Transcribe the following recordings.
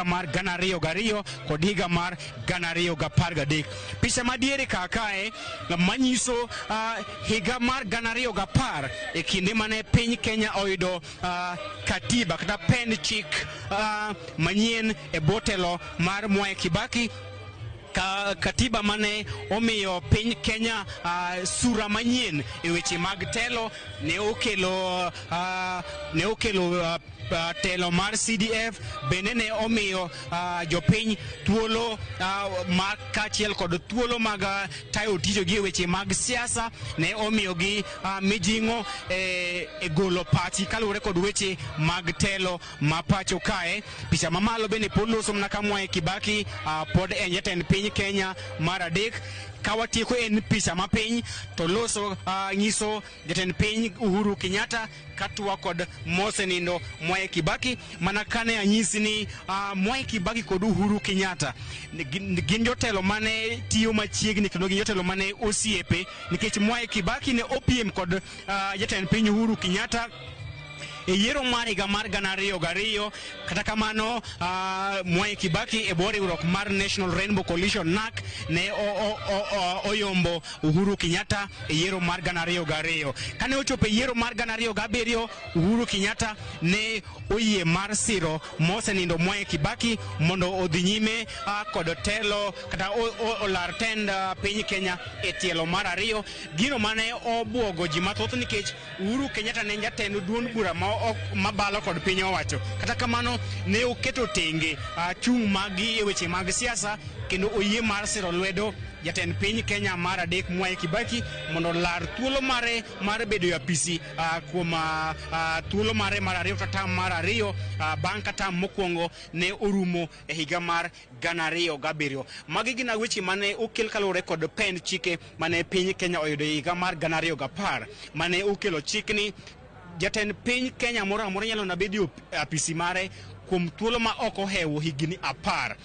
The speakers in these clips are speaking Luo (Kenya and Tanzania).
Mar 2002 kod higa mar 2013. Picha madiere kar kae manyiso higa mar 2010 e kinde mane piny Kenya oyudo katiba kata pend chik manyien e bwo telo mar Mwai Kibaki ka katiba mane omiyo piny Kenya sura manyien e weche mag telo ne okelo telo mar CDF. Bende ne omiyo jopiny thuolo mar kaachiel kod thuolo mag tayo tijegi e weche mag siasa. Ne omiyogi mijing'o e golo pachi kaluwore kod weche mag telo ma pacho kae. Picha mamalo bende pod loso mana ka Mwai Kibaki pod en jatend piny Kenya mar adek. Ka watieko en picha mapiny to loso nyiso jatend piny Uhuru Kenyatta katwak kod mosenindo Mwai Kibaki. Mana kane anyisi ni Mwai Kibaki kod Uhuru Kenyatta gin jotelo mane tiyo machiegni kendo gin jotelo mane osiepe, nikech Mwai Kibaki ne opiem kod jatend piny Uhuru Kenyatta e yiero mar higa mar 2002. Kata kamano, Mwai Kibaki e bwo riwruok mar National Rainbow Coalition, NARC, ne oyombo Uhuru Kenyatta e yiero mar 2002. Kane ochopo e yiero mar 2007, Uhuru Kenyatta ne oyie mar siro mosenindo Mwai Kibaki mondo odhi nyime kod telo kata olar tend piny Kenya e tielo mar ariyo. Gino mane obuogo ji mathoth, nikech Uhuru Kenyatta ne en jatend duond bura ma ok mabalo kod piny owacho. Kata kamano, ne oketo tenge chung' maggi e weche mag siasa kendo oyie mar siro lwedo jatend piny Kenya mar adek, Mwai Kibaki, mondo olar thuolo mare mar bedo e apisi kuom thuolo mare mar ariyo kata term mar ariyo, bang' ka term mokwongo ne orumo e higa mar 2007. Magi gin weche mane okel kaluwore kod pend chike mane piny Kenya oyudo e higa mar 2010, mane okelo chik ni jatend piny Kenya moro amora nyalo na bedo e apisi mare kuom thuolo ma ok ohewo higni 10.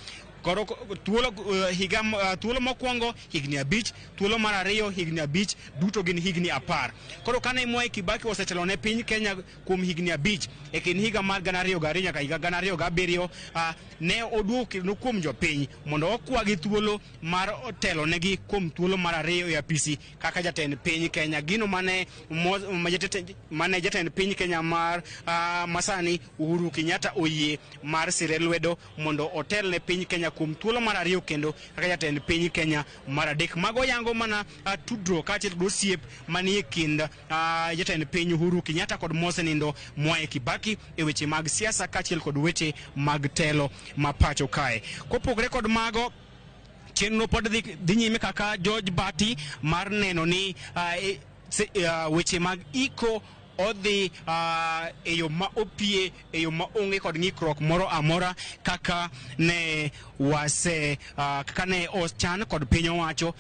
Koro thuolo higa thuolo mokwongo higni 5, thuolo mar ariyo higni 5, duto gin higni 10. Koro kane Mwai Kibaki osetelo ne piny Kenya kuom higni 5 e kind higa mar 2002 nyaka higa 2007, ne oduogo kendo kuom jopiny mondo okwagi thuolo mar telo negi kuom thuolo mar ariyo e apisi kaka jatend piny Kenya. Gino mane jatend piny Kenya mar masani Uhuru Kenyatta oyie mar sire lwedo mondo otel ne piny Kenya kuom thuolo mar ariyo kendo kaka jatend piny Kenya mar adek. Mago yango mana tudruok kaachiel kod osiep manie kind jatend piny Uhuru Kenyatta kod mosenindo Mwai Kibaki e weche mag siasa kaachiel kod weche mag telo ma pacho kae. Kopogore kod mago, chenro pod dhi nyime kaka George Bati mar neno ni weche mag iko odhi e yo ma opie, e yo ma onge kod ng'ikruok moro amora, kaka ne wase kaka ne ochan kod piny owacho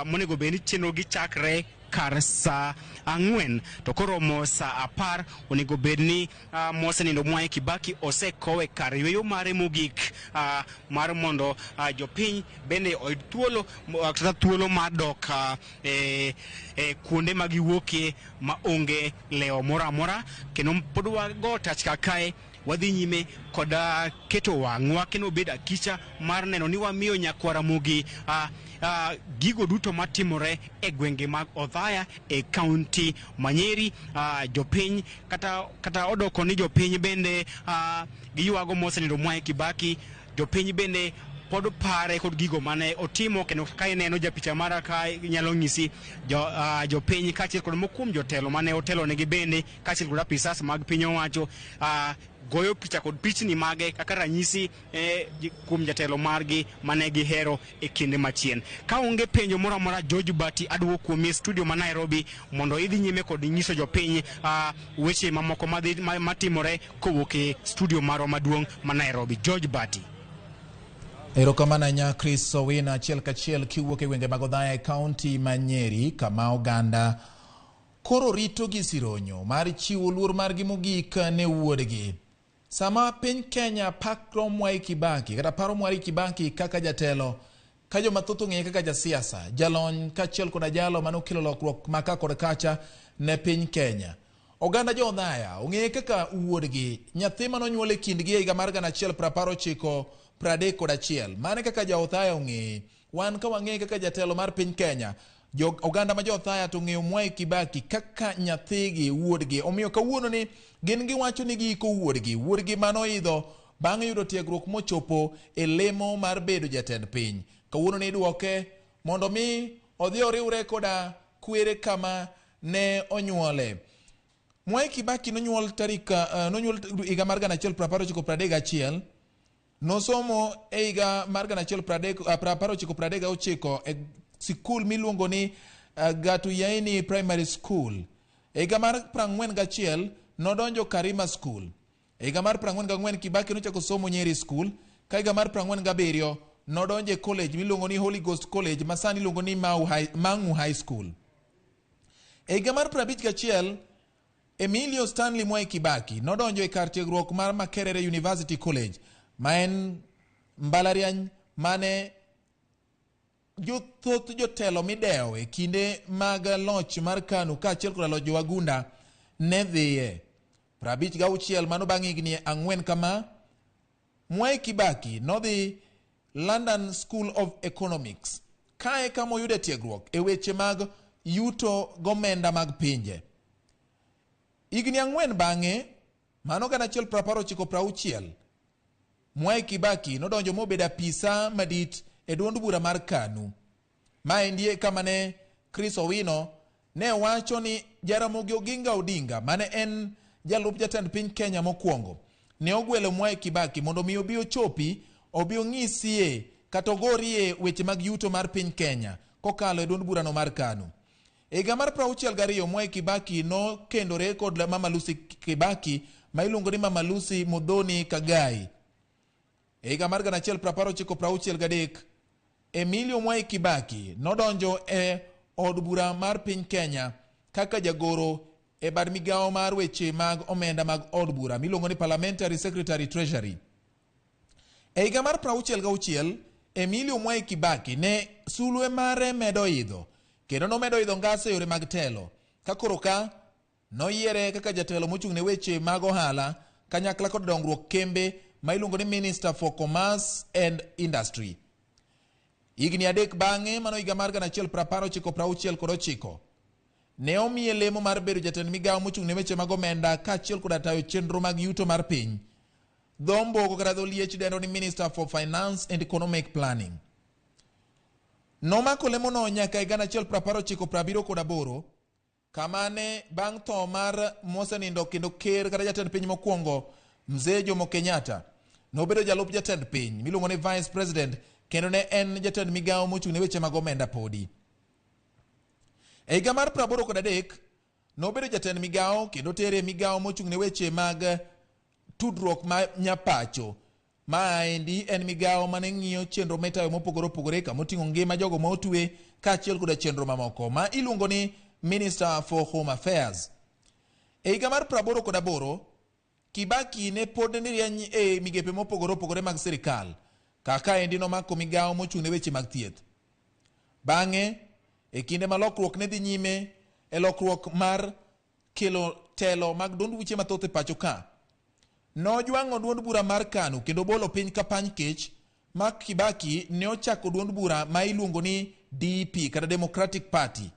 monego bed ni chenro gi chakre kar sa 4, to koromo sa 10 onego bed ni mosenindo Mwai Kibaki osekowe kar yweyo mare mogik, mar mondo jopiny bende oyud thuolo kata thuolo mar dok e kuonde ma giwuokie ma onge lewo moro amora. Kendo pod wago tach kae wadhi nyime kod keto wang'wa kendo bedo akicha mar neno ni wamiyo nyakwar Ramogi gigo duto matimore e gwenge mag Othaya e kaunti ma Nyeri. Jopiny kata odoko ni jopiny bende giywago mosenindo Mwai Kibaki, jopiny bende pod pare kod gigo mane otimo. Kendo ka ineno japicha mara ka nyalo nyisi jopiny kaachiel kod moko kuom jotelo mane otelo negi bende kaachiel kod apisas mag piny owacho goyo picha kod pichni mage kaka ranyisi kuom jatelo margi mane gihero e kinde machien. Ka onge penjo moro amora, George Bati, aduogo kuomi e studio ma Nairobi mondo idhi nyime kod nyiso jopiny weche mamoko matimore kowuok e studio marwa maduong' ma Nairobi. George Bati. Erokamano ahinya, Chris Owino, achiel kachiel kiwuok e gwenge mag Othaya e kaunti ma Nyeri, kama oganda koro rito gi sironyo mar chiwo luor margi mogik ne wuodgi. Sama piny Kenya pako Mwai Kibaki kata paro Mwai Kibaki kaka jatelo, ka joma thoth ong'eye kaka jasiasa, jalony kaachiel koda jalo manokelo lokruok ma ka kod kacha ne piny Kenya. Oganda jo Othaya ong'eye kaka wuodgi, nyathi manonyuol e kindgi e higa mar 1931. Mane kaka ja Othaya ong'eye. Wan ka wang'eye kaka jatelo mar piny Kenya, jo oganda ma jo Othaya to ong'eyo Mwai Kibaki kaka nyathigi, wuodgi. Omiyo kawuono ni gin giwacho ni giiko wuodgi, wuodgi manoidho bang' yudo tiegruok mochopo e lemo mar bedo jatend piny. Kawuono ni idwoke mondo mi odhi oriwre koda kwere kama ne onyuole. Mwai Kibaki nonyuol tarik nonyuol higa mar 1931. Nosomo e higa mar 1939 e sikul miluongo ni Gatuyaini Primary School. E higa mar 41 nodonjo Karima School. E higa mar 44 Kibaki nochako somo Nyeri School, ka higa mar 47 nodonjo e college miluongo ni Holy Ghost College ma sani iluongo ni Mang'u High School. E higa mar 51 Emilio Stanley Mwai Kibaki nodonjo e kar tiegruok mar Makerere University College, ma en mbalariany mane thoth jotelo midewo e kinde mag loch mar KANU kaachiel koda loch jowagunda ne dhiye. 56 mano bang' higni 4 kama, Mwai Kibaki nodhi London School of Economics. Kae kama oyude tiegruok e weche mag yuto gomenda mag pinje. Higni 4 bang'e, mano 1960, Mwai Kibaki nodonjo mobedo apisa madit e duond bura mar KANU. Maendi e kama ne Chris Owino ne wacho ni Jaramogi Oginga Odinga, mane en jalup jatend piny Kenya mokwongo, ne ogwelo Mwai Kibaki mondo mi obi ochopi, obi ong'isie kata ogorie weche mag yuto mar piny Kenya kokalo e duond burano mar KANU. E higa mar 62 Mwai Kibaki nokendore kod Mama Lucy Kibaki ma iluongo ni Mama Lucy Muthoni Kagai. E higa mar 1963 Emilio Mwai Kibaki nodonjo e od bura mar piny Kenya kaka jagoro e bad migawo mar weche mag omenda mag od bura miluongo ni Parliamentary Secretary Treasury. E higa mar 66 Emilio Mwai Kibaki ne sulwe mare medo idho kendo nomedo idho ngas e yore mag telo ka koro ka noyiere kaka jatelo mochung' ne weche mag ohala kanyakla kod dongruok kembe ma iluongo ni Minister for Commerce and Industry. Higni 3 bang'e, mano higa mar 1969, ne omiye lemo mar bedo jatend migawo mochung' ne weche mag omenda kaachiel koda tayo chenro mag yuto mar piny. Dho mbogo kata dho liech dendo ni Minister for Finance and Economic Planning. Nomako lemono nyaka higa 1978, kama ne bang' tho mar mosenindo kendo ker kata jatend piny mokwongo Mzee Jomo Kenyatta, nobedo jalup jatend piny miluongo ni Vice President kendo ne en jatend migawo mochung' ne weche mag omenda podi. E higa mar 83 nobedo jatend migawo kendo tere e migawo mochung' ne weche mag tudruok ma nyapacho. Maendi en migawo mane ng'iyo chenro mitayo mopogore opogore kamoting'o ngima jogo ma otwe kaachiel koda chenro mamoko ma iluongo ni Minister for Home Affairs. E higa mar 88 Kibaki ne pod rieny e migepe mopogore opogore mag sirikal, kaka endi nomako migawo mochung' ne weche mag thieth. Bang'e, e kinde ma lokruok ne dhi nyime e lokruok mar kelo telo mag duond buche mathoth e pacho ka, nojwang'o duond bura mar KANU kendo bolo piny ka pany kech ma Kibaki ne ochako duond bura ma iluongo ni DP kata Democratic Party.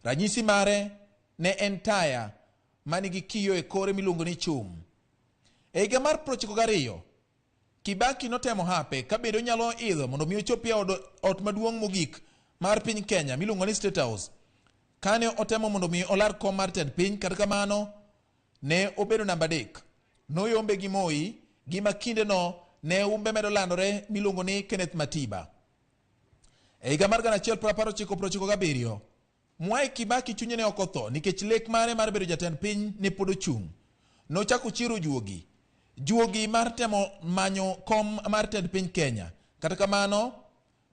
Ranyisi mare ne en taya manigi kiyo e kore miluongo ni chum. E higa mar 92 Kibaki notemo hape ka bende onyalo idho mondo mi ochopi e ot maduong' mogik mar piny Kenya miluongo ni State House. Kane otemo mondo mi olar kom mar tend piny, kata kamano ne obedo namba 3. Noyombe gi Moi, gima kindeno ne umbe medo landore miluongo ni Kenneth Matiba. E higa mar 1997 Mwai Kibaki chunye ne ok otho nikech lek mare mar bedo jatend piny ne pod ochung'. Nochako chiero juogi. Juogi mar temo manyo kom mar tend piny Kenya. Kata kamano,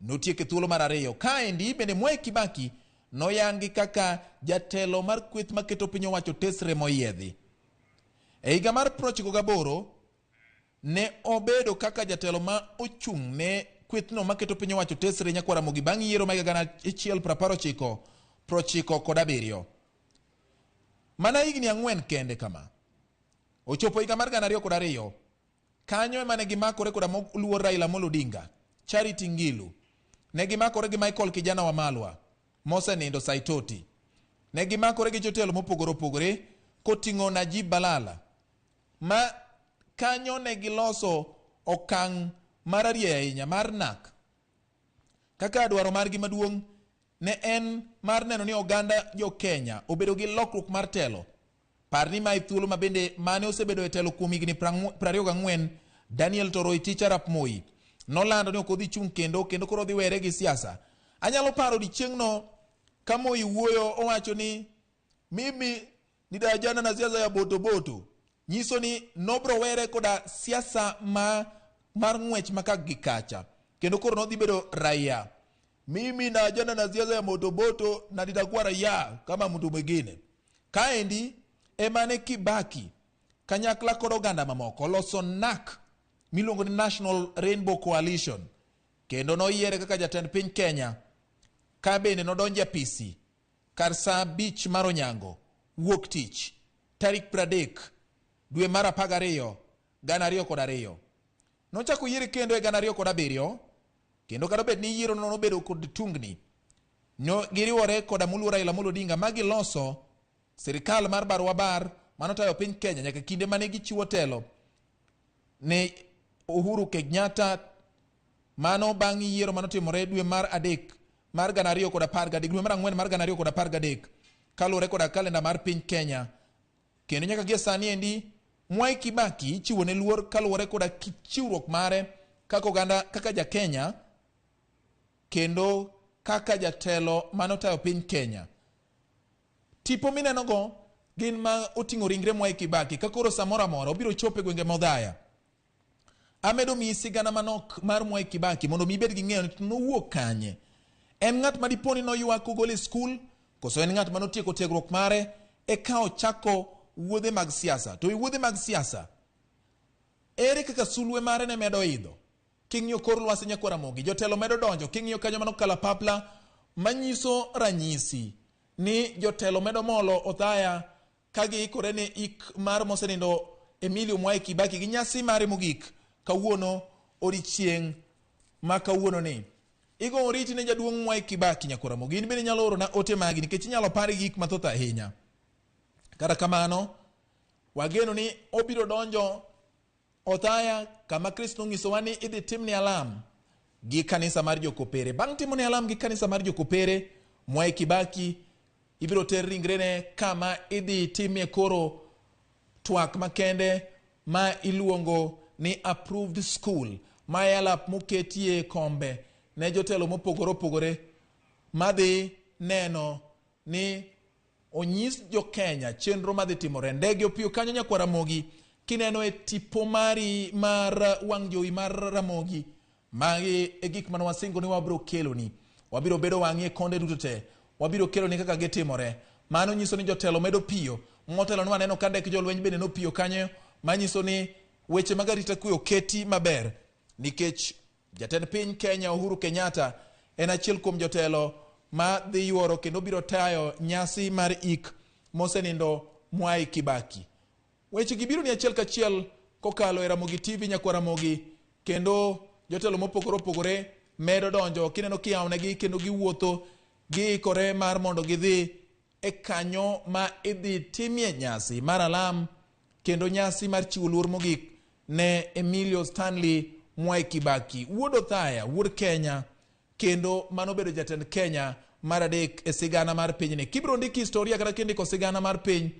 notieke thuolo mar 2. Kaendi bende Mwai Kibaki noyangi kaka jatelo mar kweth maketo piny owacho tesre moyiedhi. E higa mar 98 ne obedo kaka jatelo ma ochung' ne kwethno maketo piny owacho tesre nyakwar Ramogi bang' yiero ma higa 1997. Mana higni 4 kende kama. Ochopo higa mar 2002, kanyo ema ne gimakore koda moluor Raila Amolo Odinga, Charity Ngilu. Ne gimakore gi Michael Kijana Wamalwa, mosenindo Saitoti. Ne gimakore gi jotelo mopogore opogore koting'o Najib Balala. Ma kanyo ne giloso okang' mararieya ahinya mar NARC. Kaka dwaro margi maduong' ne en mar neno ni oganda jo Kenya obedo gi lokruok mar telo. Par ni mae thuolo ma bende mane osebedo e telo kuom higni 24, Daniel Toroitich arap Moi nolando ni ok odhi chung' kendo, kendo koro odhi were gi siasa. Anyalo paro odiechieng'no ka Moi wuoyo owacho ni mimi nitaachana na siasa ya botoboto. Nyiso ni nobro were koda siasa mar ng'wech ma kak gi kacha. Kendo koro nodhi bedo raia. Mimi naachana na siasa ya botoboto na nitakuwa raia kama mtu mwingine. Kaendi emane Kibaki kanyakla kod oganda mamoko loso NARC miluongo ni National Rainbow Coalition, kendo noyiere kaka jatend piny Kenya. Ka bende nodonjo e apisi kar saa 5 mar onyango wuok tich tarik 30 dwe mar 12 2002. Nochako yiere kendo e 2007, kendo kata bed ni yiero no nobedo kod tungni, no giriwore koda moluor Raila Amolo Odinga ma giloso sirikal mar barua bar manotayo piny Kenya nyaka kinde mane gichiwo telo ne Uhuru Kenyatta. Mano bang' yiero manotimore dwe mar 3 mar 2013, dwe mar 4 mar 2013, kaluwore koda kalenda mar piny Kenya. Kendo nyaka gie sani endi Mwai Kibaki ichiwo ne luor kaluwore koda chiwruok mare kaka oganda, kaka ja Kenya kendo kaka jatelo manotayo piny Kenya. Tipo minenogo gin ma oting'o ringre Mwai Kibaki ka koro samoro amora obiro chopo e gwenge ma Othaya. Amedo miyi sigana manok mar Mwai Kibaki mondo mi ibed gi ng'eyo ni nowuok kanye. En ng'at ma dipo ni noywak kogol e skul, koso en ng'at manotieko tiegruok mare eka ochako wuodhe mag siasa? To e wuodhe mag siasa, ere kaka sulwe mare ne medo idho? King'iyo kor lwasi nyakwar Ramogi, jotelo medo donjo. King'iyo kanyo mano kalapapla manyiso ranyisi ni jotelo medo molo Othaya ka giikore ne ik mar mosenindo Emilio Mwai Kibaki gi nyasi mare mogik kawuono odiechieng' ma kawuono ni. Igo oriti ne jaduong' Mwai Kibaki nyakwar Ramogi. In bende inyalo orona ote magi nikech inyalo pari gik mathoth ahinya. Kata kamano, wageno ni obiro donjo Othaya kama Kristo nonyisowa ni idhi timne alam gi kanisa mar Jokopere. Bang' timone alam gi kanisa mar Jokopere, Mwai Kibaki ibiro ter ringrene kama idhi timie koro twak makende ma iluongo ni approved school, ma e alap moketie kombe ne jotelo mopogore opogore madhi neno ni onyis jo Kenya chenro madhi timore. Ndege opiyo kanyo nyakwar Ramogi, kineno e tipo mari mar wang' jowi mar Ramogi, magi e gik mane wasingo ni wabiro keloni. Wabiro bedo wang'i e konde duto te, wabiro keloni kaka gitimore. Mano nyiso ni jotelo medo piyo. Motelo ni waneno ka ndek jolweny bende nopiyo kanyo, manyiso ni weche mag arita kwe oketi maber, nikech jatend piny Kenya Uhuru Kenyatta en achiel kuom jotelo ma dhi yuoro kendo biro tayo nyasi mar ik mosenindo Mwai Kibaki. Weche gi biro ni achiel kachiel kokalo e Ramogi TV nyakwar Ramogi, kendo jotelo mopogore opogore medo donjo kineno kiyawonegi kendo giwuotho giikore mar mondo gidhi e kanyo ma idhi timie nyasi mar alam kendo nyasi mar chiwo luor mogik ne Emilio Stanley Mwai Kibaki, wuod Othaya, wuod Kenya, kendo mano bedo jatend Kenya mar 3 e sigana mar pinyni. Kibiro ndiko historia kata kindiko sigana mar piny,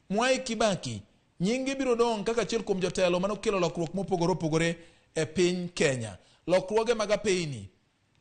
Mwai Kibaki nyinge biro dong' kaka achiel kuom jotelo manokelo lokruok mopogore opogore e piny Kenya. Lokruoge mag apeyni,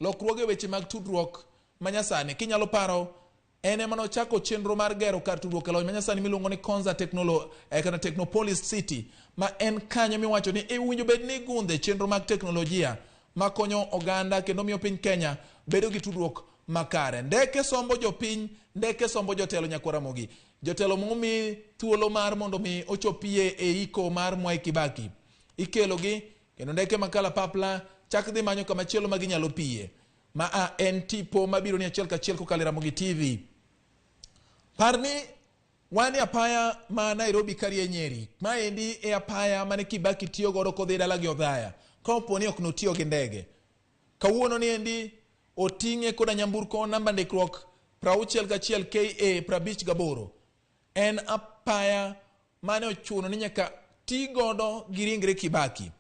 lokruoge weche mag tudruok manyasani. Kinyalo paro, en ema nochako chenro mar gero kar tudruok e lony manyasani miluongo ni Konza Technolo, kata Technopolis City, ma en kanyo miwacho ni iwinjo bed ni gundhe chenro mag teknolojia makonyo oganda kendo miyo piny Kenya bedo gi tudruok makare. Ndeke sombo jopiny, ndeke sombo jotelo nyakwar Ramogi. Jotelo momi thuolo mar mondo mi ochopie e iko mar Mwai Kibaki. Ikelogi kendo ndeke ma kalapapla chak dhi manyo kama chielo ma ginyalo piye. Ma a en tipo mabiro ni achiel kachiel kokalo e Ramogi TV. Par ni Wan e apaya ma Nairobi karie Nyeri. Maendi e apaya mane Kibaki tiyo godo kodhi dala gi Othaya. Ka opo ni ok notiyo gi ndege. Kawuono ni endi oting'e koda nyamburko namba ndikruok 61 KA 58. En apaya mane ochuno ni nyaka ti godo gi ringre Kibaki.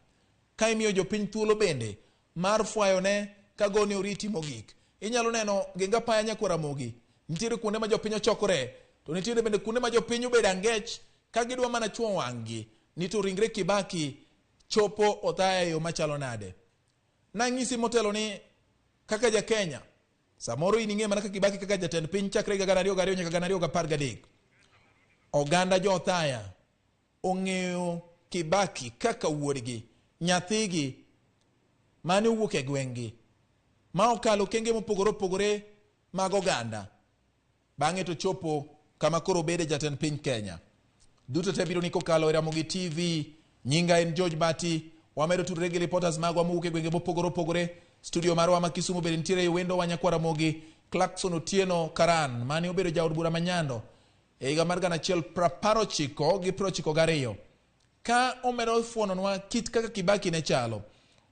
Ka imiyo jopiny thuolo bende mar fwayone ka gone oriti mogik. Inyalo neno geng apaya nyakwar Ramogi. Nitiere kuonde ma jopiny ochokore, to nitiere bende kuonde ma jopiny obedo angech ka gidwa mana chuo wang'gi ni to ringre Kibaki chopo Othaya e yo machalo nade. Nang'isi motelo ni kaka ja Kenya, samoro in ing'e mana ka Kibaki kaka jatend piny chakre higa 2002 nyaka 2013. Oganda jo Othaya ong'eyo Kibaki kaka wuodgi, nyathigi mane owuok e gweng'gi, ma okalo okenge mopogore opogore mag oganda. Bang'e to chopo kama koro obede jatend piny Kenya. Duto te biro ni kokalo e Ramogi TV. Nyinga en George Bati. Wamedo tudore gi reporters magwa mowuok e gwenge mopogore opogore. Studio marwa ma Kisumu bende nitiere wendo wa nyakwar Ramogi Clarkson Otieno Karan mane obedo jaod bura ma Nyando e higa mar 1992 gi 92. Ka omedo fuononwa kit kaka Kibaki ne chalo.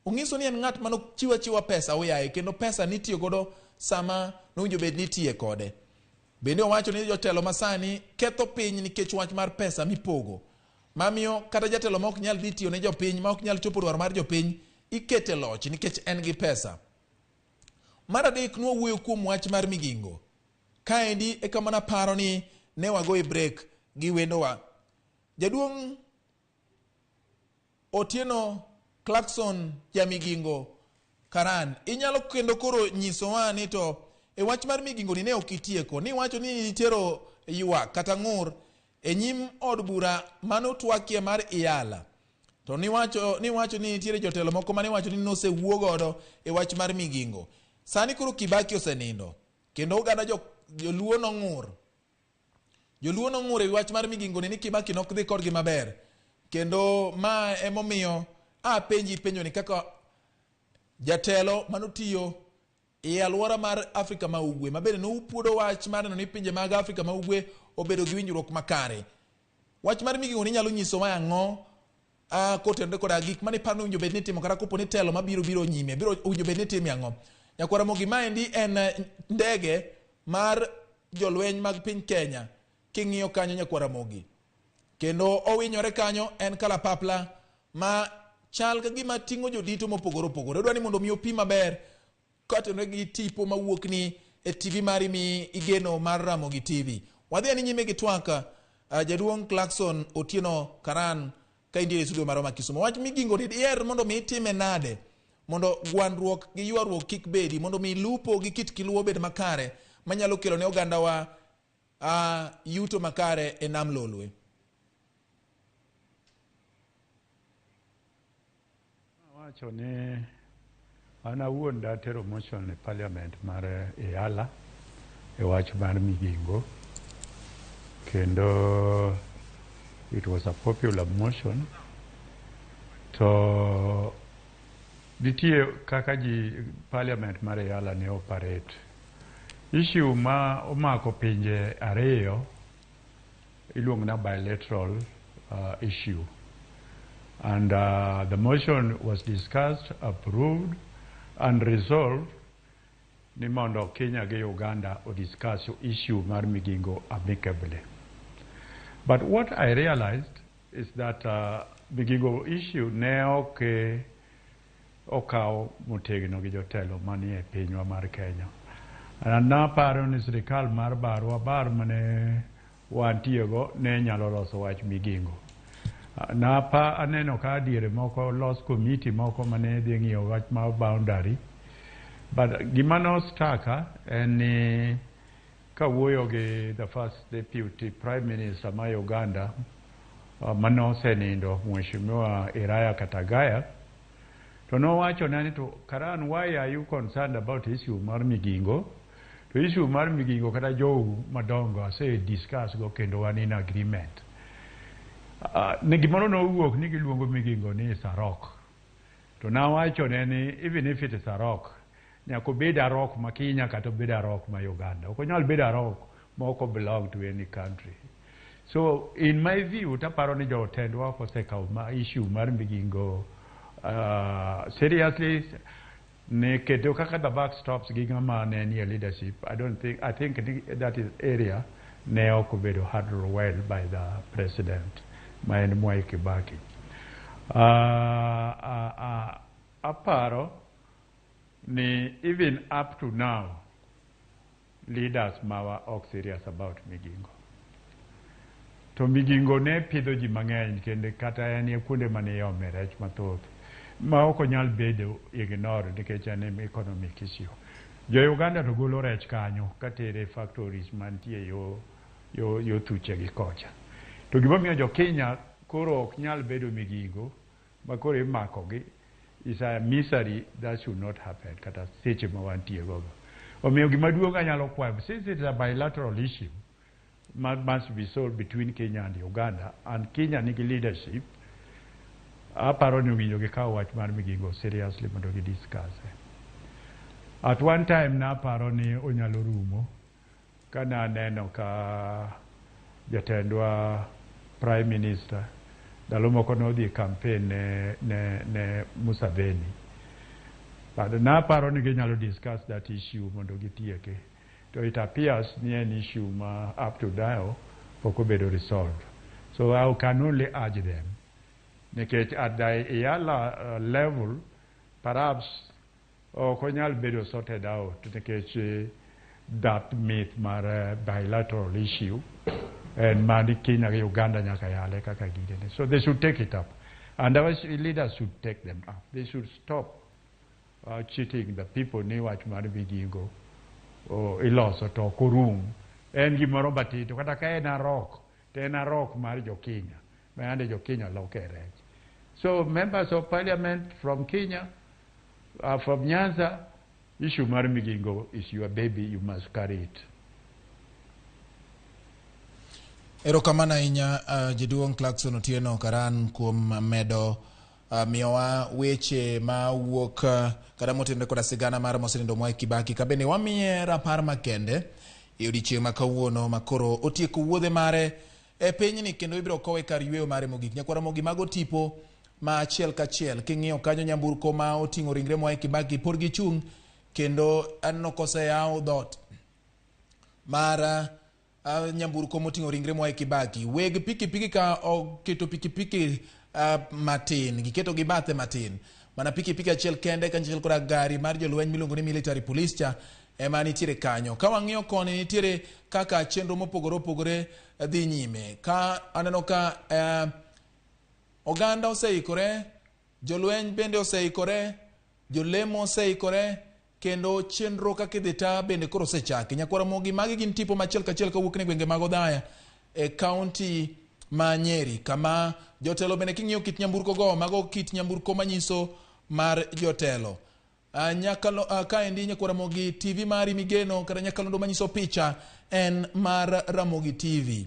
Ong'iso ni en ng'at mane chiwo achiwa pesa oyaye kendo pesa nitiyo godo sama nowinjo bed ni itiye kode. Bende owacho ni jotelo masani ketho piny nikech wach mar pesa mipogo. Mamiyo kata jatelo ma ok nyal dhi tiyo ne jopiny, ma ok nyal chopo dwaro mar jopiny, ikete loch nikech en gi pesa. Mar adek nwawuoyo kuom wach mar Migingo. Kaendi e kama naparo ni ne wagoye break gi wendowa. Jaduong' Otieno Clarkson Jamigingo Karan, inyalo kendo koro nyisowa ni to e wach mar Migingo ni ne ok itieko, ni iwacho ni nitero ywak kata ng'ur e nyim od bura mane otwakie mar Iyala. To niwacho ni nitiere jotelo moko mane iwacho ni nosewuo godo e wach mar Migingo. Sani koro Kibaki osenindo, kendo oganda joluo nong'ur. Joluo nong'ur e wach mar Migingo ni Kibaki nok dhi kodgi maber. Kendo ma emomiyo apenji penjo ni kaka jatelo manotiyo e alwora mar Afrika ma Ugwe, ma bende nopuodo wach mar neno ni pinje mag Afrika ma Ugwe obedo gi winjruok makare. Wach mar Migingo ni nyalo nyisowa ang'o kotenore koda gik mane iparo ni owinjo bed ni itimo kata kopo ni telo mabiro biro nyime biro owinjo bed ni itime ang'o. Nyakwar Ramogi, maendi en ndege mar jolweny mag piny Kenya king'iyo kanyo nyakwar Ramogi. Kendo owinyore kanyo en kalapapla ma chal ka gima ting'o jodito mopogore opogore. Odwa ni mondo mi opim maber kotenore gi tipo mawuok ni e TV mari mi igeno mar Ramogi TV. Wadhi ane nyime gi twak jaduong' Clarkson Otieno Karan ka intie e studio marwa ma Kisumu. Wach Migingo ni diher mondo mi itime nade mondo gwandruok gi ywaruok kik bedi, mondo mi lupo gi kit kiluo obed makare manyalo kelo ne ogandawa yuto makare e nam Lolwe. Awacho ni an awuon datero motion e parliament mar Iyala e wach mar Migingo, kendo it was a popular motion. To nitie kaka ji parliament mar Iyala ne operate. Issue ma omako pinje ariyo iluongo na bilateral issue. And the motion was discussed, approved, and resolved ni mondo Kenya gi Uganda o discuss issue mar Migingo amicably. But what I realized is that Migingo issue ne ok okaw motegno gi jotelo manie pinywa mar Kenya. Naparo ni sirikal mar barwa bar mane wantiego ne nyalo loso wach Migingo. Napa aneno ka diere moko los committee moko mane dhi ng'iyo wach mar boundary. But gima nostaka en ni kawuoyo gi the first deputy prime minister ma Uganda mane osenindo Mheshimiwa Iraya Katagaya, to nowacho na ni to Karan, why are you concerned about issue mar Migingo? To issue mar Migingo kata jou madongo ase discuss go kendo wan in agreement. Ne gimoro nowuok ni giluongo Migingo ni is a rock. To nawacho ne ni even if it is a rock, nyaka obed a rock ma Kenya kata obed a rock ma Uganda. Ok onyal bedo a rock ma ok belong to any country. So in my view, taparo ni jotendwa ok osekawo ma issue mar Migingo seriously ne keto kaka the buck stops gi ng'ama ne nie leadership. I don't think, I think that is area ne ok obedo handled well by the president ma en Mwai Kibaki. Aparo ni even up to now leaders mawa ok serious about Migingo. To Migingo ne pidho ji mang'eny kendo kata en e kuonde mane iome rech mathoth ma ok onyal bedo ignored nikech en economic issue. Jo Uganda to golo rech kanyo katere factories mantie yo thuche gi kocha. To gimomiyo jo Kenya koro ok nyal bedo Migingo ma koro imakogi is a misery that should not happen kata seche ma wantie gogo. Omiyo gima duong' anyalo kwayo, since it's a bilateral issue must be solved between Kenya and Uganda, and Kenya nigi leadership, aparo ni owinjo gikaw wach mar Migingo seriously mondo gi discuss. At one time naparo ni onyalo rumo kane aneno ka jatendwa Prime Minister ndalo moko nodhi e campaign ne Museveni. But naparo ni ginyalo discuss that issue mondo gitieke. To it appears ni en issue ma up to now pok obedo resolved. So I can only urge them. Nikech at the EALA level, perhaps ok onyal bedo sorted out nikech that myth mar bilateral issue en mani Kenya gi Uganda nyaka yale kaka gidene. So they should take it up. And our leaders should take them up. They should stop cheating the people ni wach mar Migingo iloso to ok orum. En gimoro matin to kata ka en arok to en arok mar jo Kenya ma yande jo Kenya loke rech. So members of parliament from Kenya, from Nyanza, issue mar Migingo is your baby, you must carry it. Erokamano ahinya jaduong' Clarkson Otieno Karan kuom medo miyowa weche ma wuok kata motenore koda sigana mar mosenindo Mwai Kibaki ka bende wamiye rapar makende e odiechieng' ma kawuono ma koro otieko wuodhe mare e pinyni kendo ibiro kowe kar yweyo mare mogik. Nyakwar Ramogi mago tipo ma achiel kachiel king'iyo kanyo nyamburko ma oting'o ringre Mwai Kibaki pod gichung' kendo aneno koseyaw dhoot mar nyamburko moting'o ringre Mwai Kibaki. Weg pikipiki ka oketo pikipiki matin, giketo gi bathe matin. Mana pikipiki achiel kende kaachiel koda gari mar jolweny miluongo ni military police cha ema nitiere kanyo. Ka wang'iyo koni nitiere kaka chenro mopogore opogore dhi nyime. Ka aneno ka oganda oseikore, jolweny bende oseikore, jolemo oseikore, kendo chenro kaka idhi ta bende koro osechaki. Nyakwar Ramogi, magi gin tipo machiel kachiel kawuok ne gwenge mag Othaya e kaunti ma Nyeri, kama jotelo bende king'iyo kit nyamburko go, mago kit nyamburko manyiso mar jotelo. Kaendi Nyakwar Ramogi, TV mari migeno kata nyakalondo manyiso picha en mar Ramogi TV.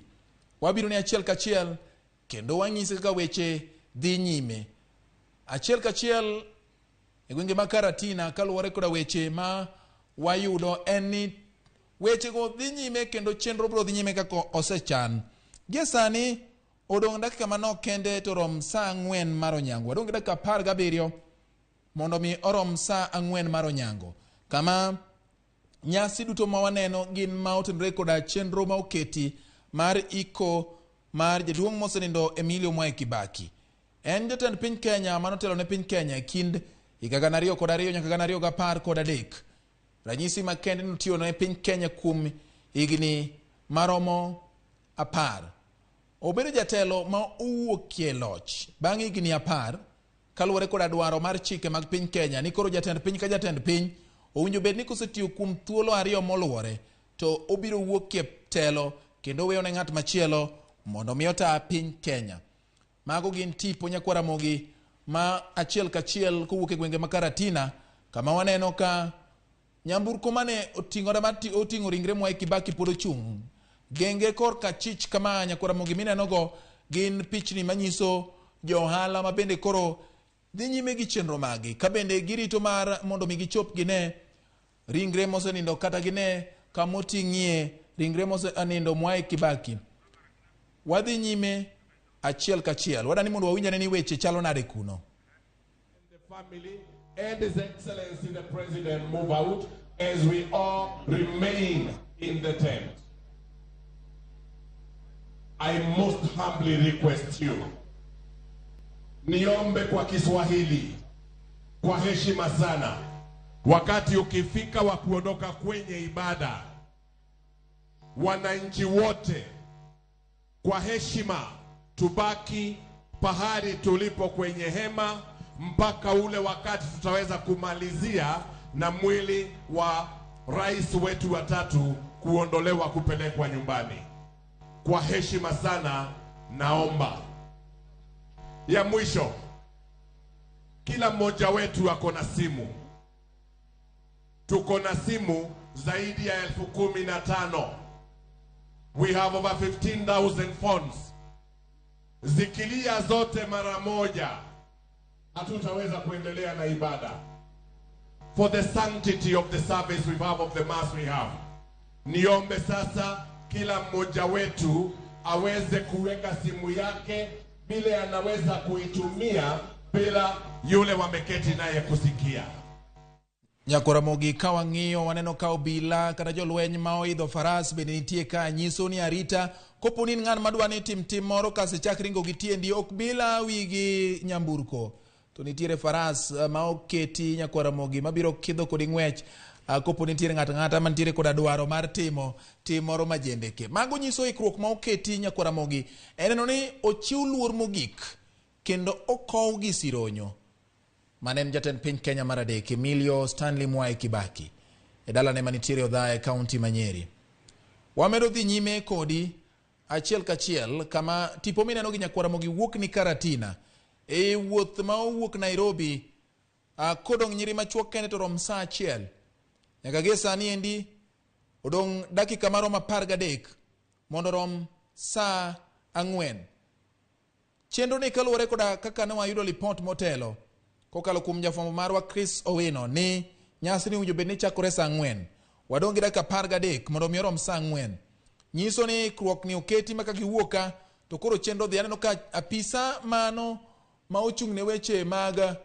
Wabiro ni achiel kachiel kendo wanyisi kaka weche dhi nyime. Achiel kachiel e gwenge ma Karatina kaluwore koda weche ma wayudo en ni wechego dhi nyime kendo chenro biro dhi nyime kaka osechan. Gie sani odong' dakika manok kende to rom saa 4 mar onyango. Wadong' gi dakika 17 mondo mi orom saa 4 mar onyango. Kama nyasi duto ma waneno gin ma otenore koda chenro ma oketi mar iko mar jaduong' mosenindo Emilio Mwai Kibaki. En jatend piny Kenya manotelo ne piny Kenya e kind higa 2002 nyaka 2013. Ranyisi makende notiyo ne piny Kenya kuom higni maromo 10. Obedo jatelo ma owuokie loch bang' higni 10 kaluwore koda dwaro mar chike mag piny Kenya ni koro jatend piny ka jatend piny owinjo bed ni kosetiyo kuom thuolo 2 moluwore to obiro wuokie telo kendo weyo ne ng'at machielo mondo mi ota piny Kenya. Mago gin tipo Nyakwar Ramogi ma achiel kachiel kowuok e gwenge ma Karatina kama waneno ka nyamburko mane oting'o ringre Mwai Kibaki pod ochung'. Genge korka chich kama Nyakwar Ramogi minenogo gin pichni manyiso jo ohala ma bende koro dhi nyime gi chenro magi ka bende girito mar mondo mi gichop gine ringre mosenindo kata gine kamoting'ie ringre mosenindo Mwai Kibaki. Wadhi nyime achiel kachiel. Wadani mondo wawinj ane ni weche chalo nade kuno. The family and His Excellency the President move out as we all remain in the tent. I most humbly request you, niombe kwa Kiswahili kwa heshima sana, wakati ukifika wa kuondoka kwenye ibada, wananchi wote kwa heshima tubaki pahali tulipo kwenye hema mpaka ule wakati tutaweza kumalizia na mwili wa rais wetu wa tatu kuondolewa kupelekwa nyumbani. Kwa heshima sana naomba. Ya mwisho, kila mmoja wetu ako na simu. Tuko na simu zaidi ya 15,000. We have over 15,000 phones. Zikilia zote mara moja, hatutaweza kuendelea na ibada. For the sanctity of the service we have, of the mass we have. Niombe sasa kila mmoja wetu aweze kuweka simu yake vile anaweza kuitumia bila yule wameketi naye kusikia. Nyakoramogi ka wang'iyo waneno ka obila kata jolweny ma oidho faras bende nitie ka nyiso ni arita kopo ni in ng'at madwa ni tim tim moro kasichak ringo gi tiendi ok bila wigi nyamburko to nitiere faras ma oketi Nyakoramogi mabiro kidho kodi ng'wech kopo nitiere ng'ato ang'ata mantiere koda dwaro mar timo tim moro majendeke. Mago nyiso ikruok ma oketi Nyakoramogi en neno ni ochiw luor mogik kendo okow gi sironyo mane en jatend piny Kenya mar adek Emilio Stanley Mwai Kibaki e dalane manitiere Othaya e kaunti ma Nyeri. Wamedo dhi nyime kodi achiel kachiel kama tipo mineno gi Nyakwaramogi wuok ni Karatina e wuoth ma owuok Nairobi kodong' nyiri machuok kende to rom saa achiel. Nyaka gie sani endi odong' dakika maromo 13 mondo rom saa 4. Chenro ni kaluwore koda kaka ne wayudo lipot motelo kokalo kuom jafwambo marwa Chris Owino ni nyasi ni owinjo bed ni chakore saa 4. Wadong' gi dakika 13 mondo mi orom saa 4. Nyiso ni ikruok ni oketi ma kagiwuok ka to koro chenro dhi. Aneno ka apisa mano ma ochung' ne weche mag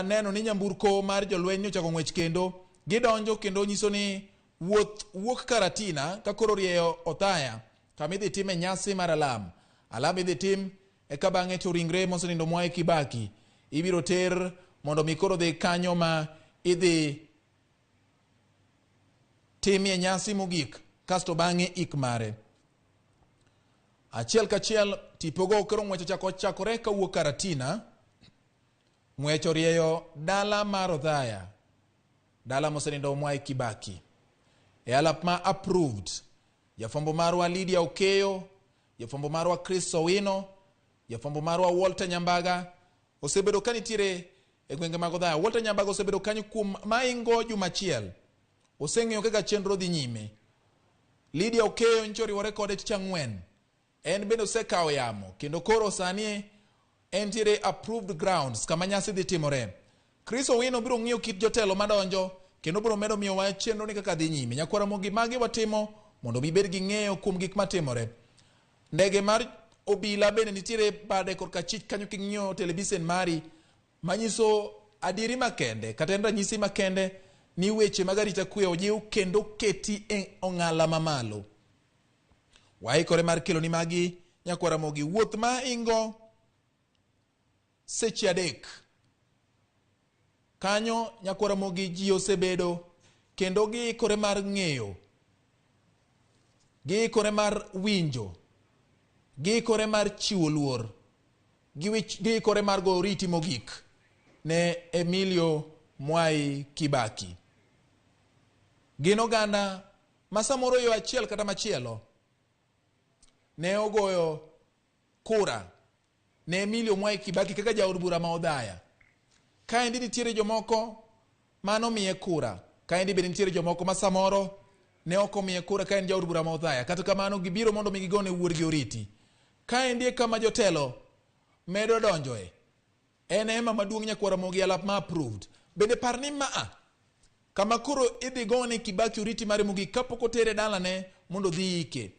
neno ni nyamburko mar jolweny ochako ng'wech kendo gidonjo kendo nyiso ni wuoth wuok Karatina ka koro rieyo Othaya kama idhi time nyasi mar alam. Alam idhi tim eka bang'e to ringre mosenindo Mwai Kibaki ibiro ter mondo mi koro dhi kanyo ma idhi timie nyasi mogik kasto bang'e ik mare. Achiel kachiel tipogo koro ng'wech ochako chakore kawuok Karatina. Ng'wech orieyo dala mar Othaya, dala mosenindo Mwai Kibaki. E alap ma approved, jafwambo marwa Lydia Okeyo, jafwambo marwa Chris Owino, jafwambo marwa Walter Nyambaga osebedo ka nitiere e gwenge mag Othaya. Walter Nyambaga osebedo kanyo kuom maingo juma achiel. Oseng'eyo kaka chenro dhi nyime. Lydia Okeyo nyocha oriwore kode tich ang'wen. En bende osekawo yamo kendo koro sani entiere approved grounds kama nyasi dhi timore. Chris Owino biro ng'iyo kit jotelo madonjo kendo biro medo miyowa chenro ni kaka dhi nyime. Nyakwaramogi magi watimo mondo mi bed gi ng'eyo kuom gik matimore. Ndege mar obila bende nitiere bade korka chich kanyo king'iyo televisen mari manyiso adieri makende kata en ranyisi makende ni weche mag arita kwe ojiw kendo keti e ong'ala mamalo. Waikore mar keloni magi Nyakwaramogi. Wuoth ma ingo seche 3 kanyo Nyakwaramogi ji osebedo kendo giikore mar ng'eyo, giikore mar winjo, giikore mar chiwo luor, giikore mar goyo oriti mogik ne Emilio Mwai Kibaki. Gin oganda ma samoro yo achiel kata machielo ne ogoyo kura ne Emilio Mwai Kibaki kaka jaod bura ma Othaya. Kaendi nitiere jomoko manomiye kura, kaendi bende nitiere jomoko ma samoro ne ok omiye kura ka en jaod bura ma Othaya. Kata kamano gibiro mondo mi gigone wuodgi oriti. Kaendi e kama jotelo medo donjoe. En ema maduong' Nyakwaramogi alap ma approved. Bende par ni maa kama koro idhi gone Kibaki oriti mare mogik kapok otere dalane mondo odhi ike.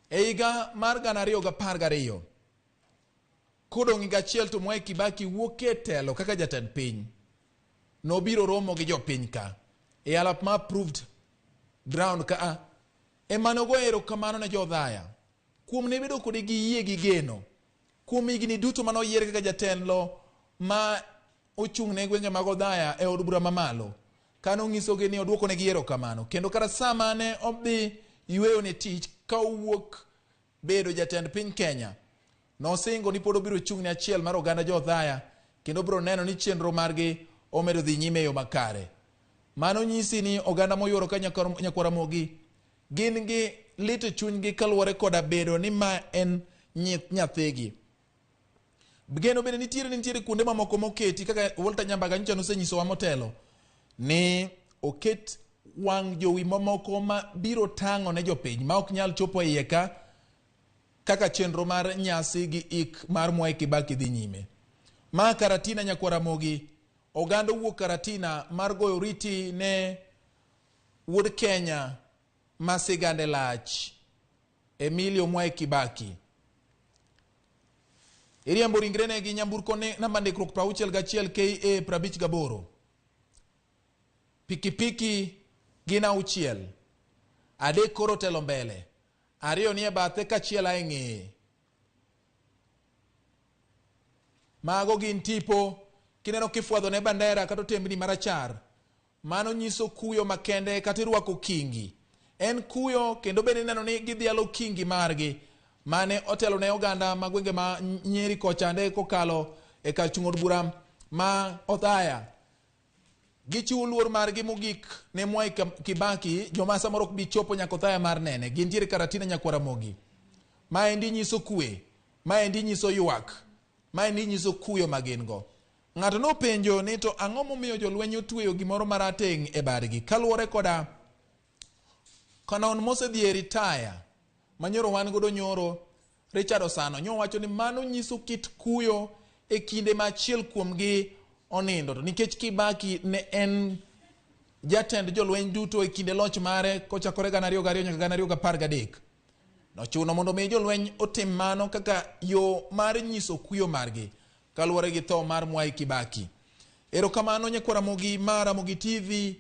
E higa mar 2012, kodong' higa achiel to Mwai Kibaki wuok e telo kaka jatend piny, nobiro romo gi jopiny ka e alap ma approved ground ka ema nogoyo erokamano ne jo Othaya kuom ne bedo kode gi yie gi geno kuom higni duto mane oyiere kaka jatelo ma ochung' ne gwenge mag Othaya e od bura mamalo. Kane onyisogi ni oduoko negi erokamano kendo kata sama ne odhi yweyo ne tich ka owuok bedo jatend piny Kenya, nosingo ni pod obiro chung' ne achiel mar oganda jo Othaya kendo obiro neno ni chenro margi omedo dhi nyime e yo makare. Mano nyisi ni oganda moyuoro ka nyakwar Ramogi gin gi lit e chunygi kaluwore koda bedo ni ma en nyathigi. Geno bende nitiere kuonde mamoko moketi kaka Walter Nyambaga nyocha nosenyisowa motelo ni oket wang' jowi mamoko ma biro tang'o ne jopiny ma ok nyal chopo iye ka kaka chenro mar nyasi gi ik mar Mwai Kibaki dhi nyime. Ma Karatina nyakwar Ramogi, oganda owuok Karatina mar goyo oriti ne wuod Kenya ma sigande lach, Emilio Mwai Kibaki. Iriembo ringrene gi nyamburko ne namba ndikruok 61 KA 58. Pikipiki gin 6, 3 koro telo mbele, 2 nie bathe kachiel ae ng'eye. Mago gin tipo kineno kifwadho ne bandera kata otembni marachar, mano nyiso kuyo makende kata irwako kingi. En kuyo kendo bende ineno ni gidhialo kingi margi mane otelo ne oganda ma gwenge ma Nyeri kochande kokalo e kar chung' od bura ma Othaya. Gichiwo luor margi mogik ne Mwai Kibaki, joma samoro ok bi chopo nyaka Othaya mar nene. Gintiere Karatina nyakwar Ramogi. Maendi nyiso kwe, maendi nyiso ywak, maendi nyiso kuyo ma gin go. Ng'ato nopenjo ni to ang'o momiyo jolweny otweyo gimoro marateng' e badgi kaluwore koda kanon mosedhi e ritaya manyoro wan godo nyoro Richard Osano nyo wacho ni mano nyiso kit kuyo e kinde ma achiel kuomgi onindo. To nikech Kibaki ne en jatend jolweny duto e kinde loch mare kochakore 2002 nyaka 2013, nochuno mondo mi jolweny otim mano kaka yo mar nyiso kuyo margi kaluwore gi tho mar Mwai Kibaki. Erokamano nyakwar Ramogi ma Ramogi TV.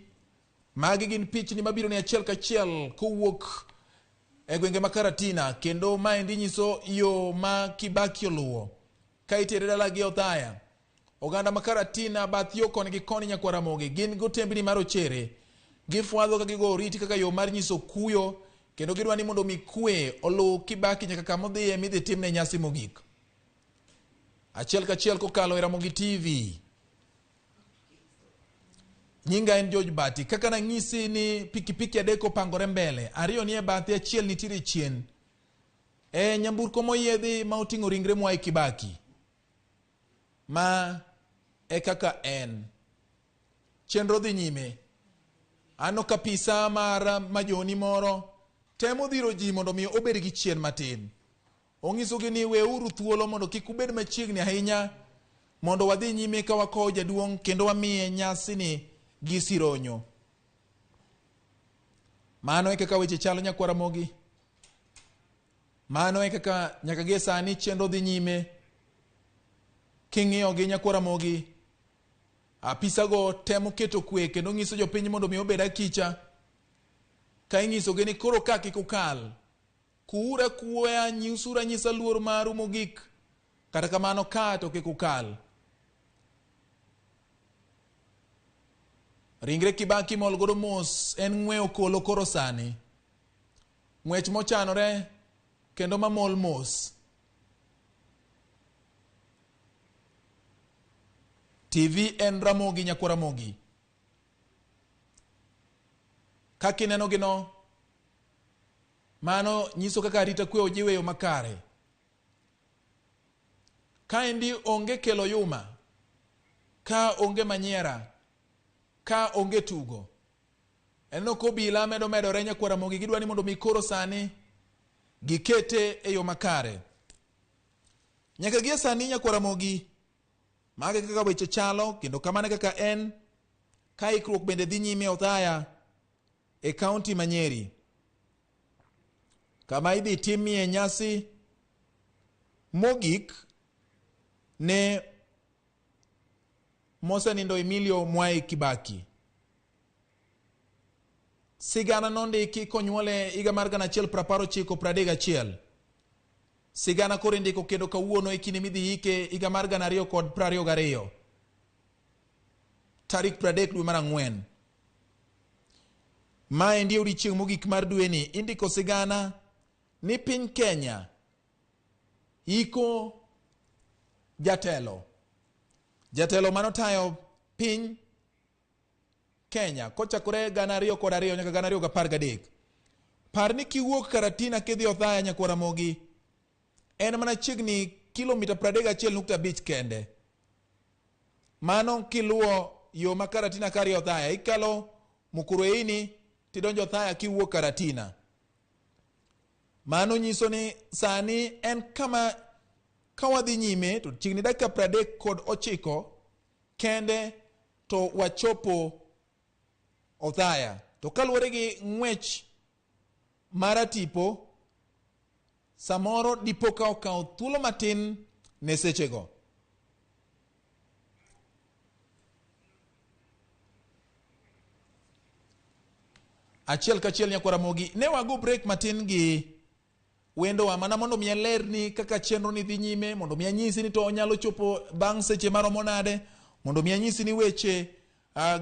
Magi gin pichni mabiro ni achiel kachiel kowuok e gwenge ma Karatina, kendo maendi nyiso yo ma Kibaki oluwo ka itere dala gi Othaya. Oganda ma Karatina bath yo koni gi koni nyakwar Ramogi gin gotembni mar ochere, gifwadho ka gigo oriti kaka yo mar nyiso kuyo, kendo gidwa ni mondo mi kwe oluw Kibaki nyaka kama odhiye midhi timne nyasi mogik. Achiel kachiel kokalo e Ramogi TV. Nyinga en George Bati. Kaka nang'isi ni pikipiki 3 opangore mbele, 2 nie bathe, 1 nitiere chien. E nyamburko moyiedhi ma oting'o ringre Mwai Kibaki. Ma e kaka en. Chenro dhi nyime. Ano kapisa mar majoni moro temo dhiro ji mondo mi obed gi chien matin. Onyisogi ni weuru thuolo mondo kik ubed machiegni ahinya mondo wadhi nyime ka wakowo jaduong' kendo wamiye nyasini gi sironyo. Mano e kaka weche chalo nyakwar Ramogi. Mano e kaka nyaka gie sani chenro dhi nyime. King'iyo gi nyakwar Ramogi, apisago temo keto kwe kendo nyiso jopiny mondo mi obed akicha. Ka inyisogi ni koro ka kik ukal, kuura kuoya, nyisuru anyisa luor maru mogik, kata kamano ka to kik ukal. Ringre Kibaki mol godo mos en ng'weyo kolo koro sani. Ng'wech mochanore kendo mamol mos. TV en Ramogi nyakwar Ramogi. Kaka ineno gino, mano nyiso kaka arita kwe ojiw e yo makare. Kaendi onge kelo yuma, ka onge manyiera, ka onge tugo. En no kobila medo medore nyakwar Ramogi, gidwa ni mondo mi koro sani gikete e yo makare. Nyaka gie sani nyakwar Ramogi, mage kaka weche chalo kendo kamano kaka en, ka ikruok bende dhi nyime Othaya e kaunti ma Nyeri. kama idhi timie nyasi mogik ne mosenindo Emilio Mwai Kibaki. Sigana nondiki konyuole higa mar 1931. Sigana koro indiko kendo kawuono e kinde midhi ike higa mar 2022. Tarik 30 dwe mar ang'wen. Maendi e odiechieng' mogik mar dweni indiko sigana ni piny Kenya iko jatelo. Jatelo manotayo piny Kenya kochakore 2002 nyaka 2013. Par ni kiwuok Karatina kidhi Othaya nyakwar Ramogi en mana chiegni kilomita 31.5 kende. Mano kiluwo yo ma Karatina kari Othaya ikalo Mukurweini tidonjo Othaya kiwuok Karatina. Mano nyiso ni sani en kama ka wadhi nyime to chiegni dakika 39 kende to wachopo Othaya. To kaluwore gi ng'wech mar tipo, samoro dipo ka okawo thuolo matin ne sechego. Achiel kachiel nyakwar Ramogi, ne wago break matin gi wendowa mana mondo mi alerni kaka chenro ni dhi nyime, mondo mi anyisi ni to onyalo chopo bang' seche maromo nade, mondo mi anyisi ni weche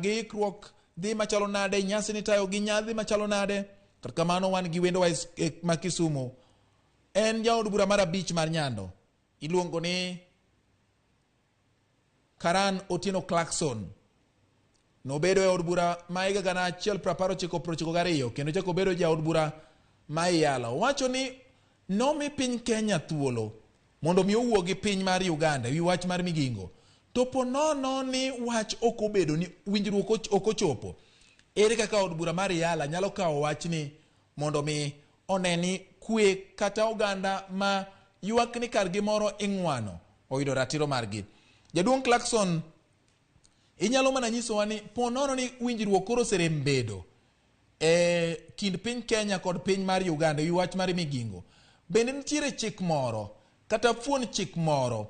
gi ikruok dhi machalo nade, nyasi ni tayo gi nyadhi machalo nade. Kata kamano wan gi wendowa ma Kisumu. En jaod bura mar abich mar Nyando. Iluongo ni Karan Otieno Clarkson. Nobedo e od bura ma higa 1992 kendo chako bedo jaod bura ma Iyala. Owacho ni nomi piny Kenya thuolo mondo mi owuo gi piny mar Uganda ewi wach mar Migingo. To po nono ni wach ok obedo ni winjruok ok ochopo. Ere kaka od bura mar Iyala nyalo kawo wachni mondo mi one ni kwe kata oganda ma ywak ni kargi moro ing'wano oyudo ratiro margi. Jaduong' Clarkson, inyalo mana nyisowa ni po nono ni winjruok koro oserem bedo e kind piny Kenya kod piny mar Uganda ewi wach mar Migingo. Bende nitiere chik moro kata fuon chik moro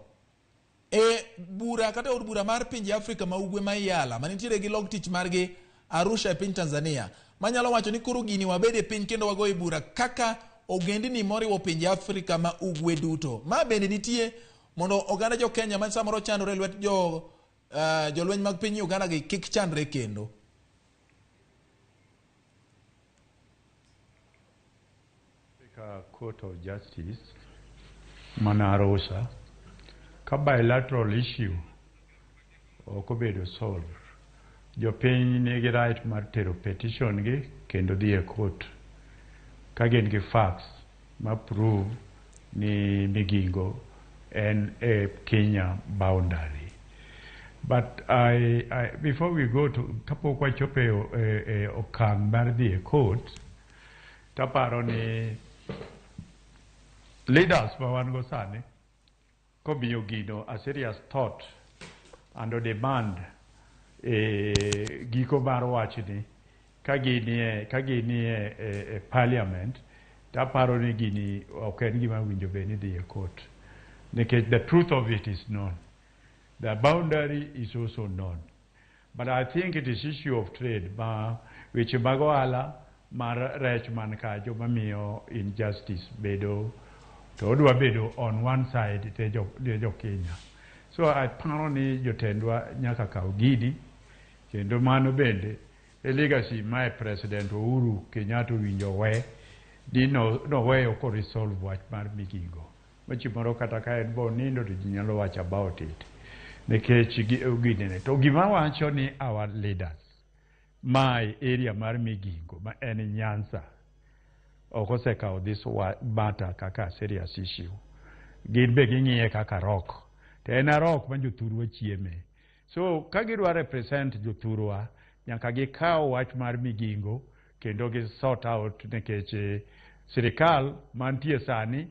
e bura kata od bura mar pinje Afrika ma ugwe ma Iyala manitiere gi log tich margi Arusha e piny Tanzania manyalo wacho ni koro gini wabed e piny kendo wagoye bura kaka ogendini moriwo pinje Afrika ma ugwe duto. Ma bende nitie mondo oganda jo Kenya ma samoro chandore e lwet jo jolweny mag piny Uganda gi kik chandre kendo. Africa Court of Justice mana Arusha ka bilateral issue ok obedo solved, jopiny nigi right mar tero petition gi kendo dhi e court ka gin gi facts ma prove ni Migingo en e Kenya boundary. But before we go to kapok wachopo e okang' mar dhi e court, taparo ni leaders ma wan go sani komiyo gino a serious thought and a demand e giko mar wachni ka ginie ka ginie e parliament, taparo ni gini ok en gima winjo bed ni dhi e court nikech the truth of it is known, the boundary is also known, but I think it is issue of trade ma weche mag ohala mar rech man kajo mamiyo injustice bedo to odwa bedo on one side ne jo Kenya. So aparo ni jotendwa nyaka kaw gini kendo mano bende e legacy ma e President Uhuru Kenyatta owinjo we di no noweyo ko resolve wach mar Migingo. Ma moro kata ka en bo nindo to ji nyalo wacho about it nikech ginene. To gima wacho ni our leaders ma e area mar Migingo ma en Nyanza ok osekawo this matter kaka serious issue. Gin be ging'iye kaka rock. To en a rock ma jothurwa chieme. So ka gidwa represent jothurwa, nyaka gikaw wach mar Migingo kendo gi sort out nikech sirikal mantie sani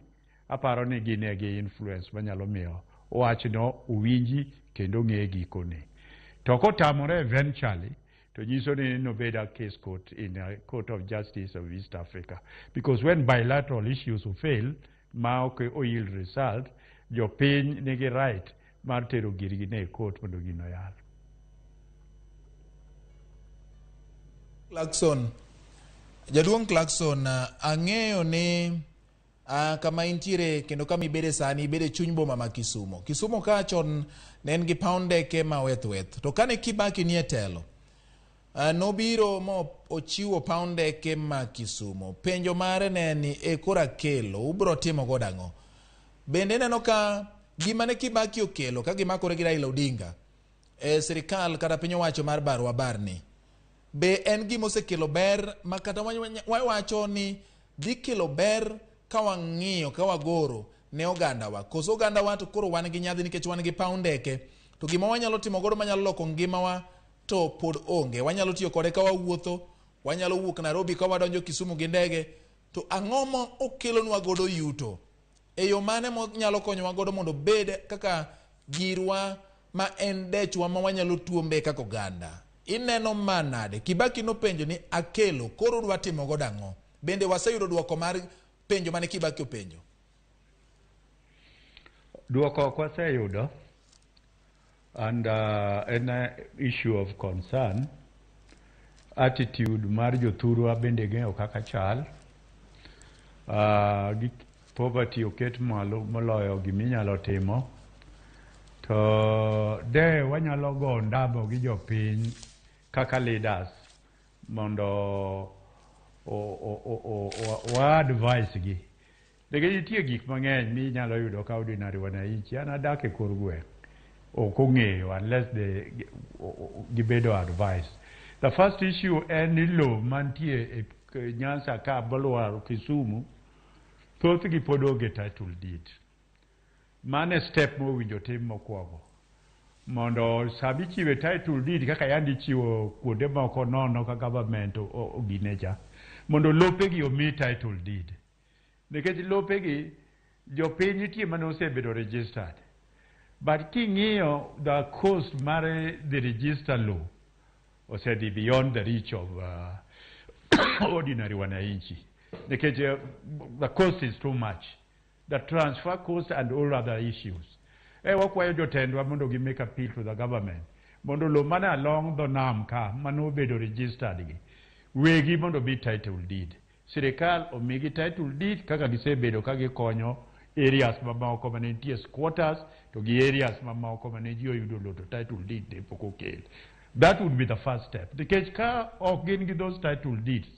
aparo ni gin e gi influence manyalo miyo wachno owinji kendo ng'e gikone. To kotamore eventually, To nyiso ni nobed a case court in a Court of Justice of East Africa. Because when bilateral issues fail, ma ok oyield result, jopiny nigi right mar tero girgi ne court mondo gino yal. Clarkson, jaduong' Clarkson, ang'eyo ni kama intiere kendo kama ibede sani ibede chuny boma ma Kisumu. Kisumu ka chon ne en gi paw ndeke ma weth weth. To kane Kibaki nie telo, nobiro mo ochiwo paw ndeke ma Kisumu. Penjo mare ne en ni e koro akelo, ubiro timo godo ang'o? Bende ineno ka gima ne Kibaki okelo ka gimakore gi Raila Odinga e sirikal kata piny owacho mar barwa barni, be en gima osekelo ber ma kata wawacho ni dhi kelo ber ka wang'iyo ka wagoro ne ogandawa? Koso ogandawa to koro wan gi nyadhi nikech wan gi paw ndeke, to gima wanyalo timo godo manyalo loko ngimawa to pod onge. Wanyalo tiyo kode ka wawuotho, wanyalo wuok Nairobi ka wadonjo Kisumu gi ndege, to ang'o ma okelonwa godo yuto? E yo mane monyalo konyowa godo mondo obed kaka girwa ma en dechwa ma wanyalo tuombe kaka oganda? Ineno ma nade? Kibaki nopenjo ni akelo, koro udwa timo godo ang'o? Bende waseyudo duoko mar penjo mane Kibaki openjo? Duoko ok waseyudo, and en issue of concern. Attitude mar jothurwa bende ng'eyo kaka chal. Gi poverty oket malo moloyo giminyalo timo. To de wanyalo go ndabo gi jopiny kaka leaders mondo wa advise gi. Nikech nitie gik mang'eny minyalo yudo ka ordinary wananchi. An adak e kor gweng'. Ok ong'eyo unless they gibedo advice. The first issue en ni lowo mantie e Nyanza ka moluoro Kisumu, thothgi pod onge title deed. Mano e step mowinjo tim mokwongo. Mondo sama ichiwe title deed kaka yande ichiwo kuonde moko nono ka government ogine cha, mondo lopegi omi title deed. Nikech lopegi jopiny nitie mane osebedo registered. But king'iyo the cost mar the register law osedhi beyond the reach of ordinary wananchi. Nikech the cost is too much. The transfer cost and all other issues. E wakwayo jotendwa mondo gi make appeal to the government. Mondo lowo mana along the nam ka mano obedo registered gi. Wegi mondo mi title deed. Sirikal omigi title deed kaka gisebedo ka gikonyo areas mamoko mane nitie squatters to gi areas mamoko mane ji oyudo lowo to title deed ne pok okel. That would be the first step. Nikech ka ok gin gi those title deeds,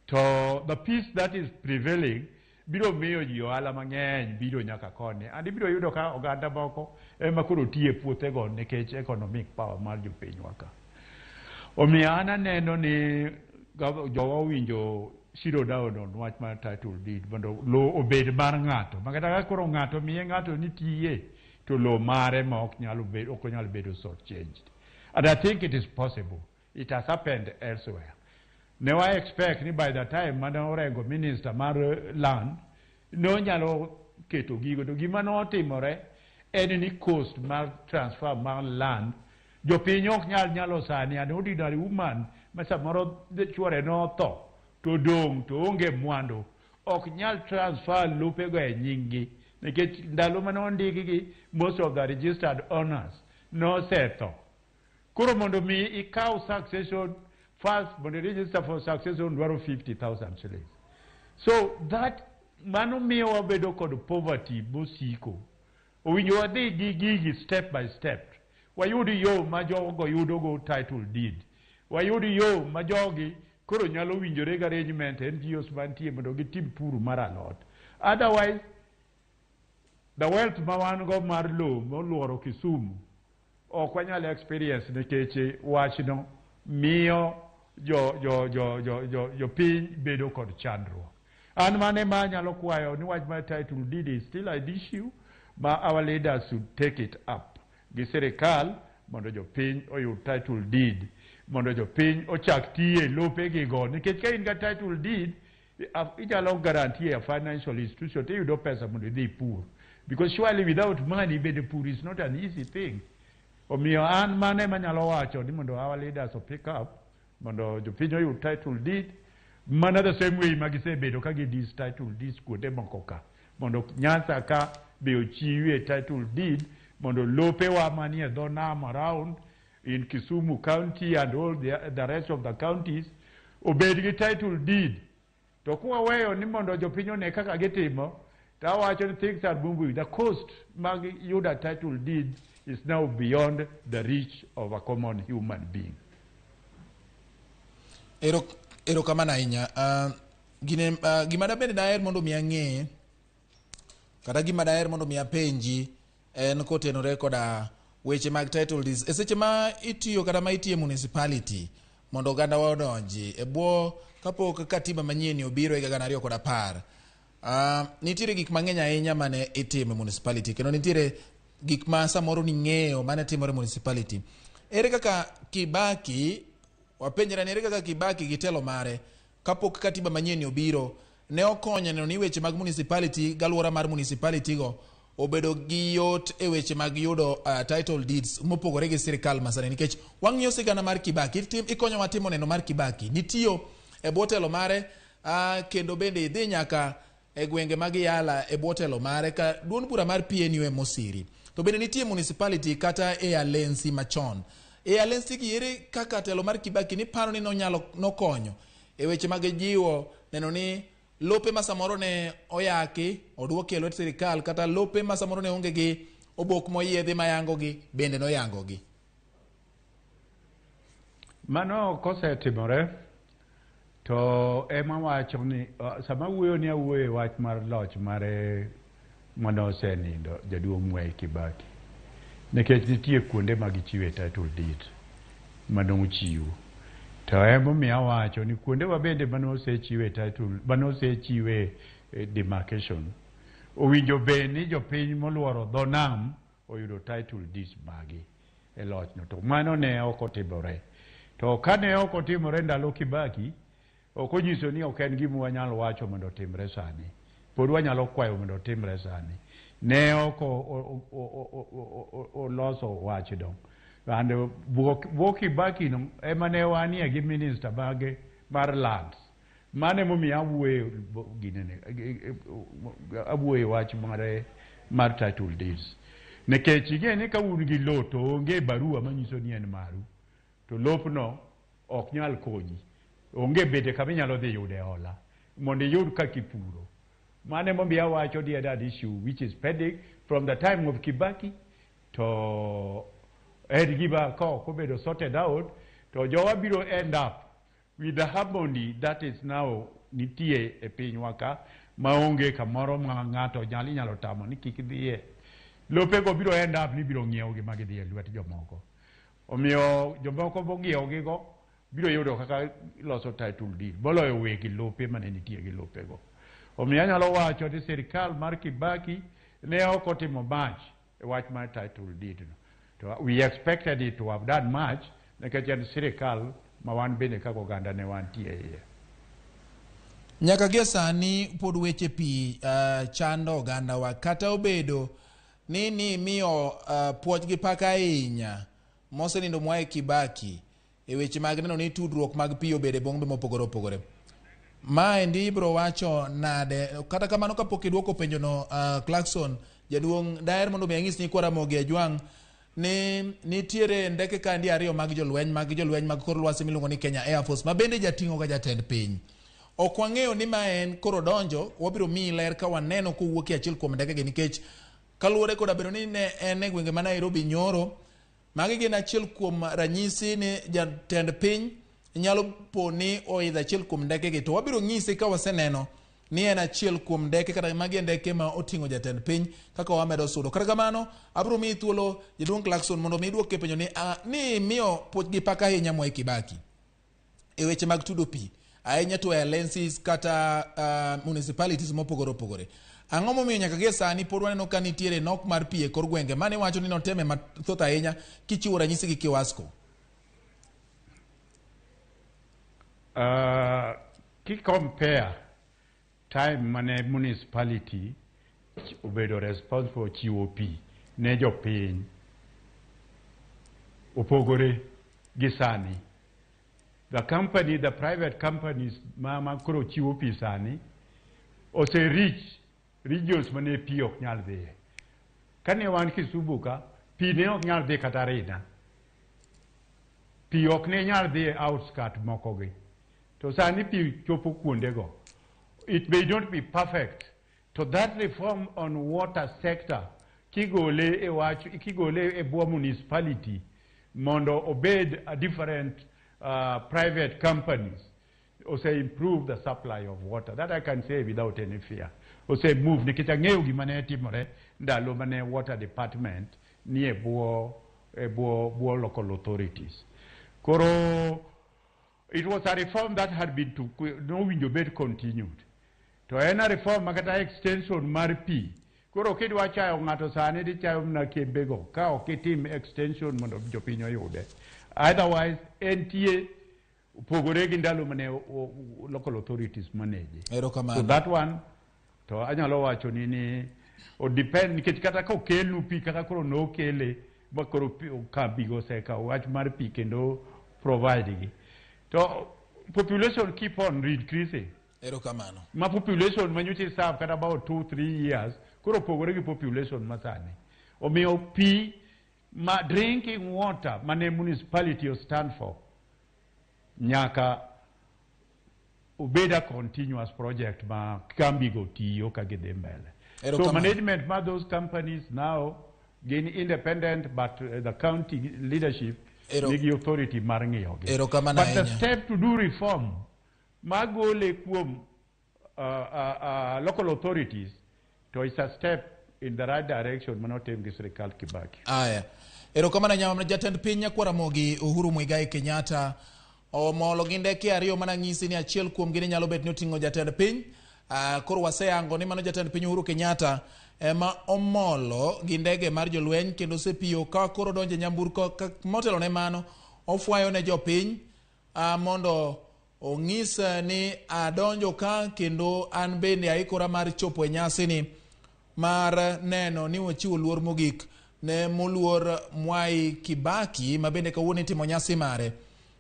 to the peace that is prevailing biro miyo ji ohala mang'eny biro nyaka koni. And ibiro yudo ka oganda moko ema koro tiye puothego nikech economic power mar jopinywa ka. Omiyo an aneno ni jowa owinjo zero down on wach mar title deed mondo lowo obed mar ng'ato. Ma kata ka koro ng'ato miye ng'ato ni tiye, to lowo mare ma ok nyal bedo, ok onyal bedo short changed. And I think it is possible. It has happened elsewhere. Ne wa expect ni by the time mane Orengo minister mar land, nonyalo keto gigo. To gima notimore en ni cost mar transfer mar land, jopiny ok nyal nyalo sani. An ordinary woman ma samoro chuore notho to dong' to onge mwandu, ok nyal transfer lopego e nying-gi nikech ndalo mane ondikgi most of the registered owners nosetho. Koro mondo mi ikaw succession first, mondo i register for succession dwaro 50,000 shillings. So that mano miyo wabedo kod poverty mosiko. Owinjo wadhi gi gigi step by step. Wayud yo ma jogo yudogo title deed. Wayud yo ma jogi koro nyalo winjore gi arrangement NGOs mantie mondo gitim pur mar alot. Otherwise, the wealth ma wan go mar lowo moluoro Kisumu ok wanyal experience nikech wachno miyo jo piny bedo kod chandruok. An mane ma anyalo kwayo ni wach mar title deed is still an issue ma our leaders should take it up gi sirikal mondo jopiny oyud title deed mondo jopiny ochak tiye lopegigo nikech ka in ga title deed inyalo guarantee a financial institution tiyudo pesa mondo idhi ipur, because surely without money bende pur is not an easy thing. Omiyo an mano ema anyalo wacho ni mondo our leaders o pick up mondo jopiny oyud title deed mana the same way ma gisebedo ka gidis title deeds kuonde moko ka mondo Nyanza ka be ochiwie title deed mondo lopewa manie dho nam around in Kisumu County and all the rest of the counties obed gi title deed. To kwaweyo ni mondo jopiny one kaka gitimo, to awacho ni things are moving. The cost mag yudo title deed is now beyond the reach of a common human being. Erokamano ahinya. Gima dabende daher mondo mi ang'e kata gima daher mondo mi apenji en kotenore koda weche mag title deeds. E seche ma itiyo kata ma itiyo e municipality mondo oganda wa odonji e bwo kapok katiba manyien obiro e higa 2010. Nitiere gik mang'eny ahinya mane itimo e municipality kendo nitiere gik ma samoro ning'eyo mane timore e municipality. Ere kaka Kibaki, wapenjre ni ere kaka Kibaki gi telo mare kapok katiba manyien obiro ne okonyo neno ni weche mag municipality gi alwora mar municipality go obedo gi yot e weche mag yudo title deeds mopogore gi sirikal masani, nikech wang'iyo sigana mar Kibaki, ikonyowa timo neno mar Kibaki nitiyo e bwo telo mare, kendo bende idhi nyaka e gwenge mag Yala e bwo telo mare ka duond bura mar PNU emosiri. To bende nitie municipality kata e Alensi machon. E Alensi gi ere kaka telo mar Kibaki niparo ni nonyalo nokonyo e weche mag jiwo neno ni lope ma samoro ne oyaki oduoki e lwet sirikal, kata lope ma samoro ne onge gi obok moyiedhi mayangogi bende noyangogi? Mano kosetimore to ema wacho ni sama awuoyo ni awuoyo e wach mar loch mare mane osenindo jaduong' Mwai Kibaki, nikech nitie kuonde ma gichiwe title deed mane ochiw. To emomiyo awacho ni kuondewa bende mane osechiwe title, mane osechiwe demarcation, owinjo bed ni jopiny moluoro dho nam oyudo title deeds magi e lochno. To mano ne ok otimore. To kane ok otimore ndalo Kibaki, ok onyiso ni ok en gima wanyalo wacho mondo otimre sani. Pod wanyalo kwayo mondo otimre sani. Ne ok oloso wachno. And bwo Kibaki no ema ne wanie gi minister mage mar lands. Mano emomiyo awuoyo ginene, awuoyo wach mare mar title deeds. Nikech ing'e ni ka un gi lowo to onge barua manyiso ni en maru, to lopno ok nyal konyi. Onge bende kama inyalo dhi yude hola mondo iyud kaka ipuro. Mano emomiyo awacho ni that issue which is pending from the time of Kibaki to en gima ka ok obedo sorted out to jowa biro end up with the harmony that is now nitie e pinywa ka maonge kamoro ma ng'ato inyalo tamo ni kik dhiye. Lopego biro end up ni biro ng'iewogi ma gidhi e lwet jomoko. Omiyo jomoko mong'iewogigo biro yudo kaka loso title deed moloyo wegi lope mane nitie gi lopego. Omiyo anyalo wacho ni sirikal mar Kibaki ne ok otimo much e wach mar title deed no. To we expected it to have done much nikech en sirikal ma wan bende kaka oganda ne wantie e iye. Nyaka gie sani pod weche pi chando ogandawa, kata obedo ni miyo puoch gi pak ahinya mosenindo Mwai Kibaki e weche mag neno ni tudruok mag pi obedo e bombe mopogore opogore. Maendi ibiro wacho nade? Kata kamano kapok iduoko penjono, Clarkson jaduong', daher mondo mi anyis nyikwa Ramogi Ajwang' ni nitiere ndeke kandi ariyo mag jolweny mag kor lwasi miluongo ni Kenya Air Force ma bende jating'o ga jatend piny. Ok wang'eyo ni ma en koro donjo, wabiro miyi ler ka waneno kowuok e achiel kuom ndeke gi, nikech kaluwore koda bedo ni ne en e gwenge ma Nairobi nyoro. Magi gin achiel kuom ranyisi ni jatend piny nyalo po ni oidho achiel kuom ndeke gi, to wabiro nyisi ka waseneno ni en achiel kuom ndeke kata magi e ndeke ma oting'o jatend piny kaka wamedo sudo. Kata kamano, abiro miyi thuolo, jaduong' Clarkson, mondo mi iduok e penjo ni, ni miyo puoch gi pak ahinya Mwai Kibaki e weche mag tudo pi ahinya to e agencies kata municipalities mopogore opogore. Ang'o momiyo nyaka gie sani pod waneno ka nitiere nok mar pi e kor gwenge mane wacho ni noteme mathoth ahinya kichiwo ranyisi gi Kiwasco? Ki compare time mane municipality obedo responsible chiwo pi ne jopiny. Opogore gi sani. The company, the private companies ma koro chiwo pi sani ose reach regions mane pi ok nyal dhiye. Kane wan Kisumu ka, pi ne ok nyal dhi kata Rina. Pi ok ne nyal dhi e outskirt moko gi. To sani pi chopo kuondego. It may not be perfect. To that reform on water sector, kigole e wach, kigole e bwo municipality, mondo obed a different private companies, ose improve the supply of water. That I can say without any fear. Ose move, nikech ang'eyo gima ne timore ndalo mane water department ni e bwo local authorities. Koro it was a reform that had been to nowinjo bed continued. To en a reform ma kata extension mar pi. Koro kidwa chayo ng'ato sani tichayo mana kembego ka ok itim extension mondo jopiny oyude. Otherwise, entie opogore gi ndalo mane local authorities manage. Erokamano. So that one to anyalo wacho ni o depend, nikech kata ka okelnu pi kaka koro nokele ma koro kambigo osekawo wach mar pi kendo provide gi, to population keep on increasing. Erokamano. Ma population ma nyocha serve kata about 2-3 years koro opogore gi population ma sani. Omiyo pi ma drinking water mane municipality o stand for nyaka obed a continuous project ma kambigo tiyo ka gidhi mbele. So Erokamano. management ma those companies now gin independent, but the county leadership nigi authority mar ng'iyogi. Erokamano But the ahinya. step to do reform magole kuom local authorities to it's a step in the right direction manotim gi sirikal Kibaki. Aya. Erokamano ahinya, jatend piny Nyakwar Ramogi Uhuru Muigai Kenyatta omolo gi ndeke ariyo mana ng'isi ni achiel kuomgi ni nyalo bet ni oting'o jatend piny. Koro waseyango ni mano jatend piny Uhuru Kenyatta ema omolo gi ndege mar jolweny kendo osepiyo ka koro donjo e nyamburko. Motelo ne mano ofwayo ne jopiny mondo ong'is ni adonjo ka kendo an bende aikora mar chopo e nyasini mar neno ni wachiwo luor mogik ne moluor Mwai Kibaki ma bende kawuono itimo nyasi mare.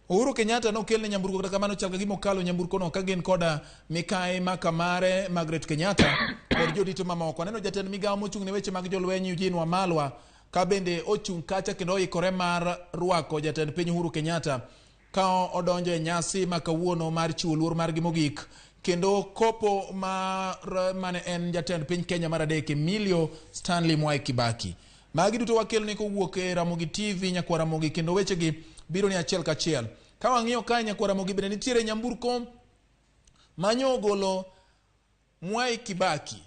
Uhuru Kenyatta nokelne nyamburko, kata kamano chal ka gima okalo nyamburko no ka gin koda mikayi makamare Margaret Kenyatta kod jodito mamoko. Aneno jatend migawo mochung' ne weche mag jolweny Eugene Wamalwa ka bende ochung' kacha kendo oikore mar rwako jatend piny Uhuru Kenyatta ka odonjo e nyasi ma kawuono mar chiwo luor margi mogik kendo kopo mar mane en jatend piny Kenya mar adek, Emilio Stanley Mwai Kibaki. Magi duto wakeloni kowuok e Ramogi TV, Nyakwar Ramogi, kendo wechegi biro ni achiel kachiel. Ka wang'iyo kae, Nyakwar Ramogi, bende nitiere nyamburko manyo ogolo Mwai Kibaki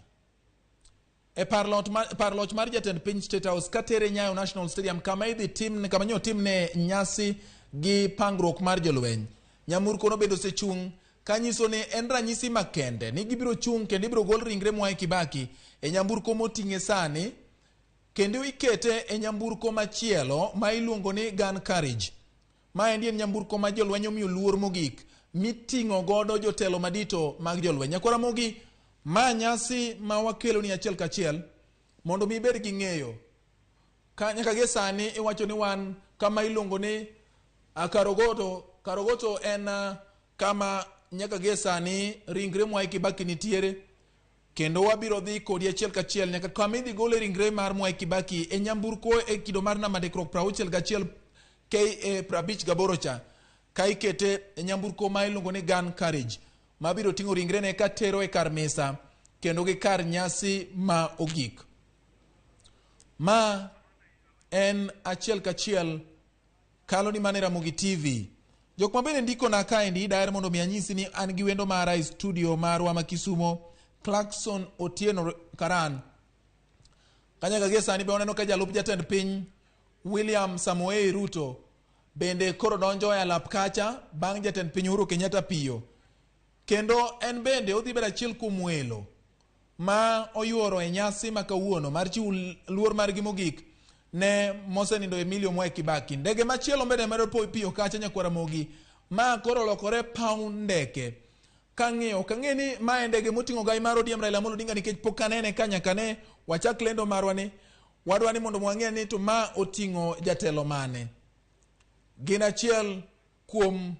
e par loch mar jatend piny State House katere Nyayo National Stadium kama idhi tim kama nyo timne nyasi gi pangruok mar jolweny. Nyamburko no bende osechung' kanyiso ni en ranyisi makende ni gibiro chung' kendo ibiro gol ringre Mwai Kibaki e nyamburko moting'e sani kendo ikete e nyamburko machielo ma iluongo ni gun carriage. Maendi en nyamburko ma jolweny omiyo luor mogik miting'o godo jotelo madito mag jolweny. Nyakwar Ramogi, ma nyasi ma wakelo ni achiel kachiel mondo mi ibed gi ng'eyo ka nyaka gie sani iwacho ni wan kama iluongo ni Karogoto. Karogoto en kama nyaka gie sani ringre Mwai Kibaki nitiere, kendo wabiro dhi kodi achiel kachiel nyaka kama idhi gole ringre mar Mwai Kibaki e nyamburko e kido mar namba ndikruok 61 KA 58 cha ka ikete e nyamburko ma iluongo ni gun carriage mabiro ting'o ringrene katero e kar misa kendo gi kar nyasi ma ogik. Ma en achiel kachiel kalo ni mane Ramogi TV. Jok ma bende ndikona kaendi daher mondo mi anyisi ni an gi wendo mara e studio marwa ma Kisumo, Clarkson Otieno Karan. Kanyaka gie sani be waneno ka jalup jatend piny William Samoei Ruto bende koro donjo e alap kacha bang' jatend piny Uhuru Kenyatta piyo. Kendo en bende odhi bedo achiel kuom welo ma oyuoro e nyasi ma kawuono mar chiwo luor margi mogik ne mosenindo Emilio Mwai Kibaki. Ndege machielo bende medo piyo kacha, Nyakwar Ramogi, ma koro olokore paw ndeke. Kang'iyo ok ang'e ni ma en ndege moting'o gai mar ODM Raila Amolo Odinga, nikech pok anene ka nyaka ne wachak lendo marwa ni wadwa ni mondo wang'e ni to ma oting'o jatelo mane. Gin achiel kuom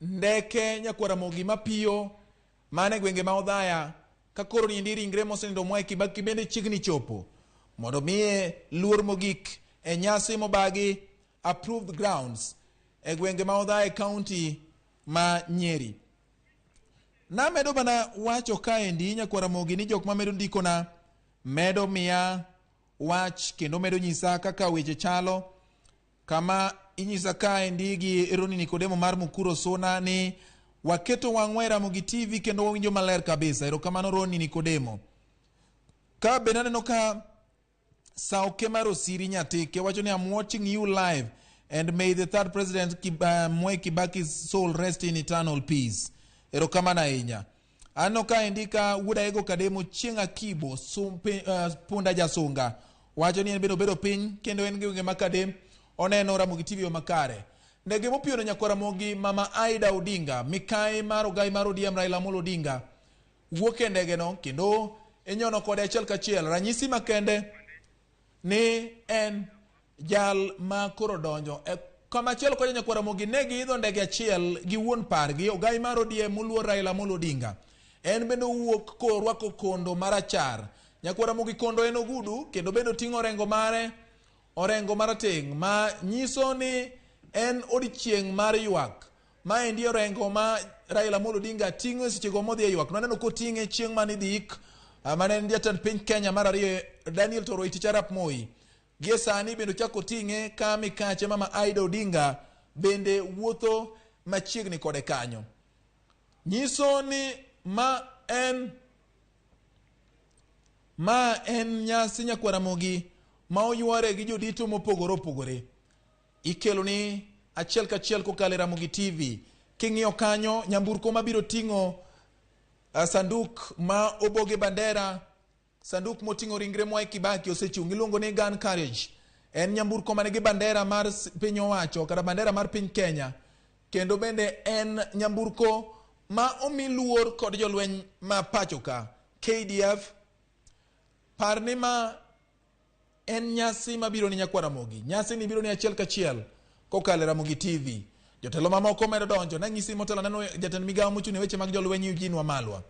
ndeke nyakwar Ramogi mapiyo mane gwenge ma Othaya ka koro niendi ringre mosenindo Mwai Kibaki bende chiegni chopo mondo miye luor mogik e nyasi mobagi approved grounds e gwenge ma Othaya e county ma Nyeri. Namedo mana wacho kaendi nyakwar Ramogi ni jok mamedo ndikona medo miya wach kendo medo nyisa kaka weche chalo kama inyisa kaendi gi Roni Nikodemo mar Mukuro Suna ni waketo wang'wa e Ramogi TV kendo wawinjo maler kabisa. Erokamano Roni Nikodemo. Ka bende aneno ka Sauke mar Osiri Nyatike wacho ni, "I'm watching you live and may the third president Mwai Kibaki's soul rest in eternal peace." Erokamano ahinya. Aneno kaendi ka wuod Aego Kademo chieng' Akibo Punda Jasunga wacho ni en bende obedo piny kendo en gi gwenge ma Kadem oneno Ramogi TV yo makare. Ndege mopiyono nyakwar Ramogi Mama Aida Odinga mikai mar ogai mar ODM Raila Amolo Odinga wuok e ndege no kendo inyono kode achiel kachiel. Ranyisi makende ni en jal ma koro donjo e kamachielo kocha nyakwar Ramogi ne giidho ndege achiel gi wuon pargi ogai mar ODM moluor Raila Amolo Odinga. En bende owuok korwako kondo marachar. Nyakwar Ramogi kondo en ogudu kendo bende oting'o orengo mare orengo marateng' ma nyiso ni en odiechieng' mar ywak. Maendi orengo ma Raila Amolo Odinga ting'o e sechego modhi e ywak. Nwaneno koting'e chieng' mane idhi ik mane en jatend piny Kenya mar ariyo Daniel Toroitich arap Moi. Gie sani bende ochako oting'e ka mikache mama Aida Odinga bende wuotho machiegni kode kanyo. Nyiso ni ma en nyasi nyakwar Ramogi ma oyware gi jodito mopogore opogore. Ikelo ni achiel kachiel kokalo e Ramogi TV. King'iyo kanyo nyamburko mabiro ting'o sanduk ma oboge bandera, sanduk moting'o ringre Mwai Kibaki osechung' iluongo ni gun carriage. En nyamburko manigi bandera mar piny owacho kata bandera mar piny Kenya kendo bende en nyamburko ma omi luor kod jolweny ma pacho ka KDF. Par ni ma en nyasi mabiro ni nyakwar Ramogi. Nyasi ni biro ni achiel kachiel kokalo e Ramogi TV. Jotelo mamoko medo donjo. Nanyisi motelo neno jatend migawo mochung' ne weche mag jolweny Eugene Wamalwa.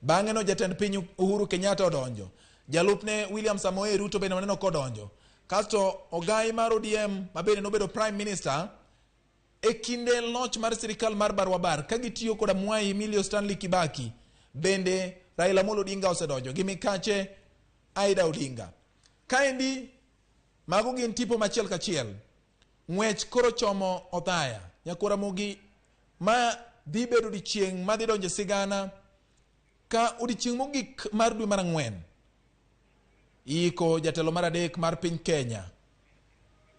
Bang'e no jatend piny Uhuru Kenyatta odonjo. Jalupne William Samoei Ruto bende waneno kodonjo. Kasto ogai mar ODM ma bende nobedo prime minister e kinde loch mar sirikal mar Barwabar ka gitiyo koda Mwai Emilio Stanley Kibaki bende Raila Amolo Odinga osedonjo gi mikache Aida Odinga. Kaendi mago gin tipo machiel kachiel. Ng'wech koro chomo Othaya. Nyakwar Ramogi ma dhi bedo odiechieng' madhi donjo e sigana ka odiechieng' mogik mar dwe mar ang'wen. Iiko jatelo mar adek mar piny Kenya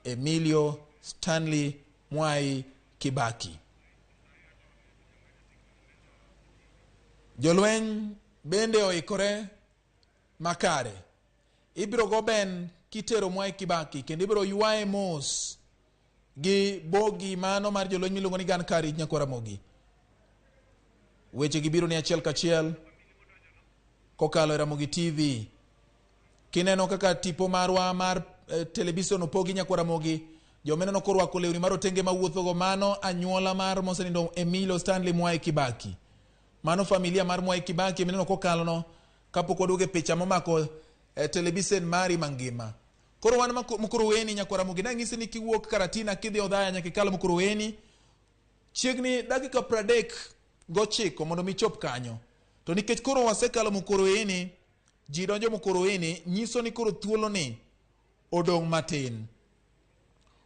Emilio Stanley Mwai Kibaki. Jolweny bende oikore makare. Ibiro go ben kitero Mwai Kibaki kendo ibiro ywaye mos gi bogi mano mar jolweny miluongo ni gun carriage nyakwar Ramogi. Weche gi biro ni achiel kachiel kokalo e Ramogi TV. Kineno kaka tipo marwa mar television opogi nyakwar Ramogi, jomineno korwako lewni marotenge mawuothogo mano anyuola mar mosenindo Emilio Stanley Mwai Kibaki. Mano familia mar Mwai Kibaki mineno kokalo no kapok waduogo e picha momako television mari mangima. Koro wan Mukurweini nyakwar Ramogi nanyisi ni kiwuok Karatina kidhi Othaya nyaka ikal Mukurweini chiegni dakika 39 mondo mi chop kanyo. To nikech koro wasekalo Mukurweini, ji donjo Mukurweini nyiso ni koro thuolo ni odong' matin.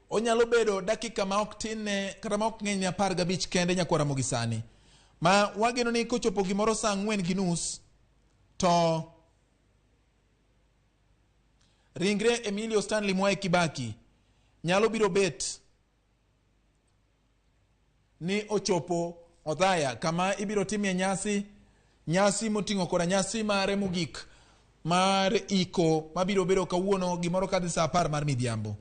Onyalo bedo dakika ma ok tin ne kata ma ok ng'eny ne 15 kende nyakwar Ramogi sani. Ma wageno ni kochopo gimoro saa 4:30 to ringre Emilio Stanley Mwai Kibaki nyalo biro bet ni ochopo Othaya kama ibiro timie nyasi nyasi moting'o koda nyasi mare mogik mar iko mabiro bedo kawuono gimoro kadhi saa 10 mar midhiambo.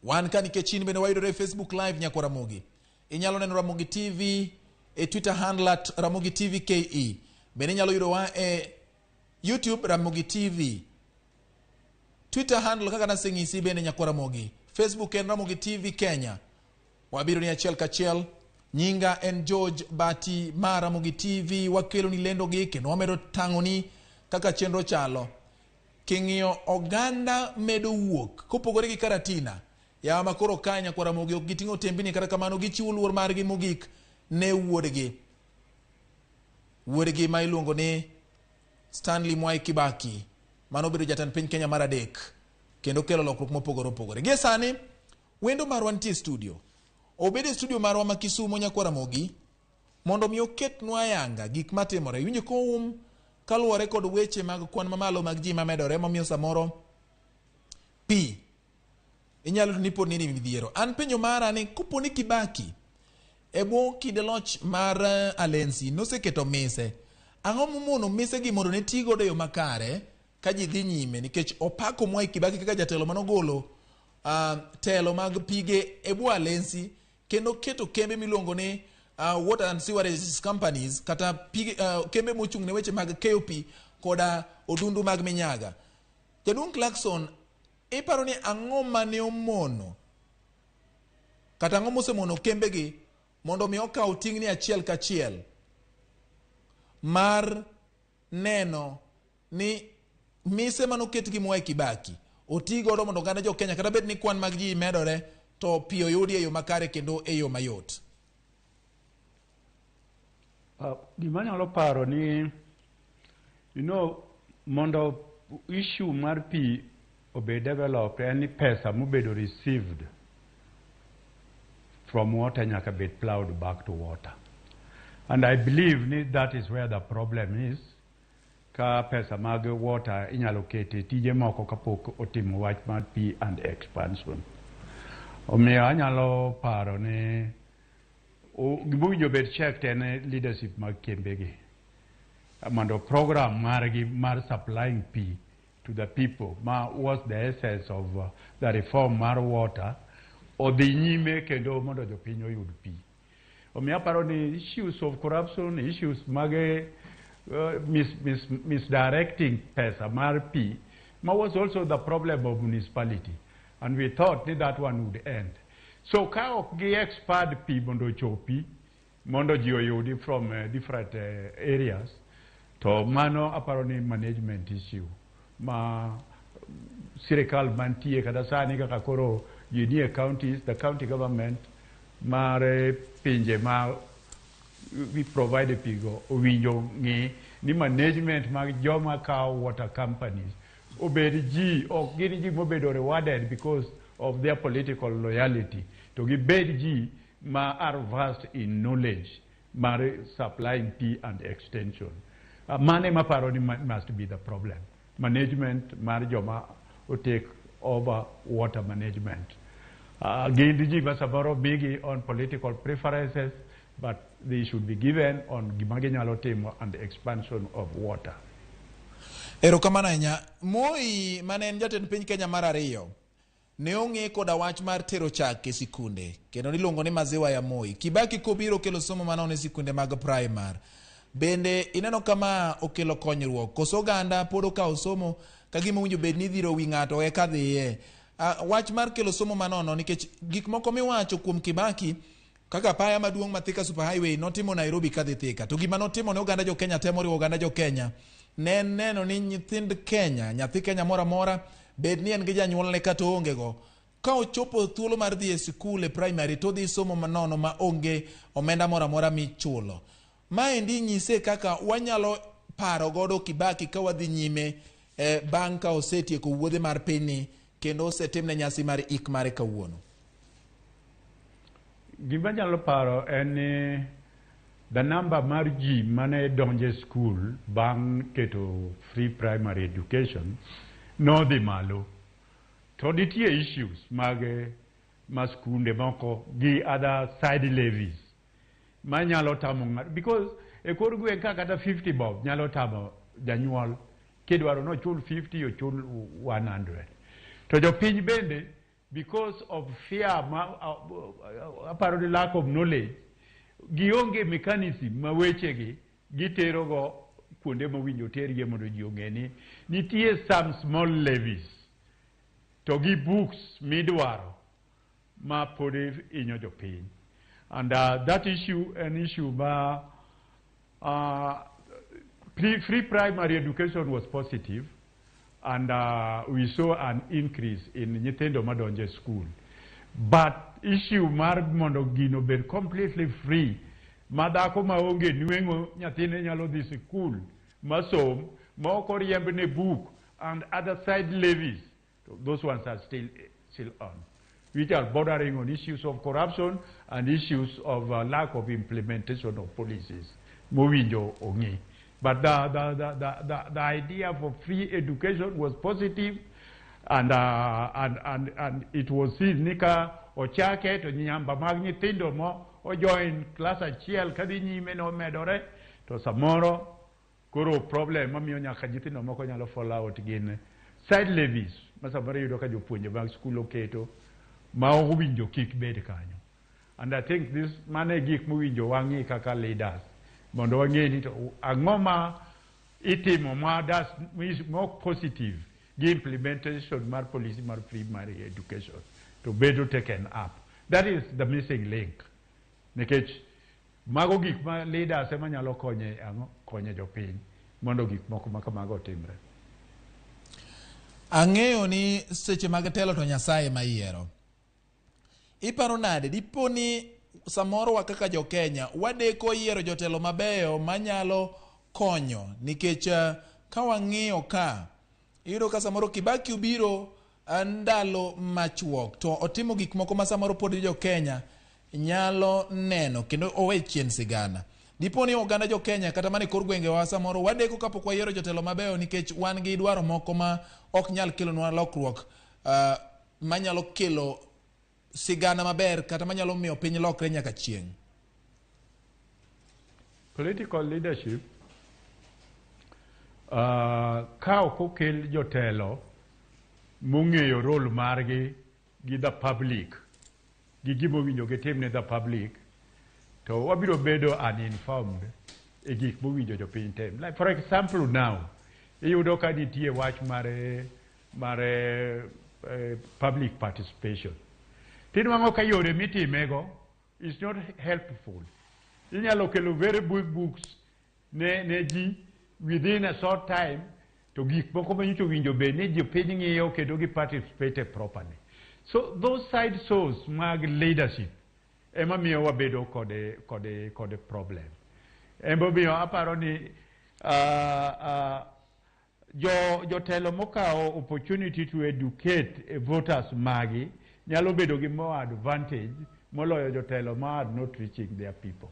Wan ka nikech in bende wayudore e Facebook Live nyakwar Ramogi. Inyalo neno Ramogi TV e Twitter handle @RamogiTVKE. Bende inyalo yudowa e YouTube Ramogi TV. Twitter handle kaka naseng'isi bende nyakwar Ramogi. Facebook en Ramogi TV Kenya. Wabiro ni achiel kachiel. Nyinga en George Bati mar Ramogi TV. Wakelo ni lendo gi kendo wamedo tang'oni kaka chenro chalo. King'iyo oganda medo wuok kopogore gi Karatina. Yawa makoro kae nyakwar Ramogi ok giting'o tembini, kata kamano gichiwo luor margi mogik ne wuodgi. Wuodgi ma iluongo ni Stanley Mwai Kibaki, mano obedo jatend piny Kenya mar adek kendo kelo lokruok mopogore opogore. Gie sani wendo marwa nitie e studio. Obedo e studio marwa ma Kisumo, nyakwar Ramogi, mondo mi oketnwa ayanga gik matimore. Iwinjo koum kaluwore kod weche mag kwan mamalo mag ji mamedore, momiyo samoro pi inyalo yudo ni pod ni midhiero. An penjo mara ni kopo ni Kibaki e bwo kinde loch mar Alensi noseketo mise, ang'o momono mise gi mondo ne ti godo e yo makare ka ji dhi nyime? Nikech opako Mwai Kibaki kaka jatelo manogolo telo mag pige e bwo Alensi kendo keto kembe miluongo ni water and sewerage companies, kata pige, kembe mochung' ne weche mag keyo pi koda odundu mag minyaga. Jaduong' Clarkson, iparo ni ang'o mane omono kata ang'o mosemono kembegi mondo mi okaw ting'ni achiel kachiel mar neno ni mise manoket gi Mwai Kibaki oti godo mondo oganda jo Kenya, kata bed ni kwan mag ji medore, to pi oyudi e yo makare kendo e yo mayot? Gima anyalo paro ni mondo issue mar pi obed developed en ni pesa mobedo received from water nyaka bed plowed back to water. And I believe ni that is where the problem is. Ka pesa mag water inyalo kete tije moko kapok otimo wach mar pi and expansion. Omiyo anyalo paro ni gimowinjo bed checked en leadership mag kembegi mondo program margi mar supplying pi to the people, ma was the essence of the reform mar water, odhi nyime kendo mondo jopiny oyud pi. Omiyo aparo ni issues of corruption, issues mag misdirecting pesa mar pi, ma was also the problem of municipality, and we thought ni that one would end. So ka ok gi expand pi mondo ochopi mondo ji oyudi from different areas, to mano aparo ni management issue ma sirikal mantie kata sani kaka koro ji nie counties, the county government mar pinje ma we provide pi go owinjo ng'i ni management mag joma kawo water companies obed ji, ok gin ji mobedo rewarded because of their political loyalty, to gibed ji ma are versed in knowledge mar supplying pi and extension. Mano ema paro ni must be the problem, management mar joma o take over water management. Gin ji ma samoro migi on political preferences, but they should be given on gima ginyalo timo and expansion of water. Erokamano ahinya. Moi mane en jatend piny Kenya mar ariyo ne ong'e koda wach mar tero chak e sikunde kendo niluongo ni maziwa ya Moi. Kibaki kobiro kelo somo manono e sikunde mag primar. Bende ineno kama okelo konyruok koso oganda pod okawo somo ka gima owinjo bed ni idhiro wi ng'ato eka dhiye? Wach mar kelo somo manono, nikech gik moko miwacho kuom Kibaki kaka apaya maduong' ma Thika Super Highway notimo Nairobi kadhi Thika, to gima notimo ne oganda jo Kenya temo riwo oganda jo Kenya ne en neno ni nyithind Kenya, nyathi Kenya moro amora, bed ni en gi janyuolne kata oonge go, ka ochopo thuolo mar dhi e sikul e primary to odhi somo manono ma onge omenda moro amora michulo. Maendi nyise kaka wanyalo paro godo Kibaki ka wadhi nyime bang' ka osetieko wuodhe mar pinyni kendo osetimne nyasi mar ik mare kawuono. Gima anyalo paro en ni the number mar ji mane donjo e school bang' keto free primary education nodhi malo. To nitie issues mag ma skunde moko gi other side levies manyalo tamo ng'ato, because e kor gweng' ka kata 50 bob nyalo tamo janyuol kidwaro nochul 50, ochul 100. To jopiny bende, because of fear ma aparo ni lack of knowledge, gionge mechanism ma wechegi giterogo kuonde mowinjo tergie mondo ji ong'e ni nitie some small levies to gi books midwaro. ma pod hinyo jopiny. And that issue an issue ma free primary education was positive, and we saw an increase in nyithindo madonjo e school. But issue mar mondo gino bed completely free, ma dhako maonge nweng'o nyathine nyalo dhi sikul masom ma ok oriembne book and other side levies, those ones are still on, which are bordering on issues of corruption and issues of lack of implementation of policies mowinjo ong'i. But the idea for free education was positive, and it was seen ni ka ochake to nyamba mag nyithindo mo ojoin klas achiel kadhi nyime nomedore, to samoro koro problem mamiyo nyaka nyithindo moko nyalo fall out gin side levies ma samoro iyudo ka jopuonje mag skul oketo ma ok owinjo kik bed kanyo. And I think this mano e gik mowinjo wang'i kaka leaders mondo wang'e ni to ang'o ma itimo ma das mok positive gi implementation mar policy mar free primary education to bedo taken up. That is the missing link, nikech mago gik ma leaders ema nyalo konye ang'o, konye jopiny mondo gik moko ma kamago otimre. Ang'eyo ni seche mag telo to Nyasaye ma yiero. Iparo nade dipo ni samoro wa kaka jo-Kenya wadeko yiero jotelo mabeyo manyalo konyo, nikech ka wang'iyo ka iyudo ka samoro Kibaki obiro ndalo machuok to otimo gik moko ma samoro pod jo-Kenya nyalo neno kendo owe chien sigana. Dipo ni oganda jo-Kenya kata mana e kor gwengewa samoro wadeko kapok wayiero jotelo mabeyo nikech wan gi dwaro moko ma ok nyal kelonwa lokruok manyalo kelo sigana maber kata manyalo miyo piny lokre nyaka chieng'. Political leadership, ka ok okel jotelo mong'eyo role margi gi the public, gi gimowinjo gitim ne the public, to wabiro bedo uninformed e gik mowinjo jopiny tim. Like, for example, now iyudo ka nitie wach mar public participation, tinwang'o ka yore mitimego is not helpful. Inyalo kelo very big books ne ji within a short time, to gik moko manyocha owinjo bed ni jopiny ng'iyo kendo gi participate properly. So those side source mag leadership ema miyo wabedo kode problem. Emomiyo aparo ni jotelo mokawo opportunity to educate voters magi nyalo bedo gi more advantage moloyo jotelo ma are not reaching their people.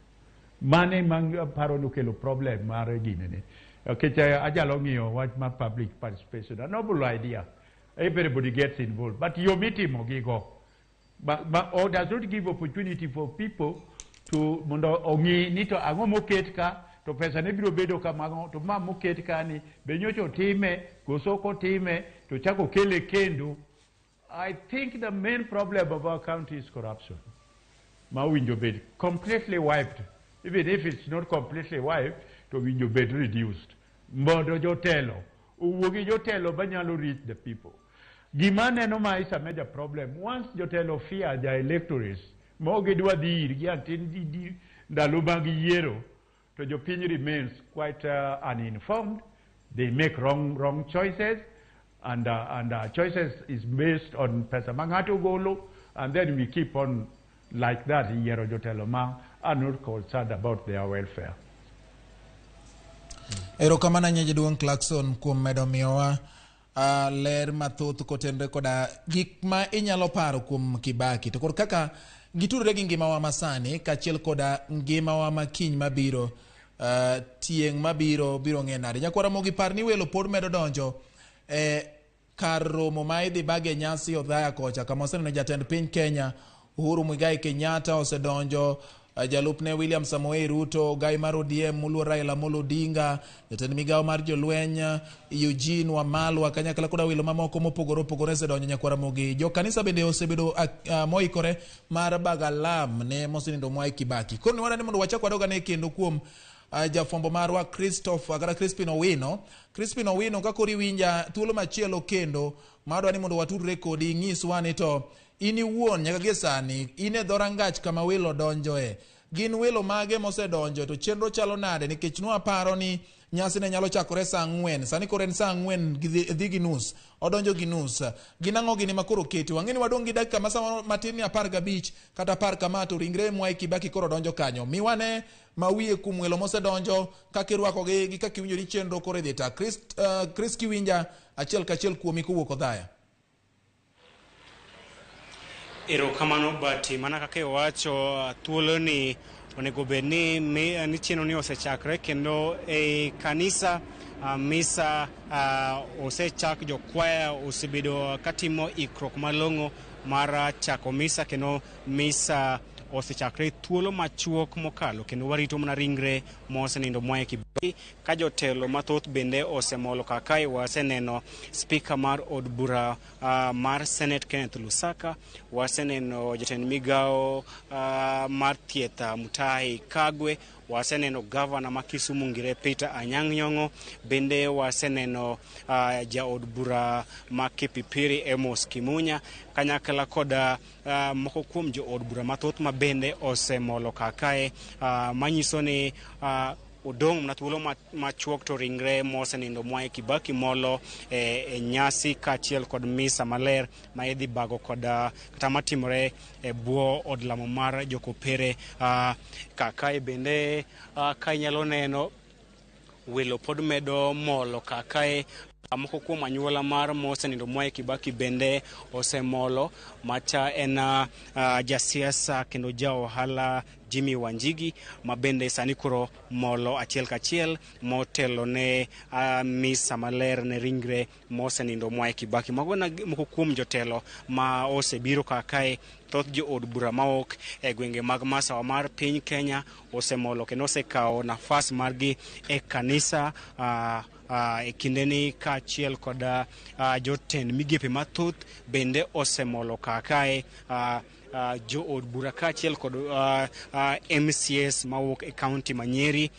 Mane ma aparo ni okelo problem mar ginene, nikech anyalo ng'iyo wach mar public participation, a noble idea, everybody gets involved, but yo mitimo gigo but or does not give opportunity for people to mondo ong'i ni to ang'o moket ka, to pesa ne biro bedo kamano, to ma moket ka ni be nyocha otime koso ok otime, to chako kele kendo. I think the main problem of our country is corruption ma owinjo bed completely wiped. Even if it's not completely wiped, to owinjo bed reduced mondo jotelo owuogi, jotelo manyalo reach the people. Gima aneno ma is a major problem, once jotelo fear their electorates ma ok gidwa dhi irgi until ndalo mag yiero, to jopiny remains quite uninformed. They make wrong choices, and choices is based on pesa ma ng'ato golo, and then we keep on like that, yiero jotelo ma are not concerned about their welfare. Erokamano ahinya, jaduong' Clarkson, kuom medo miyowa ler mathoth kotenore koda gik ma inyalo paro kuom Kibaki to kod kaka gitudore gi ngimawa masani kaachiel koda ngimawa ma kiny mabiro, tieng' mabiro biro ng'e nade. Nyakwara Ramogi, par ni welo pod medo donjo e kar romo ma idhi bage nyasi Othaya kocha, kama waseneno jatend piny Kenya Uhuru Muigai Kenyatta osedonjo, jalupne William Samoei Ruto, gai mar ODM moluor Raila Amolo Odinga, jatend migawo mar jolweny Eugene Wamalwa, kanyakla koda welo mamoko mopogore opogore osedonjo. Nyakwara Ramogi, jokanisa bende osebedo moikore mar bagalam ne mosenindo Mwai Kibaki. Koro ni wadani mondo wachak wadog ane kendo kuom jafwambo marwa Christopher kata Crispin Owino. Crispin Owino, ka koro iwinja thuolo machielo kendo madwa ni mondo watudre kodi, inyiswa ni to In iwuon nyaka gie sani in e dhorangach kama welo donjoe. Gin welo mage mosedonjo to chenro chalo nade nikech nwaparo ni nyasi ne nyalo chakore saa 4, sani koro en saa 4 dhi gi nus, odonjo gi nus. Gin ang'o gini ma koro oketi? Wang'e ni wadong' gi dakika ma matin ni 15 kata 10 kama to ringre Mwai Kibaki koro donjo kanyo. Miwane mawiye kuom welo mosedonjo, kaka irwakogi gi kaka iwinjo ni chenro koro idhi ta. Chris Kiwinja achiel kachiel kuomi kowuok Othaya. Erokamano Bati, mana kaka iwacho thuolo ni onego bed ni ni chenro ni osechakre kendo e kanisa misa osechak, jokwaya osebedo katimo ikruok malong'o mar chako misa kendo misa osechakre thuolo machuok mokalo kendo warito mana ringre mosenindo Mwai Kibaki ka jotelo mathoth bende osemolo kakae. Waseneno spika mar od bura mar Senate Kenneth Lusaka, waseneno jatend migawo mar thieth Mutahi Kagwe, waseneno gavana ma Kisumu Ngire Peter Anyang' Nyong'o, bende waseneno jaod bura ma Kipipiri Amos Kimunya kanyakla kod moko kuom jood bura mathoth ma bende osemolo kakae, manyiso ni odong' mana thuolo machuok to ringre mosenindo Mwai Kibaki molo e nyasi kaachiel kod misa maler ma idhi bago kod kata matimore e bwo od lamo mar jokopere. Kakae bende ka inyalo neno welo pod medo molo kakae. Moko kuom anyuola mar mosenindo Mwai Kibaki bende osemolo. Macha en jasiasa kendo ja ohala Jimmy Wanjigi ma bende sani koro molo achiel kachiel motelo ne misa maler ne ringre mosenindo Mwai Kibaki. Mago moko kuom jotelo ma osebiro kakae. Thoth jood bura mawuok e gwenge mag masawa mar piny Kenya osemolo kendo osekawo nafas margi e kanisa e kindeni kaachiel kod jotend migepe mathoth bende osemolo kakae. Jood bura kaachiel kod MCAs mawuok e kaunti ma Nyeri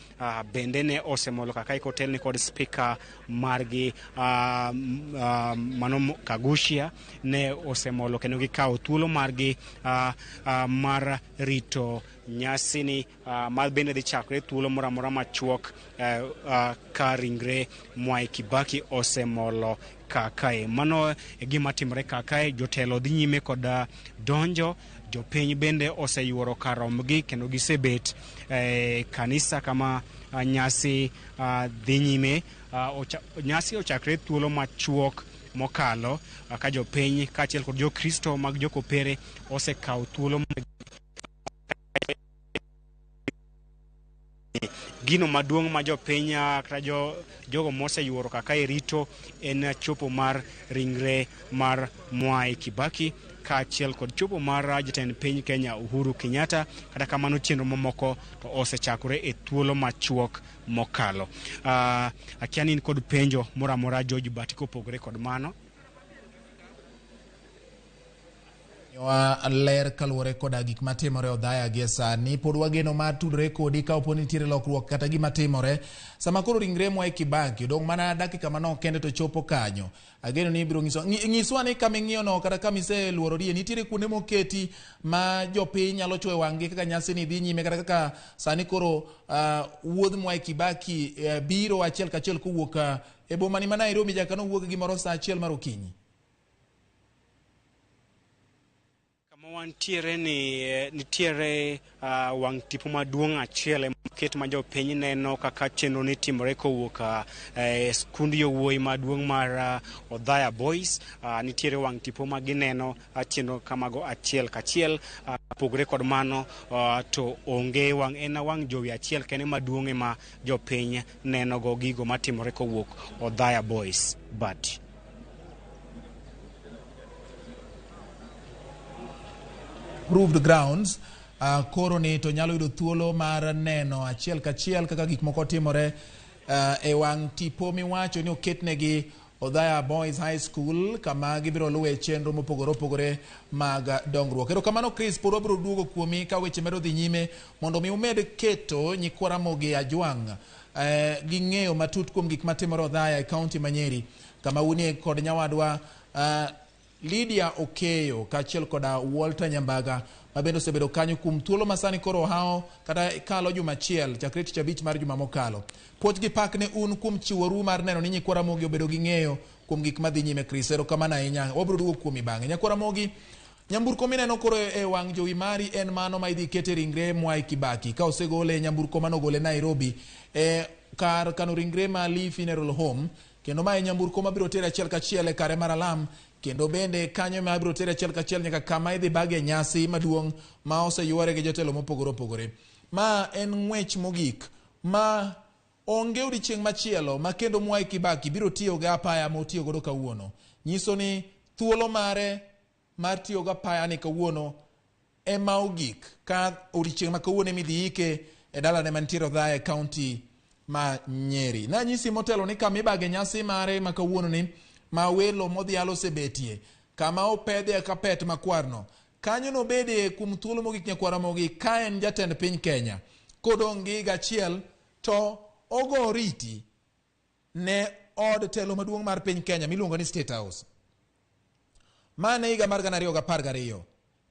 bende ne osemolo kakae kotelni kod spika margi mano Kaguchia ne osemolo kendo gikawo thuolo margi mar rito nyasini ma bende dhi chakore thuolo moro amora machuok ka ringre Mwai Kibaki osemolo kakae. Mano e gima timore kakae. Jotelo dhi nyime kod donjo, jopiny bende oseyuoro kar rombgi kendo gisebet e kanisa kama nyasi dhi nyime. Nyasi ochakre thuolo machuok mokalo ka jopiny kaachiel kod jokristo mag jokopere osekawo thuolo. Gino maduong' ma jopiny kata jogo moseyuoro kaka rito en chopo mar ringre mar Mwai Kibaki kaachiel kod chopo mar jatend piny Kenya Uhuru Kenyatta. Kata kamano chenro mamoko to osechakore e thuolo machuok mokalo. Akia ni in kod penjo moro amora George Bati kopogore kod mano. Wa ler kaluwore koda gik matimore Othaya gie sani. Pod wageno mar tudore kodi ka opo ni nitiere lokruok kata gima timore. Sama koro ringre Mwai Kibaki odong' mana dakika manok kende to chopo kanyo. Ageno ni ibiro nyiso nyiswa ni kama ing'iyo no kata kama iseluororie nitiere kuonde moketi ma jopiny nyalo chwoyo wang'gi kaka nyasi ni dhi nyime kata kaka sani koro wuodh Mwai Kibaki biro achiel kachiel kowuok e boma ni ma Nairobi nyaka nowuog gimoro saa 1 mar okinyi. Kama wantiere ni nitiere wang' tipo maduong' achiel emaket ma jopiny neno kaka chenro ni timore kowuok e skund yowuoyi maduong' mar Othaya Boys. Nitiere wang' tipo ma gineno chenro kamago achiel kachiel. Pogore kod mano to onge wang' en wang' jowi achiel kende maduong' ema jopiny neno go gigo matimore kowuok Othaya Boys. But proved grounds koro ni to nyalo yudo thuolo mar neno achiel kachiel kaka gik moko timore e wang' tipo miwacho ni oketnegi Othaya Boys High School kama gibiro luwe chenro mopogore opogore mag dongruok. Erokamano Chris, pod wabiro duogo kuomi ka weche medo dhi nyime mondo mi umed keto nyikwa Ramogi Ajwang' gi ng'eyo matut kuom gik matimore Othaya e kaunti ma Nyeri kama unie kod nyawadwa Lydia Okeyo kaachiel koda Walter Nyambaga ma bende osebedo kanyo kuom thuolo masani koro ohawo kata kalo juma achiel chakre tich abich mar juma mokalo. Puoch gi pak ne un kuom chiworu mar neno ni nyikwa Ramogi obedo gi ng'eyo kuom gik madhi nyime. Chris, erokamano ahinya. Wabiro duogo kuomi bang'e. Nyakwa Ramogi, nyamburko mineno koro e wang' jowi mari en mano ma idhi kete ringre Mwai Kibaki ka osegole e nyamburko manogole Nairobi e kar kano ringre ma Lee Funeral Home, kendo ma e nyamburko mabiro tere achiel kachiel e kare mar alam, kendo bende kanyo ema ibiro tere achiel kachiel nyaka kama idhi bage nyasi maduong' ma oseyuore gi jotelo mopogore opogore. Ma en ng'wech mogik ma onge odiechieng' machielo ma kendo Mwai Kibaki biro tiyo gi apaya motiyo godo kawuono. Nyiso ni thuolo mare mar tiyo gi apaya ni kawuono ema ogik, ka odiechieng' ma kawuono ema idhi ike e dalane mantiere Othaya e kaunti ma Nyeri. Nanyisi motelo ni kama ibage nyasi mare ma kawuono ni ma welo modhial osebetie, kama opedhe kapet makwarno, kanyo nobede kuom thuolo mogik nyakwar Ramogi ka en jatend piny Kenya. Kodong' gi higa achiel to ogo oriti ne od telo maduong' mar piny Kenya miluongo ni State House. Ma ne higa mar 2012.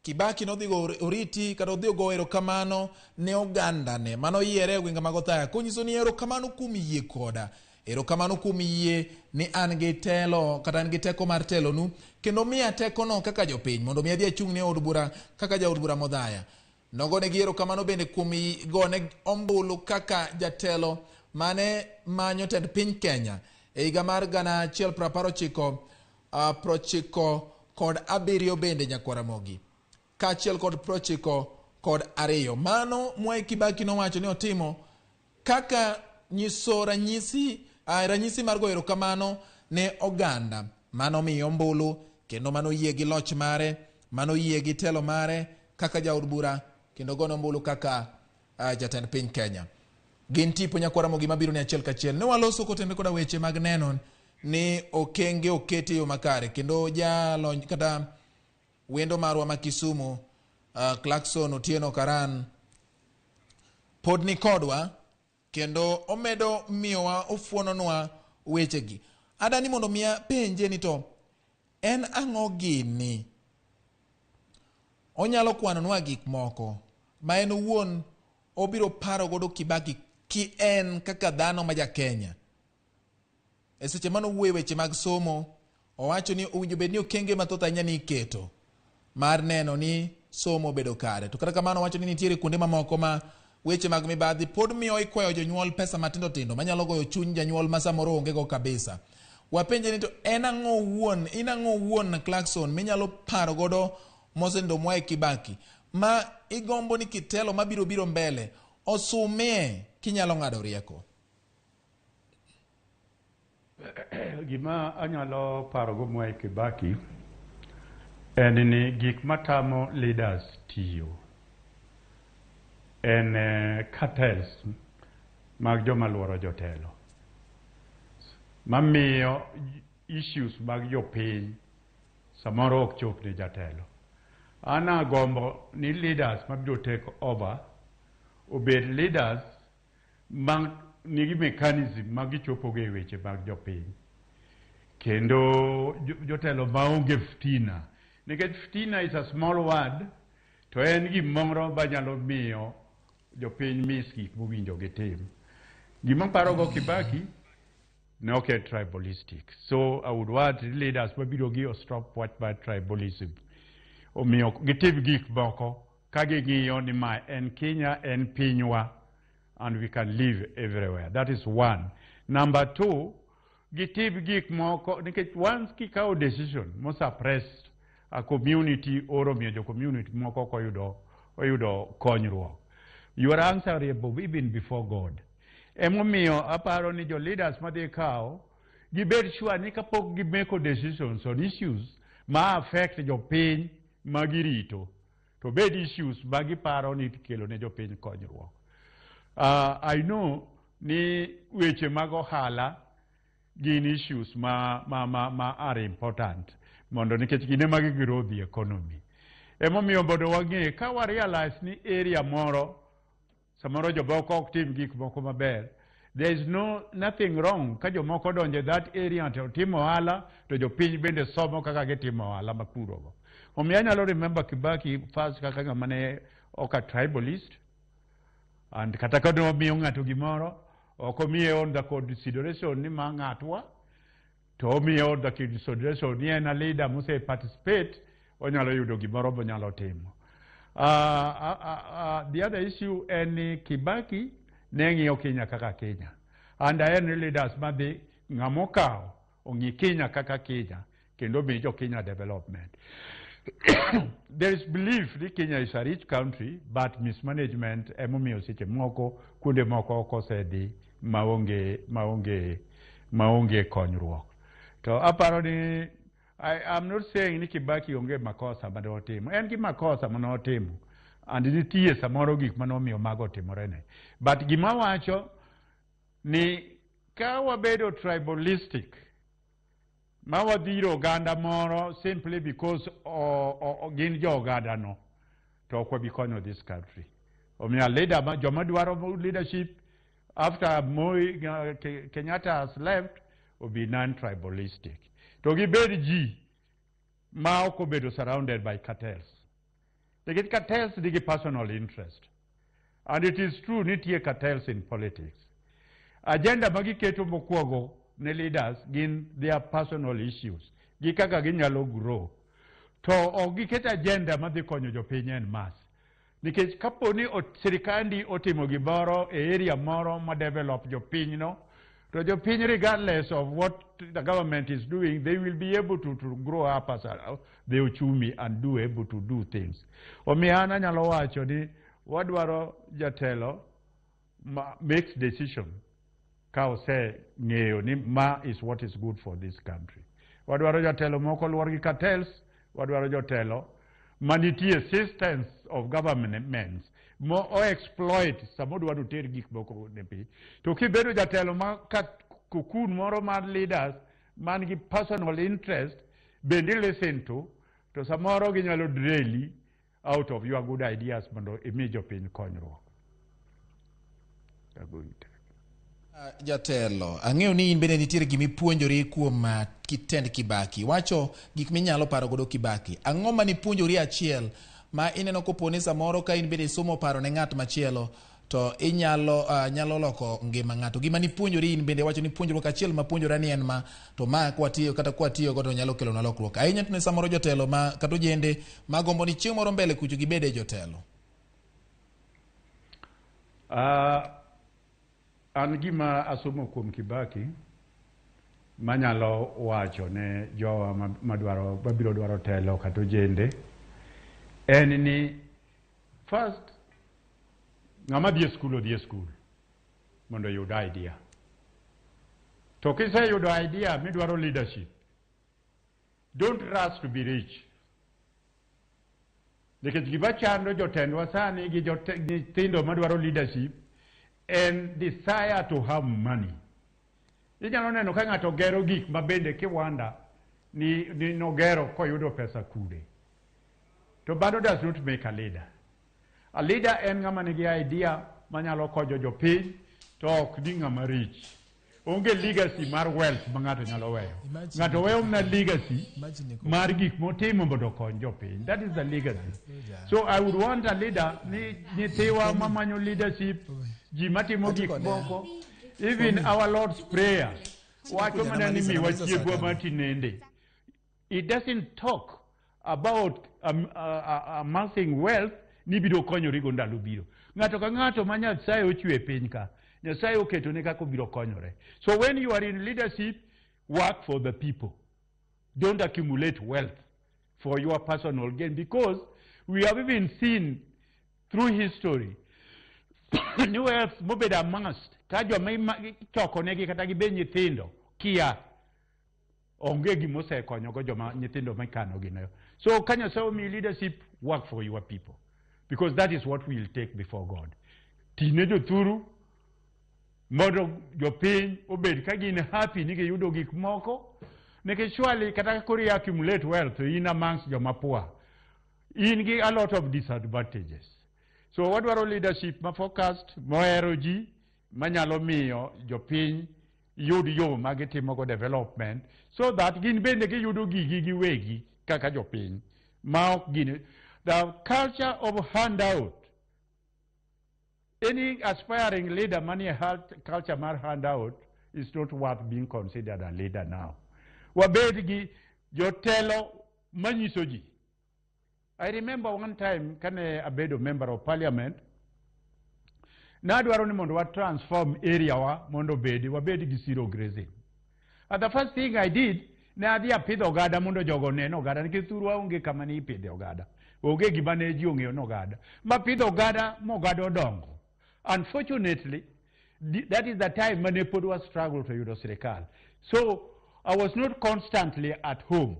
Kibaki nodhi go oriti kata odhi go erokamano ne ogandane manoyiere e gwenge mag Othaya konyiso ni erokamano kuom yie koda, erokamano kuom yie ni an gi telo kata an gi teko mar telonu, kendo miya tekono kaka jopiny mondo mi adhi achung' ne od bura kaka jaod bura Modhaya. Nogonegi erokamano bende kuom gone ombulu kaka jatelo mane manyo tend piny Kenya e higa mar 1997 bende nyakwar Ramogi kaachiel kod 92. Mano Mwai Kibaki nowacho ni otimo kaka nyiso ranyisi, ranyisi mar goyo erokamano ne oganda mano miyo ombulu kendo mano yie gi loch mare, mano yie gi telo mare kaka jaod bura kendo gono ombulu kaka jatend piny Kenya. Gin tipo nyakwar Ramogi mabiro ni achiel kachiel. Ne waloso kotenore koda weche mag neno ni okenge oketi e yo makare, kendo jalony kata wendo marwa ma Kisumu, Clarkson Otieno Karan pod ni kodwa kendo omedo miyowa ofuononwa wechegi. Adani mondo miya penje ni to en ang'o gini? Onyalo kwanonwa gik moko ma en owuon obiro paro godo Kibaki ki en kaka dhano ma ja Kenya. E seche mane owuoyo weche mag somo, owacho ni owinjo bed ni okenge mathoth ahinya ni iketo mar neno ni somo obedo kare. To kata kamano owacho ni nitiere kuonde mamoko ma weche mag mibadhi pod miyo ikwayo jonyuol pesa matindo tindo manyalo goyo chuny janyuol ma samoro onge go kabisa. Wapenje ni to en ang'o wuon, in ang'o wuon Clarkson minyalo paro godo mosenindo Mwai Kibaki ma igombo ni kitelo mabiro biro mbele osumie kinyalo ng'ado rieko? Gima anyalo parogo Mwai Kibaki en ni gik matamo leaders tiyo en cartels mag joma luoro jotelo mamiyo issues mag jopiny samoro ok chop ne jatelo. An agombo ni leaders mabiro take over obed leaders ma nigi mechanism ma gichopogo e weche mag jopiny, kendo jotelo maonge fitina, nikech fitina is a small word to en gimoro manyalo miyo jopiny miss gik mowinjo gitim. Gima parogo Kibaki ne ok en tribalistic, so I would want leaders mabiro gi stop wach mar tribalism, omiyo gitim gik moko ka ging'iyo ni ma en Kenya, en pinywa, and we can live everywhere. That is one. Number two, gitim gik moko nikech once kikawo decision mosuppress a community or omiyo jo community moko ok oyudo konyruok, you are answerable even before God. Emomiyo aparo ni jo leaders madhi kawo gibed sure ni kapok gimako decisions on issues ma affect jopiny ma girito, to bed issues ma giparo ni kelo ne jopiny konyruok. I know ni weche mag ohala gin issues ma are important mondo nikech gin ema gigrow the economy. Emomiyo mondo wang'e ka wa realize ni area moro samoro jomoko ok tim gik moko maber, There is no nothing wrong ka jomoko donjo e that area to timo ohala, to jopiny bende somo kaka gitimo ohala makurogo. Omiyo anyalo remember Kibaki first kaka ng'ama ne ok a tribalist, and kata ka nomiyo ng'ato gimoro, ok omiye on the consideration ni ma ng'atwa, to omiye on the consideration ni en a leader mose participate, onyalo yudo gimoro monyalo timo. The other issue en ni Kibaki ne ng'iyo Kenya kaka Kenya. And en ni leaders madhi ng'ama okawo ong'i Kenya kaka Kenya kendo mi jo Kenya development. There is belief ni Kenya is a rich country, but mismanagement emomiyo seche moko kuonde moko ok osedhi maonge konyruok. To aparo ni I am not saying ni Kibaki onge makosa mane otimo. En gi makosa mane otimo. And nitie samoro gik mane omiyo mago otimorene. But gima wacho ni ka wabedo tribalistic ma wadhiro oganda moro simply because o gin jo oganda no, to ok wabi konyo this country. Omiyo leader ma joma dwaro leadership after Moi, Kenyatta has left, obi non-tribalistic. To gibed ji ma ok obedo surrounded by cartels. Nikech cartels nigi personal interest. And it is true nitie cartels in politics. Agenda ma giketo mokwongo ne leaders gin their personal issues. Gi kaka ginyalo grow. To ok giket agenda madhi konyo jopiny en mass. Nikech kapo ni sirikandi otimo gimoro e area moro ma develop jopinyno, to jopiny, regardless of what the government is doing, they will be able to grow up as the uchumi and do able to do things. Omiyo an anyalo wacho ni wadwaro jatelo ma makes decision ka oseng'eyo ni ma is what is good for this country. Wadwaro jatelo moko luor gi cartels, wadwaro jotelo manitie systems of governments mo o exploit sama odwaro oter gik moko ne piny. To kibedo jatelo ma ka cocoon moro mar leaders man gi personal interest bende listen to samoro ginyalo derail out of your good ideas mondo imi jopiny konyruok. Agoyi tek. Jatelo, ang'eyo ni in bende nitiere gima ipuonjori kuom kitend Kibaki. Wacho gik minyalo paro godo Kibaki. Ang'o ma nipuonjori achiel ma ineno kopo ni samoro ka in bende isomo paro ne ng'at machielo to inyalo nyalo loko ngima ng'ato. Gima nipuonjori in bende, wacho ni puonjruok achiel ma puonjora ni en ma to ma kwatiyo kata kwatiyo go to nyalo kelonwa lokruok. Ahinya to ne samoro jotelo ma kata ojende magombo ni chieng' moro mbele kucho gibede jotelo. An gima asomo kuom Kibaki manyalo wacho ne jowa madwaro mabiro dwaro telo kata ojende en ni first, ng'ama dhi e skul odhi e skul mondo oyud idea. To kiseyudo idea midwaro leadership, don't rush to be rich, nikech gima chando jotendwa sani gi nyithindo madwaro leadership en desire to have money. Inyalo neno ka ng'ato gero gik ma bende kiwanda ni nogero koyudo pesa kure. To bado does not make a leader. A leader en ng'ama nigi idea manyalo konyo jopiny, to ok ni ng'ama rich. Onge legacy mar wealth ma ng'ato nyalo weyo. Ng'ato weyo mana legacy mar gik motimo mondo okony jopiny. That is the legacy. So I would want a leader ni nyithiwa mamanyo leadership, ji matimo gik moko, even our Lord's Prayer wacho mana ni miwa chiembwa matinende. It doesn't talk about amassing wealth ni biro konyorigo ndalo biro. Ng'ato ka ng'ato ma Nyasaye ochwe e piny ka, Nyasaye oketone kaka obiro konyore. So when you are in leadership, work for the people. Don't accumulate wealth for your personal gain, because we have even seen through history ni wealth mobedo amassed ka joma ichoko negi kata gibed nyithindo kia onge gimosekonyogo joma nyithindo mikano gino. So ka Nyasaye omiyi leadership, work for your people, because that is what we will take before God. Tine jothuru mondo jopiny obed ka gin happy ni giyudo gik moko, nikech surely kata koro i accumulate wealth in amongst joma poor, in gi a lot of disadvantages. So wadwaro leadership ma focused, mohero ji. manyalo miyo jopiny yud yo ma gitimogo development so that gin bende giyudo gigi giwegi kaka jopiny ma ok gin the culture of handout. Any aspiring leader manie culture mar handout is not worth being considered a leader now. Wabed gi jotelo manyiso ji. I remember one time kane abedo member of parliament, nadwaro ni mondo wa transform area wa mondo obedi wabed gi zero grazing. And the first thing I did, ne adhi apidho ogada mondo jogo onen ogada, nikech thurwa onge kama ne ipidhe ogada. Onge gima ne ji ong'eyo ni ogada. Mapidho ogada mogada odongo. Unfortunately, that is the time mane pod wa struggle to yudo sirikal. So I was not constantly at home.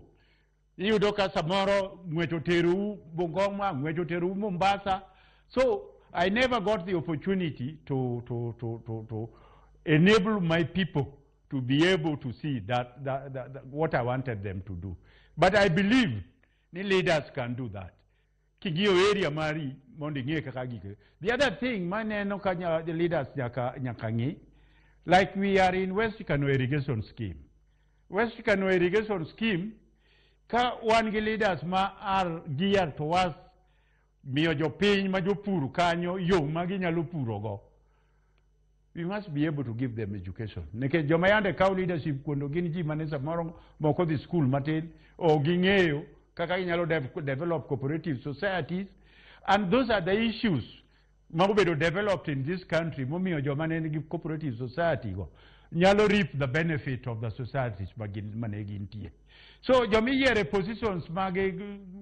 Iyudo ka samoro ng'wech oterou Bungoma, ng'wech oterou Mombasa. So I never got the opportunity to enable my people to be able to see that what I wanted them to do. But I believe ni leaders can do that. King'iyo area mari mondo ing'e kaka gik. The other thing maneno ka the leaders nyaka ng'i, like we are in West Kano Irrigation Scheme. West Kano Irrigation Scheme, ka wan gi leaders ma are geared towards miyo jopiny ma jopur kanyo yo ma ginyalo purogo, we must be able to give them education. Nikech joma yande kawo leadership kuondo gin ji mane samoro moko dhi school matin, o ging'eyo kaka ginyalo develop cooperative societies, and those are the issues ma obedo developed in this country momiyo joma ne nigi cooperative society go nyalo reap the benefit of the societies ma gin mane gintie. So joma iyiero e positions mag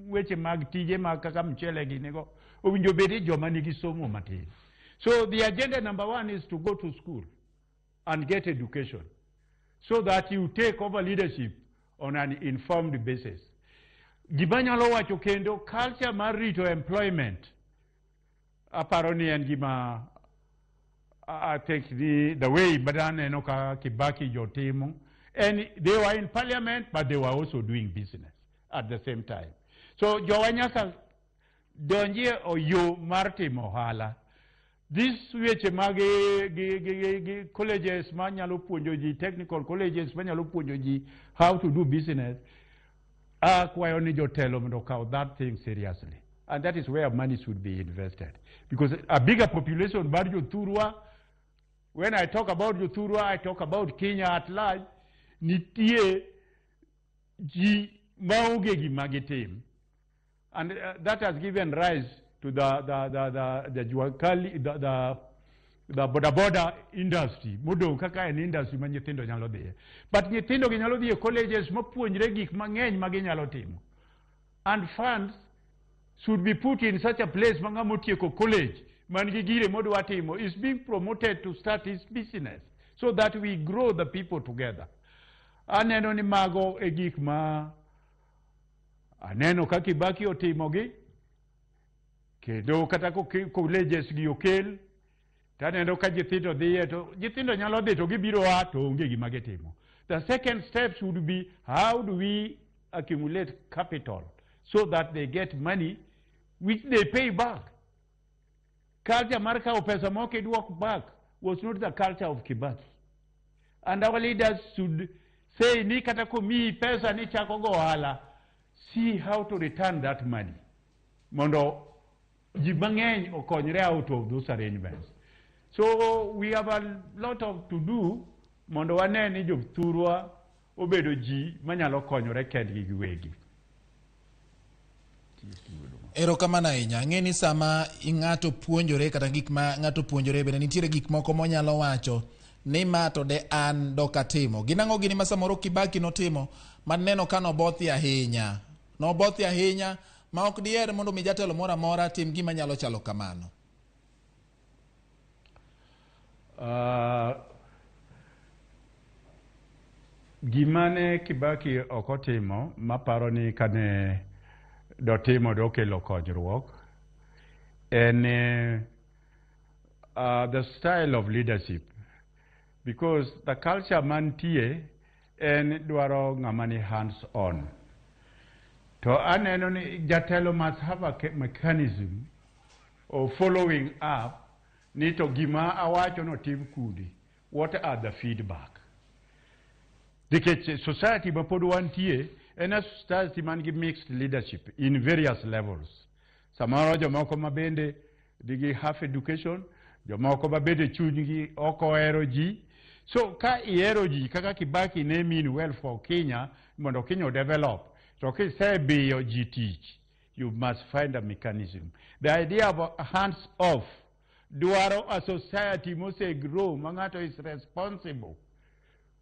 weche mag tije mag kaka mchele gini go owinjo bed ni joma nigi somo matin. So the agenda number one is to go to school and get education so that you take over leadership on an informed basis. Gima nyalo wacho kendo, culture mar rito employment, aparo ni en gima I think the way madaneno ka Kibaki jotimo, and they were in parliament, but they were also doing business at the same time. So jowa nyaka donjie o yo mar timo ohala. This weche mag gi colleges manyalo puonjo ji, technical colleges manyalo puonjo ji how to do business, akwayo ni jotelo mondo okaw that thing seriously. And that is where money should be invested. Because a bigger population mar jothurwa, when I talk about jothurwa, I talk about Kenya at large, nitie ji maonge gima gitim. And that has given rise to the jua kali, the boda boda industry, modong' kaka en industry ma nyithindo nyalo dhiye. But nyithindo gi nyalo dhi e colleges mapuonjre gik mang'eny ma ginyalo timo. And funds should be put in such a place ma ng'ama otieko college man gi gire modwa timo is being promoted to start his business so that we grow the people together. Aneno ni mago e gik ma aneno ka Kibaki otimogi, kendo kata colleges gi okel taneno ka nyithindo dhiye, to nyithindo nyalo dhi to gibiro a to onge gima gitimo. The second step should be, how do we accumulate capital so that they get money which they pay back? Culture mar kawo pesa mok idwok back was not the culture of Kibaki. And our leaders should say ni kata komiyi pesa ni chako go ohala, see how to return that money mondo ji mang'eny okonyre out of those arrangements. So we have a lot of to do mondo wane ni jothurwa obedo ji manyalo konyore kendgi giwegi. Erokamano ahinya. Ang'e ni sama ng'ato puonjore kata gik ma ng'ato puonjore, bende nitiere gik moko monyalo wacho ni ma to de an dok atimo. Gin ang'o gini ma samoro Kibaki notimo maneno ka nobothi ahinya? Nobothi ahinya ma ok diher mondo mi jatelo moro amora tim gima nyalo chalo kamano. Gima ne Kibaki ok otimo maparo ni kane dotimo dokelo konyruok en the style of leadership, because the culture mantie en dwaro ng'ama ni hands on, to aneno ni jatelo must have a mechanism of following up. Ni to gima awacho notim kundi, what are the feedback? Nikech society ma pod wantie en a society man gi mixed leadership in various levels. Samoro jomoko ma bende nigi half education, jomoko ma bende chunygi ok ohero ji. So ka ihero ji kaka Kibaki ne mean well for Kenya mondo Kenya develop, to kisebiyo ji tich, you must find a mechanism. The idea of hands off dwaro a society mose grow ma ng'ato is responsible.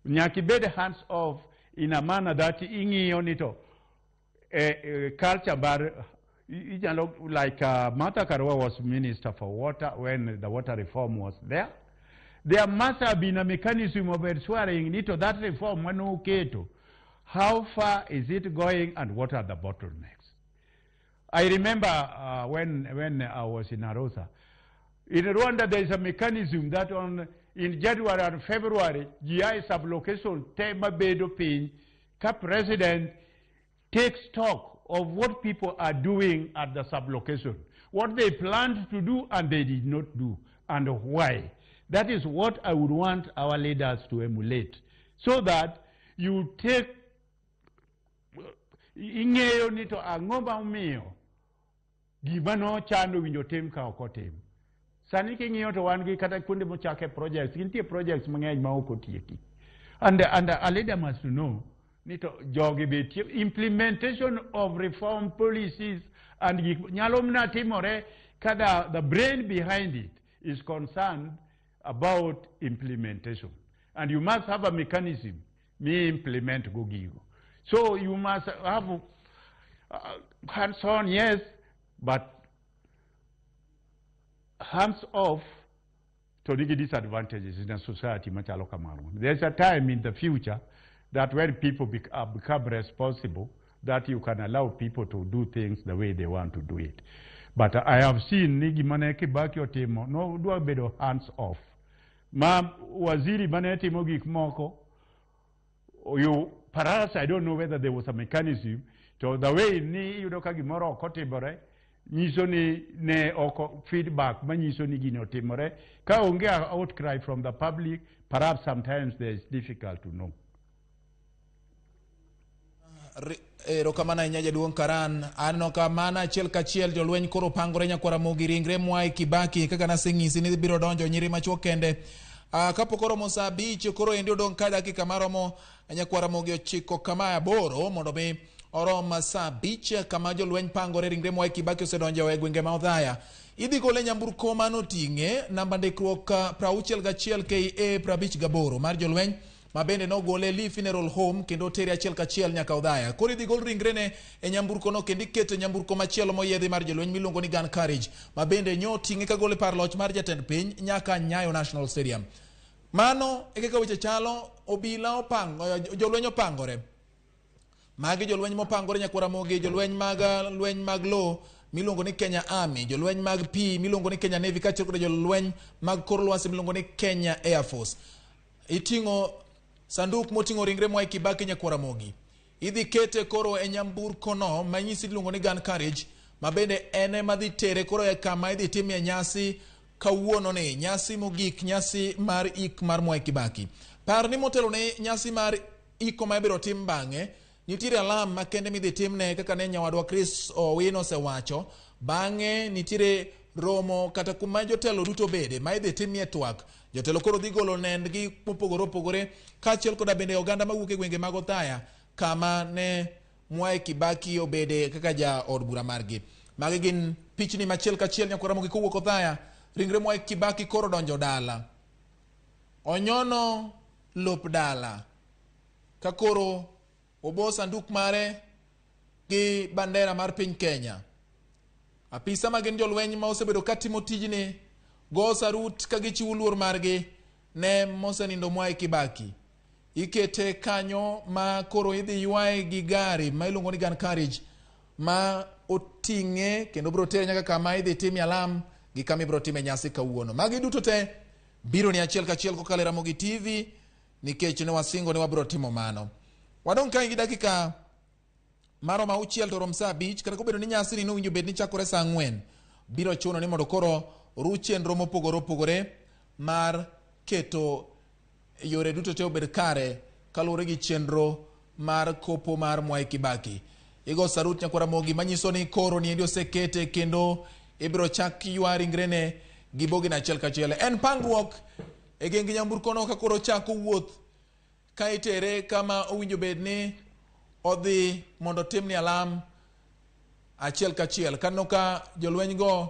Nyaka ibed hands off in a manner that ing'iyo ni to culture bar inyalo like Martha Karua was minister for water when the water reform was there. There must have been a mechanism of ensuring ni to that reform manoketo, how far is it going and what are the bottlenecks? I remember when I was in Arosa. In Rwanda, there is a mechanism that on in January and February, GI sublocation te mabedo piny, ka president takes stock of what people are doing at the sublocation, what they planned to do and they did not do, and why. That is what I would want our leaders to emulate, so that you take ing'eyo ni to ang'o ma omiyo gima nochano winjo tim ka ok otim. Sani king'iyo to wan gi kata kuonde mochake projects, nitie projects mang'eny ma ok otieki. And a leader must know ni to jogi be tiyo implementation of reform policies and gik nyalo mana timore ka the brain behind it is concerned about implementation. And you must have a mechanism mi implement go gigo. So you must have hands on, yes, but hands off to nigi disadvantages in a society machalo kamano. There's a time in the future that when people become responsible, that you can allow people to do things the way they want to do it. But I have seen ni gima ne Kibaki otimo, no dwa bedo hands off. Ma waziri mane timo gik moko, you, perhaps I don't know whether there was a mechanism, to the way ni iyudo ka gimoro ok otimore, nyiso ni ne ok feedback manyiso ni gini otimore. Ka onge outcry from the public, perhaps sometimes there is difficult to know. Erokamano ahinya, jaduong' Karan. Aneno ka mana achiel kachiel jolweny koro pangore nyakwara Ramogi ringre Mwai Kibaki kaka naseng'isi ni biro donjo nyiri machuok kende. Kapok oromo saa 5 koro endi odong' ka dakika maromo nyakwara Ramogi 9 kama 8 mondo mi orom saa 5 kama jolweny pangore ringre Mwai Kibaki osedonjo e gwenge ma Othaya. Idhi gole nyamburko manoting'e namba ndikruok 61 KA 58 mar jolweny ma bende nogole Lee Funeral Home kendo tere achiel kachiel nyaka Othaya. Koro idhi gol ringrene e nyamburko no kendo iketo e nyamburko machielo moyiedhi mar jolweny miluongo ni Gun Carriage ma bende nyo ting'e kagole par loch mar jatend piny nyaka Nyayo National Stadium. Mano e kaka weche chalo, obila opango, jolweny opangore. Magi jolweny mopangore nyakwara Ramogi, jolweny mag lweny mag lo miluongo ni Kenya Army, jolweny mag pi miluongo ni Kenya Navy kaachiel kod jolweny mag kor lwasi miluongo ni Kenya Air Force. Iting'o sanduk moting'o ringre Mwai Kibaki nyakwara Ramogi. Idhi kete koro e nyamburko no manyisi iluongo ni Gun Carriage ma bende en ema dhi tere koro e kama idhi timie nyasi kawuono ni, nyasi mogik, nyasi mar ik mar Mwai Kibaki. Par ni motelo ne nyasi mar iko ma ibiro tim bang'e, nitiere alam makende midhi timne kaka ne nyawadwa Chris Owino osewacho. Bang'e nitiere romo kata kuma jotelo duto bede ma idhi timie twak. Jotelo koro dhi golo nendgi mopogore opogore kaachiel koda bende oganda mawuok e gwenge mag Othaya kama ne Mwai Kibaki obede kaka ja od bura margi. Magi gin pichni machiel kachiel nyakwara Ramogi kowuok Othaya. Ringre Mwai Kibaki koro donjo dala. Onyono lop dala. Ka koro obo sanduk mare gi bandera mar piny Kenya. Apisa ma gin jolweny ma osebedo katimo tijni go sarut ka gichiwo luor margi ne mosenindo Mwai Kibaki. Ikete kanyo ma koro idhi ywaye gi gari ma iluongo ni Gun Carriage ma oting'e kendo biro tere nyaka kama idhi timie alam gi kama ibiro time nyasi kawuono. Magi duto te biro ni achiel kachiel kokalo e Ramogi TV nikech ne wasingo ni wabiro timo mano. Wadong' kae gi dakika maromo 6 to rom saa 5 kata kobedo ni nyasi ni nowinjo bed ni chakore saa 4 biro chuno ni mondo koro ru chenro mopogore opogore mar keto yore duto te obed kare kaluwore gi chenro mar kopo mar Mwai Kibaki. Igo sarut nyakwar Ramogi manyiso ni koro niendi osekete kendo ibiro chak ywa ringrene gi bogine achiel kachiel. En pangruok e geng nyamburkono ka koro chako wuoth ka itere kama owinjo bed ni odhi mondo otimne alam achiel kachiel. Kaneno ka jolweny go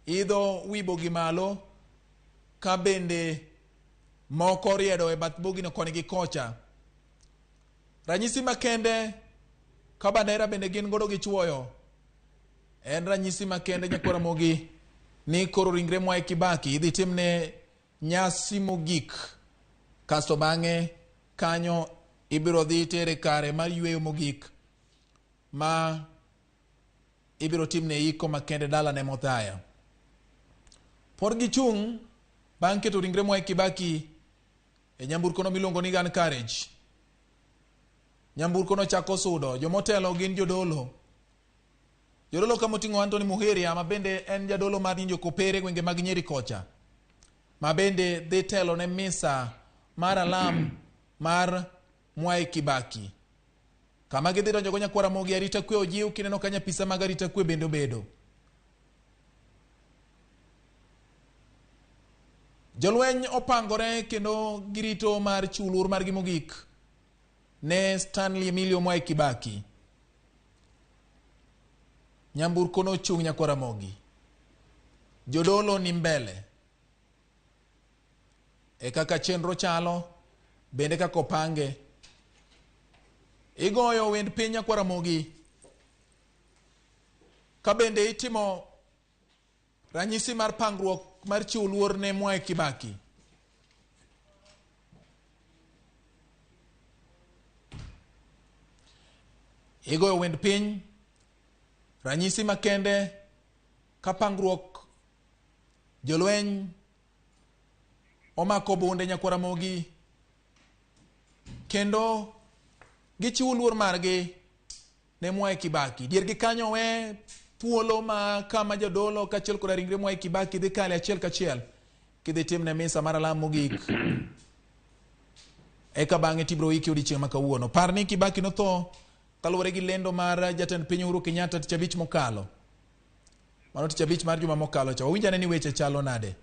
idho wi bogi malo ka bende moko oriedo e bath bogino koni gi kocha. Ranyisi makende ka bandera bende gin godo gichuoyo. En ranyisi makende nyakwar Ramogi ni koro ringre Mwai Kibaki idhi timne nyasi mogik kasto bang'e kanyo ibiro dhi tere kare mar yweyo mogik ma ibiro timne iko makende dalane Muthaya. Pod gichung' bang' keto ringre Mwai Kibaki e nyamburkono miluongo ni Gun Carriage. Nyamburkono chako sudo, jomotelo gin jodolo. Jodolo ka moting'o Anthony Muheria ma bende en jadolo mar Winjo Kopere gwenge mag Nyeri kocha, ma bende dhi telo ne misa mar alam mar Mwai Kibaki. Kama gidhi donjogo nyakwar Ramogi arita kwe ojiw kineno ka nyapisa mag arita kwe bende obedo. Jolweny opangore kendo girito mar chiwo luor margi mogik ne Stanley Emilio Mwai Kibaki. Nyamburko nochung' nyakwar Ramogi. Jodolo ni mbele. E kaka chenro chalo, bende kaka opange. Igoyo wend piny nyakwar Ramogi. Ka bende itimo ranyisi mar pangruok mar chiwo luor ne Mwai Kibaki. Igoyo wend piny, ranyisi makende ka pangruok jolweny omako bunde nyakwar Ramogi kendo gichiwo luor margi ne Mwai Kibaki. Diergi kanyo we thuolo ma kama jodolo kaachiel koda ringre Mwai Kibaki dhi kale achiel kachiel kidhi timne misa mar alam mogik. Eka bang'e tibiro iki odiechieng' ma kawuono. Par ni Kibaki notho kaluwore gi lendo mar jatend piny Uhuru Kenyatta tich abich mokalo. Mano tich abich mar juma mokalo cha. Wawinj ane ni weche chalo nade.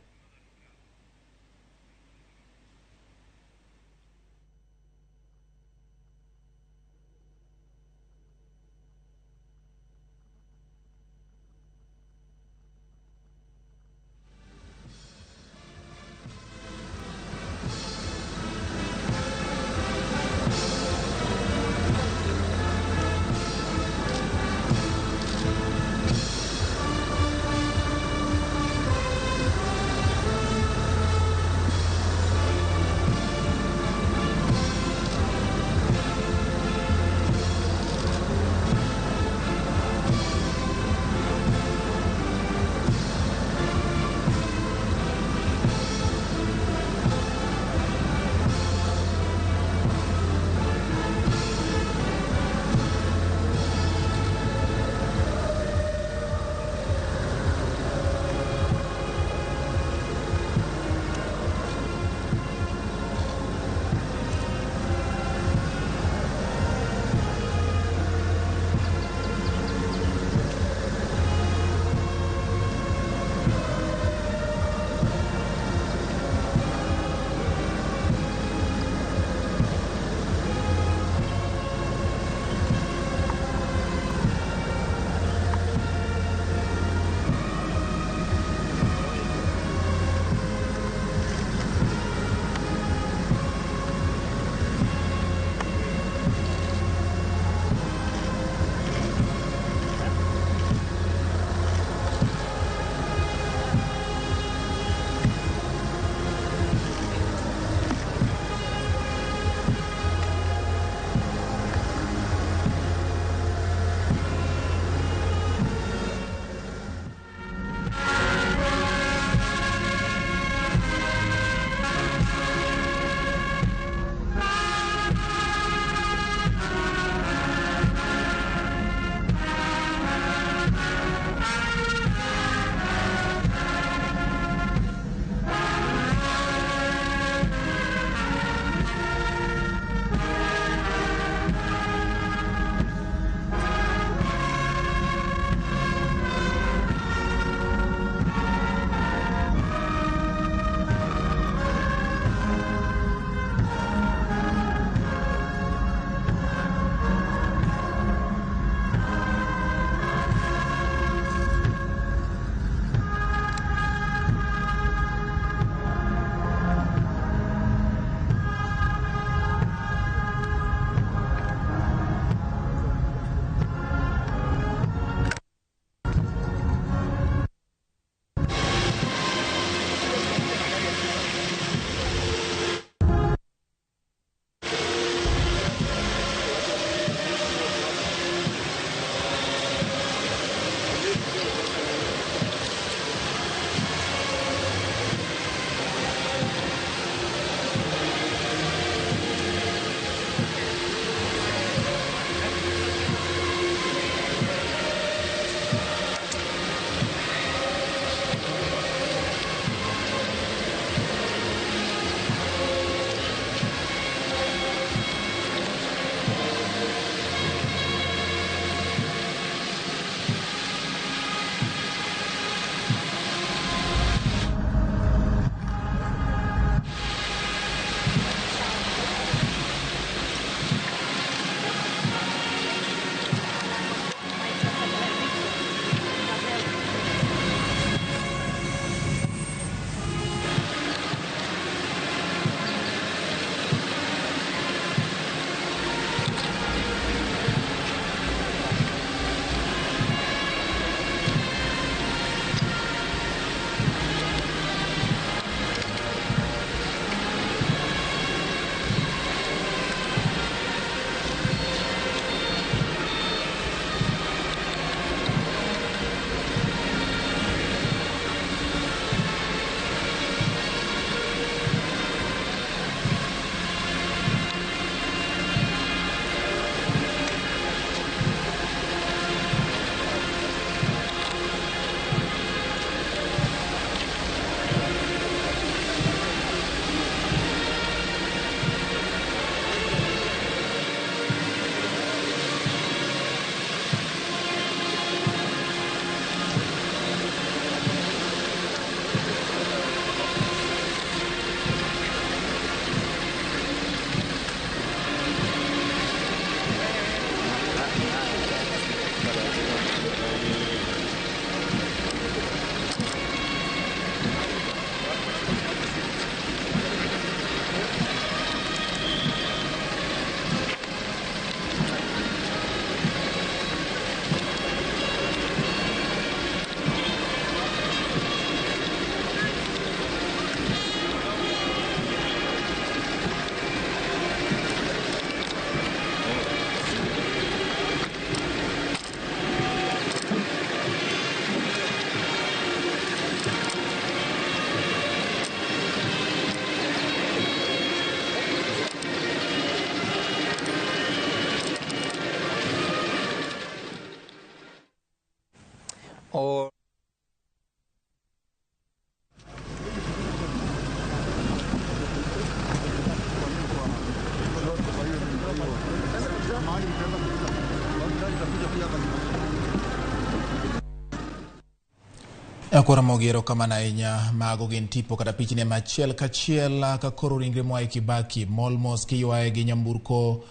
Nyakwar Ramogi, erokamano ahinya. Mago gin tipo kata pichni machiel kachiel ka koro ringre Mwai Kibaki mol mos kiywaye gi nyamburko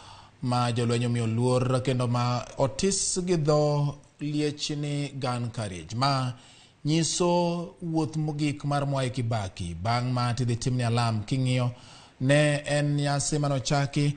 ma jolweny omiyo luor kendo ma otis gi dho liech ni gun carriage. Ma nyiso wuoth mogik mar Mwai Kibaki bang' ma tidhi timne alam. King'iyo ne en nyasi manochaki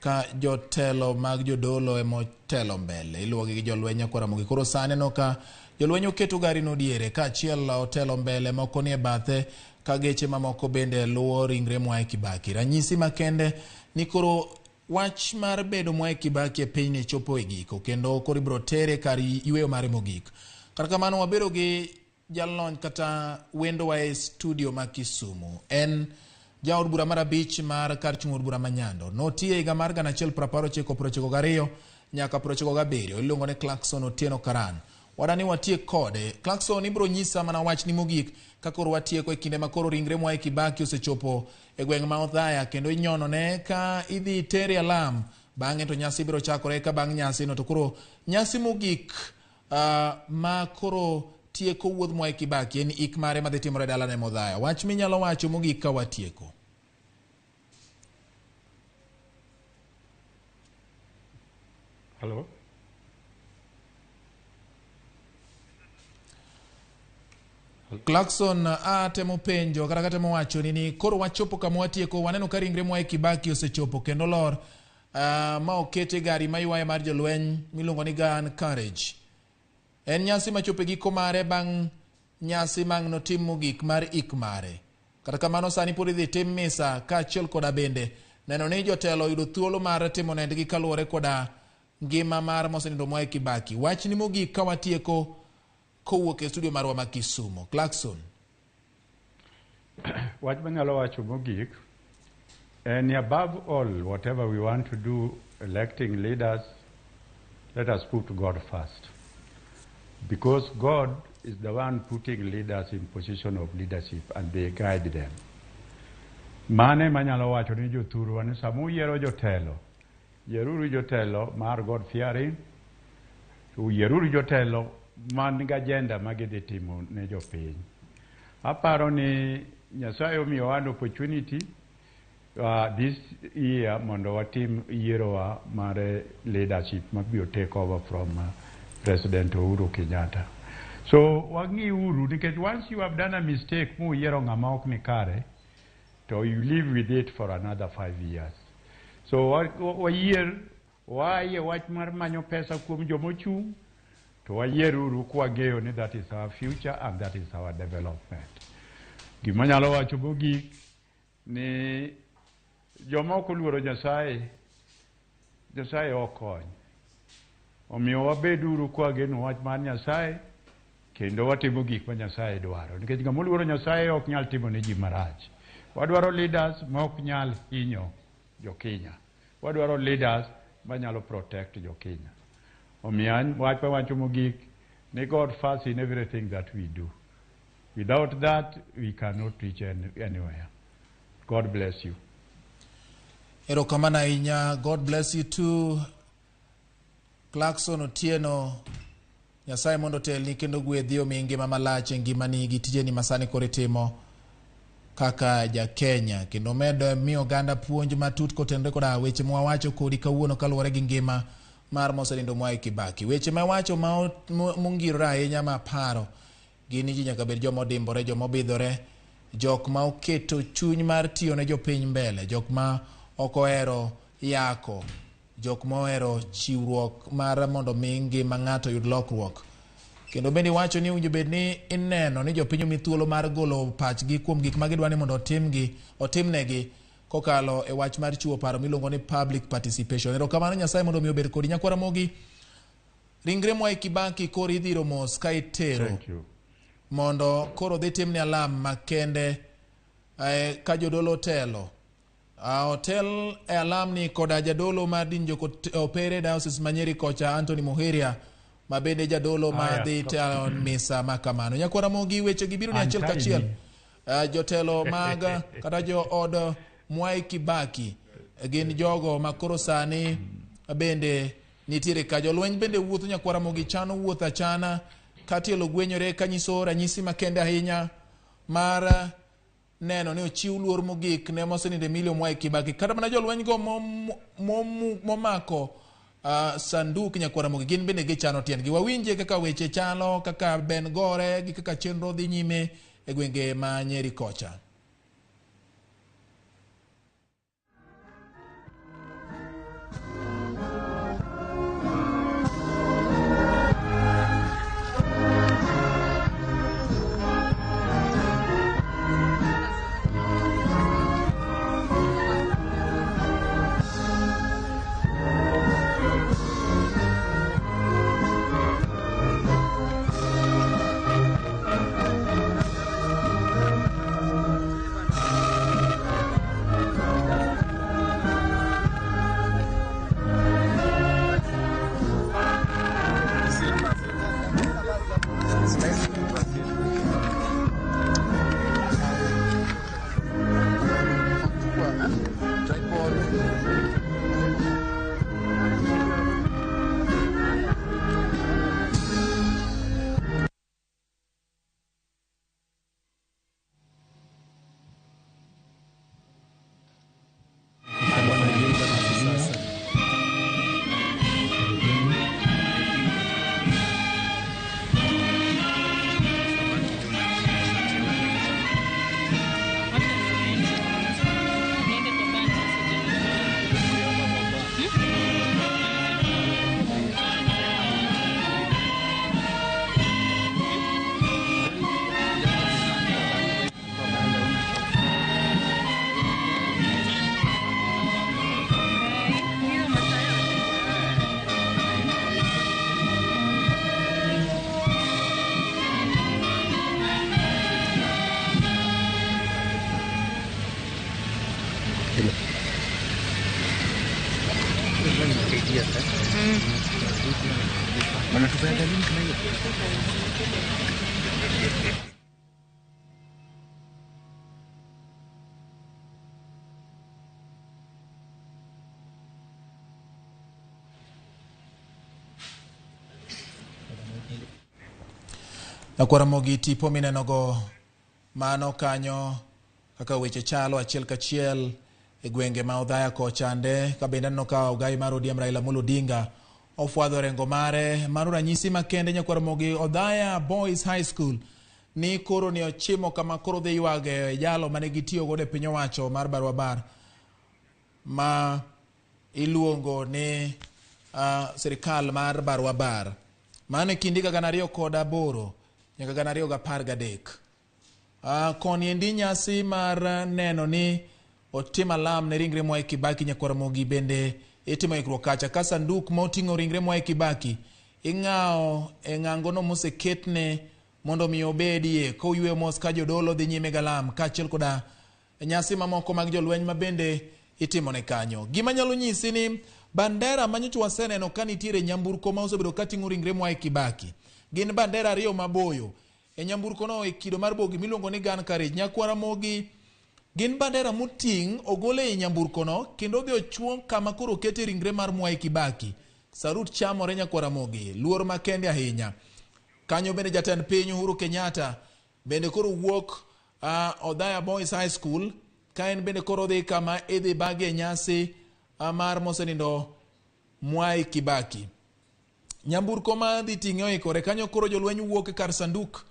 ka jotelo mag jodolo emotelo mbele, iluwogi gi jolweny. Nyakwar Ramogi, koro sani aneno ka jolweny oketo gari no diere kaachiel otelo mbele, moko nie bathe ka geche mamoko bende luwo ringre Mwai Kibaki. Ranyisi makende ni koro wach mar bedo Mwai Kibaki e pinyni chopo e giko kendo koro ibiro tere kar yweyo mare mogik. Kata kamano, wabedo gi jalony kata wendowa e studio ma Kisumu, en jaod bura mar abich mar kar chung' od bura ma Nyando. Notiyo e higa mar 1992 nyaka 97. Iluongo ni Clarkson Otieno Karan. Wadani watiek kode. Clarkson, ibiro nyisa mana wachni mogik ka koro watieko e kinde ma koro ringre Mwai Kibaki osechopo e gweng' ma Othaya kendo inyono ne ka idhi tere alam. Bang'e to nyasi biro chakore, ka bang' nyasi no to koro nyasi mogik ma koro tieko wuodh Mwai Kibaki en ik mare madhi timore e dalane Modhaya. Wach minyalo wacho mogik ka watieko? Hello? Clarkson, atemo penjo kata katemo wacho ni koro wachopo kama watieko. Waneno ka ringre Mwai Kibaki osechopo kendo lor ma okete gari maywaye mar jolweny miluongo ni gun carriage. En nyasi machopo e giko mare bang' nyasi mang' notim mogik mar ik mare. Kata kamano, sani pod idhi tim misa kaachiel koda bende neno ni jotelo oyudo thuolo mar timo nendgi kaluwore koda ngima mar mosenindo Mwai Kibaki. Wachni mogik ka watieko kowuok e studio marwa ma Kisumu, Clarkson. Wach manyalo wacho mogik en ni, above all, whatever we want to do, electing leaders, let us put God first. Because God is the one putting leaders in position of leadership and they guide them. Mane manyalo wacho ni jothurwa ni sama uyiero jotelo, yieruru jotelo mar God fearing, yieruru jotelo man gi agenda ma gidhi timo ne jopiny. Aparo ni Nyasaye omiyowa an opportunity this year mondo watim yierowa mar leadership mabiro take over from President Uhuru Kenyatta. So wang'i uru, nikech once you have done a mistake muyiero ng'ama ok ni kare, to you live with it for another 5 years. So wayier waye wach mar manyo pesa kuom jomochung', to wayier uru kwang'eyo ni that is our future and that is our development. Gima nyalo wacho mogik ni joma ok oluoro Nyasaye, Nyasaye ok kony. Omiyo wabeduru kwageno wach mar Nyasaye kendo watimo gik ma Nyasaye dwaro. Nikech ng'ama oluoro Nyasaye ok nyal timo ne ji marach. Wadwaro leaders ma ok nyal hinyo jo Kenya. Wadwaro leaders manyalo protect jo Kenya. Omiyo an wach mawacho mogik ni God first in everything that we do. Without that, we cannot reach anywhere. God bless you. Erokamano ahinya. God bless you too. Clarkson Otieno, Nyasaye mondo otelni kendo gwedhi, omiyi ngima malach e ngimani gi tijeni masani koro itimo kaka ja Kenya, kendo med miyo oganda puonj matut kotenore koda weche mwawacho kodi kawuono kaluwore gi ngima mar mosenindo Mwai Kibaki. Weche mawacho ma mongirore ahinya ma paro gin ni ji nyaka bed joma odimbore, joma obidhore, jok ma oketo chuny mar tiyo ne jopiny mbele, jok ma ok ohero yako, jok mohero chiwruok mar mondo mi ngima ng'ato oyud lokruok. Kendo bende iwacho ni owinjo bed ni ineno ni jopiny omi thuolo mar golo pachgi kuom gik ma gidwa ni mondo otimgi otimnegi kokalo e wach mar chiwo paro miluongo ni public participation. Erokamano, Nyasaye mondo mi obed kodi. Nyakwar Ramogi, ringre Mwai Kibaki koro idhiro mos ka itero Thank you. mondo koro dhi timne alam makende ka jodolo otelo. Otel e alamni koda jadolo mar din Jokopere, Diocese ma Nyeri kocha, Anthony Muheria, ma bende jadolo ma Aya, dhi tayo misa ma kamano. Nyakwar Ramogi, weche gi biro ni achiel kachiel. Jotelo mag kata jo od Mwai Kibaki gin jogo ma koro sani bende nitiere ka. Jolweny bende wuotho nyakwar Ramogi chano wuoth achana ka tielo gwenyore kanyiso ranyisi makende ahinya mar neno ni ochiw luor mogik ne mosenindo Emilio Mwai Kibaki. Kata mana jolweny go momako sanduk nyakwar Ramogi gin bende gichano tiendgi. Wawinje kaka weche chalo, kaka ben gore gi kaka chenro dhi nyime e gwenge ma Nyeri kocha. Nyakwar Ramogi tipo minenogo mano kanyo kaka weche chalo achiel kachiel e gwenge ma Othaya kochande ka bende aneno ka ogai mar ODM Raila Amolo Odinga ofwadho rengo mare. Mano ranyisi makende nyakwar Ramogi. Othaya Boys High School ni koro ni ochimo kama koro dhi ywage jalo mane gitiyo godo e piny owacho mar Barua Bar ma iluongo ni sirikal mar Barua Bar. Mano e kind higa 2008 nyaka 2013. Koni endi nyasi mar neno ni otim alam ne ringre Mwai Kibaki nyakwar Ramogi bende itimo ikruok kacha ka sanduk ma oting'o ringre Mwai Kibaki ing'awo e ng'angono moseketne mondo mi obedie koyweyo mos ka jodolo dhi nyime galam kaachiel koda nyasi mamoko mag jolweny ma bende itimone kanyo. Gima nyalo nyisi ni bandera manyocha waseneno ka nitiere nyamburko ma osebedo kating'o ringre Mwai Kibaki gin bandera ariyo maboyo. E nyamburko no e kido mar bogi miluongo ni gun carriage. Nyakwar Ramogi gin bandera moting' ogol ei nyamburko no kendo odhi ochuo kama koro okete ringre mar Mwai Kibaki. Sarut chamore nyakwar Ramogi, luor makende ahinya. Kanyo bende jatend piny Uhuru Kenyatta bende koro wuok Othaya Boys High School ka en bende koro dhi kama idhi bagie nyasi mar mosenindo Mwai Kibaki. Nyamburko ma dhi ting'e oikore kanyo koro jolweny wuok e kar sanduk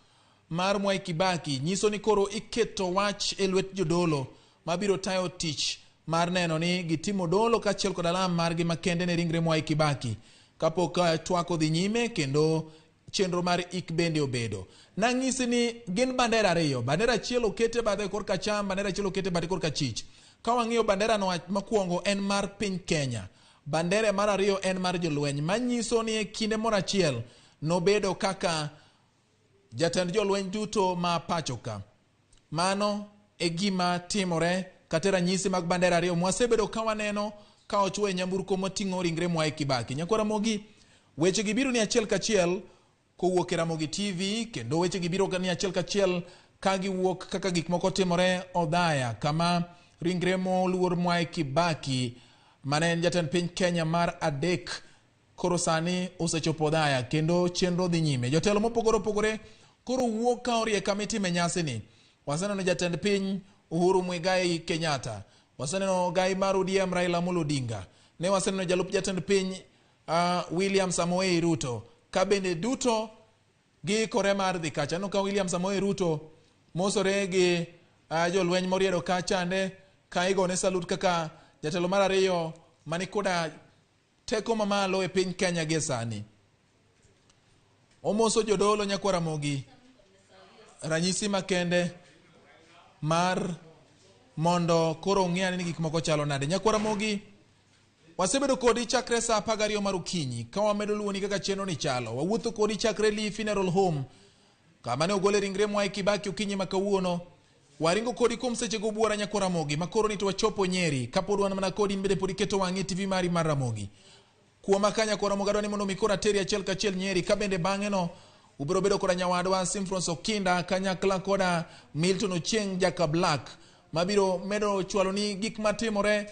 mar Mwai Kibaki nyiso ni koro iketo wach e lwet jodolo mabiro tayo tich mar neno ni gitimo dolo kaachiel kod alam margi makende ne ringre Mwai Kibaki kapok twak odhi nyime kendo chenro mar ik bende obedo. Nang'isi ni gin bandera ariyo, bandera achiel okete bathe korka acham, bandera achiel okete bathe korka achich. Ka wang'iyo bandera no mokwongo en mar piny Kenya, bandera mar ariyo en mar jolweny, manyiso ni e kinde moro achiel nobedo kaka jatend jolweny duto ma pacho ka. Mano e gima timore kata ranyisi mag bandera ariyo mwasebedo ka waneno ka ochwo e nyamburko moting'o ringre Mwai Kibaki. Nyakwar Ramogi, weche gi biro ni achiel kachiel kowuok e Ramogi TV kendo weche gi biro ni achiel kachiel ka giwuok kaka gik moko timore Othaya kama ringre moluor Mwai Kibaki mane en jatend piny Kenya mar adek Koro sani osechopo Othaya kendo chenro dhi nyime. Jotelo mopogore opogore koro wuok ka orie kama itime nyasini. Waseneno jatend piny Uhuru Muigai Kenyatta, waseneno gai mar ODM Raila Amolo Odinga, ne waseneno jalup jatend piny William Samoei Ruto, ka bende duto giikore mar dhi kacha. Aneno ka William Samoei Ruto mosore gi jolweny moriedo kachande ka igone salut kaka jatelo mar ariyo mani koda teko mamalo e piny Kenya gie sani. Omoso jodolo nyakwar Ramogi, ranyisi makende mar mondo koro ong'e ni gik moko chalo nade. Nyakwar Ramogi, wasebedo kodi chakre saa 12 mar okinyi ka wamedo luwoni kaka chenro ni chalo. Wawuotho kodi chakre Lee Funeral Home kama ne ogole ringre Mwai Kibaki okinyi ma kawuono. Waringo kodi kuom seche go buora nyakwar Ramogi, ma koro ni to wachopo Nyeri. Kapod wan mana kodi in bende pod iketo wang'i e TV mari mar Ramogi. Kuoma ka nyakwar Ramogi adwa ni mondo mi koro ateri achiel kachiel Nyeri, ka bende bang'e no ubiro bedo koda nyawadwa Simfrons Okinda kanyakla koda Milton Ochieng Jaka Black mabiro medo chwalo ni gik matimore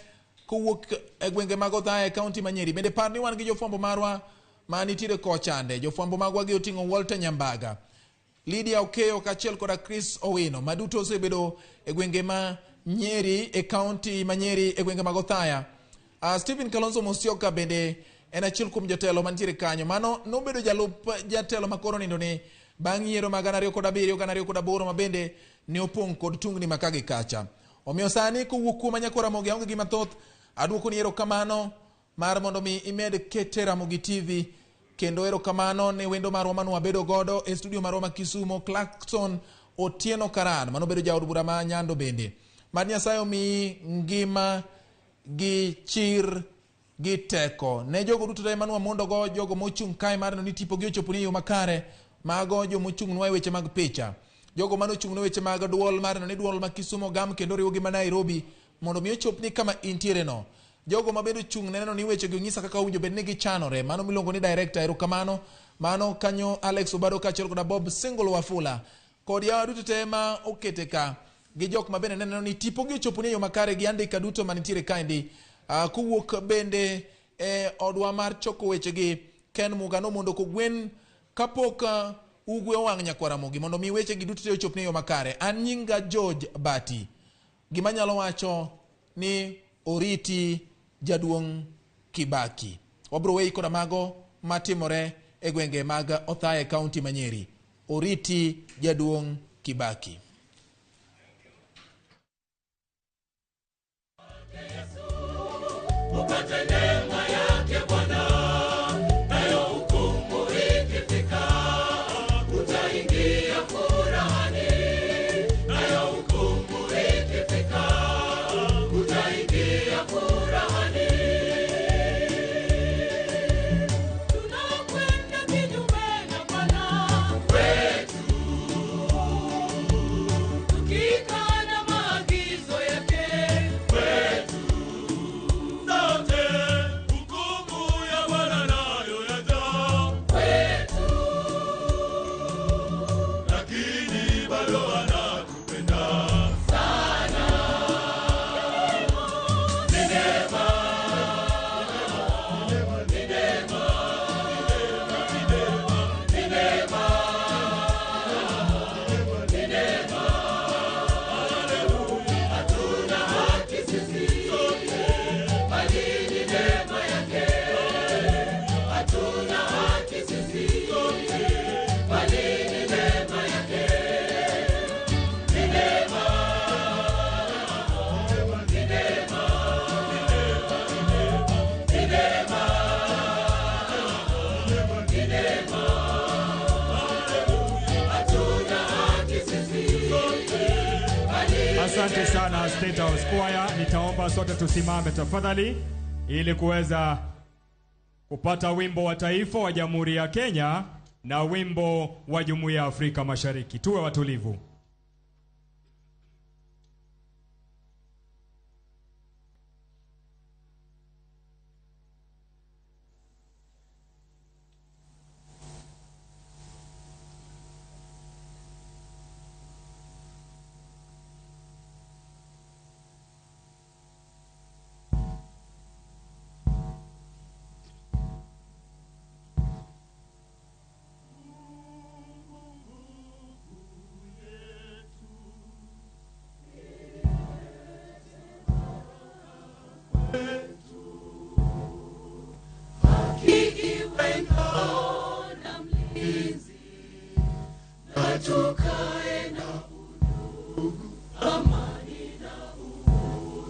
kowuok e gwenge mag Othaya e kaunti ma Nyeri. Bende par ni wan gi jofwambo marwa ma nitiere kochande. Jofwambo magwa gi oting'o Walter Nyambaga, Lydia Okeyo kaachiel koda Chris Owino, ma duto osebedo e gwenge ma Nyeri e kaunti ma Nyeri e gwenge mag Othaya. Stephen Kalonzo Musyoka bende en achiel kuom jotelo mantiere kanyo. Mano nobedo jalup jatelo makoro nindo ni bang' yiero mag 2007, 2008 ma bende ne opong' kod tungni ma ka gi kacha. Omiyo sani kowuok kuom nyakwar Ramogi aonge gi mathoth, aduoko ni erokamano mar mondo mi imed kete Ramogi TV, kendo erokamano ne wendo marwa mane wabedo godo e studio marwa ma Kisumo, Clarkson Otieno Karan, mano bedo jaod bura ma Nyando bende. Mad Nyasaye omiyi ngima gi chir gi teko. Ne jogo duto te mane wamondo go, jogo mochung' kae mar neno ni tipo gi ochopo ni e yo makare, mago jomochung' nwa e weche mag picha, jogo mane ochung' ne weche mag duol mar neno ni duol ma Kisumo gam kendo riwo gi ma Nairobi mondo mi ochop ni kama intiere no. Jogo ma bende ochung' ne neno ni weche gi onyisa kaka owinjo bed ni gichanore, mano miluongo ni director, erokamano. Mano kanyo Alex Obado kaachiel koda Bob Single Wafula kod yawa duto te ma okete ka gi jok ma bende neno ni tipo gi ochopo ni e yo makare gi andika duto manitiere kaendi. Kowuok bende e odwa mar choko wechegi, Ken Muga nomondo kogwen kapok ugwe owang' nyakwar Ramogi mondo mi weche gi duto te ochop ni e yo makare. An nyinga George Bati. Gima nyalo wacho ni oriti jaduong' Kibaki. Wabro weyi koda mago matimore e gwenge mag Othaya e kaunti ma Nyeri. Oriti jaduong' Kibaki. Upate neema yake Bwana, nayo hukumu ikifika, utaingia furahani. Nayo hukumu ikifika, utaingia furahani. Tunakwenda kinyume na Bwana wetu, tukikana maagizo yake kwetu. Sote hukumu ya Bwana nayo yaja kwetu, lakini bado anatupenda sana. Ni neema, ni neema, ni neema, ni neema. Haleluya, hatuna haki sisi bali ni neema yake. Hatuna haki sisi bali ni neema yake. Ni neema, ni neema, ni neema, ni neema. Hatuna haki sisi bali Asante sana State House Choir. Nitaomba sote tusimame tafadhali ili kuweza kupata wimbo wa taifa wa Jamhuri ya Kenya na wimbo wa Jumuiya ya Afrika Mashariki. Tuwe watulivu.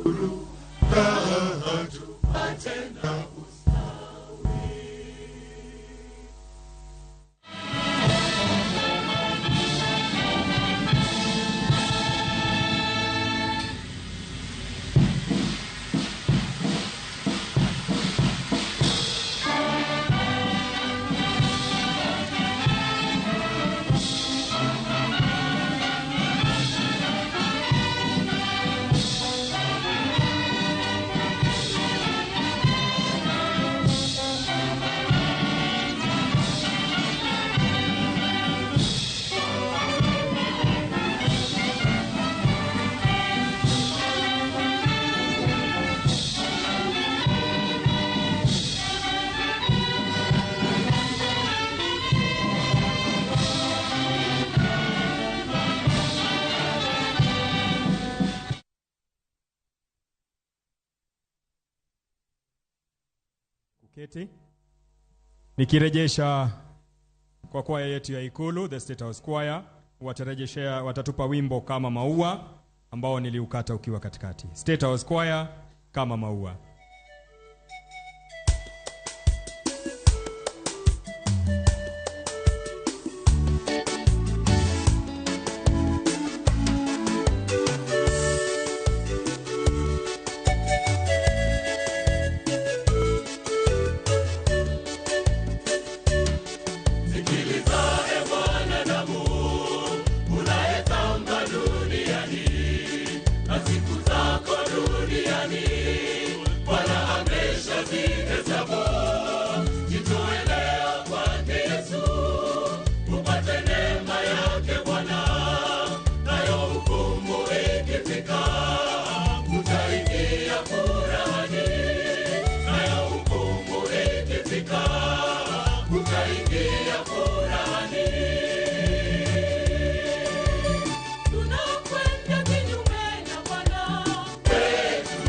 Raha tupate na ustawi. Keti. Nikirejesha kwa kwaya yetu ya Ikulu, the State House Choir, watarejeshea, watatupa wimbo Kama Maua ambao niliukata ukiwa katikati. State House Choir, Kama Maua. Sikiliza e mwanadamu, unayetamba duniani, na siku zako duniani Bwana ameshazihesabu. Jitoe leo kwake Yesu, upate neema yake Bwana, nayo hukumu ikifika, utaingia furahani. Nayo hukumu ikifika, utaingia furahani. Tunakwenda kinyume na Bwana wetu,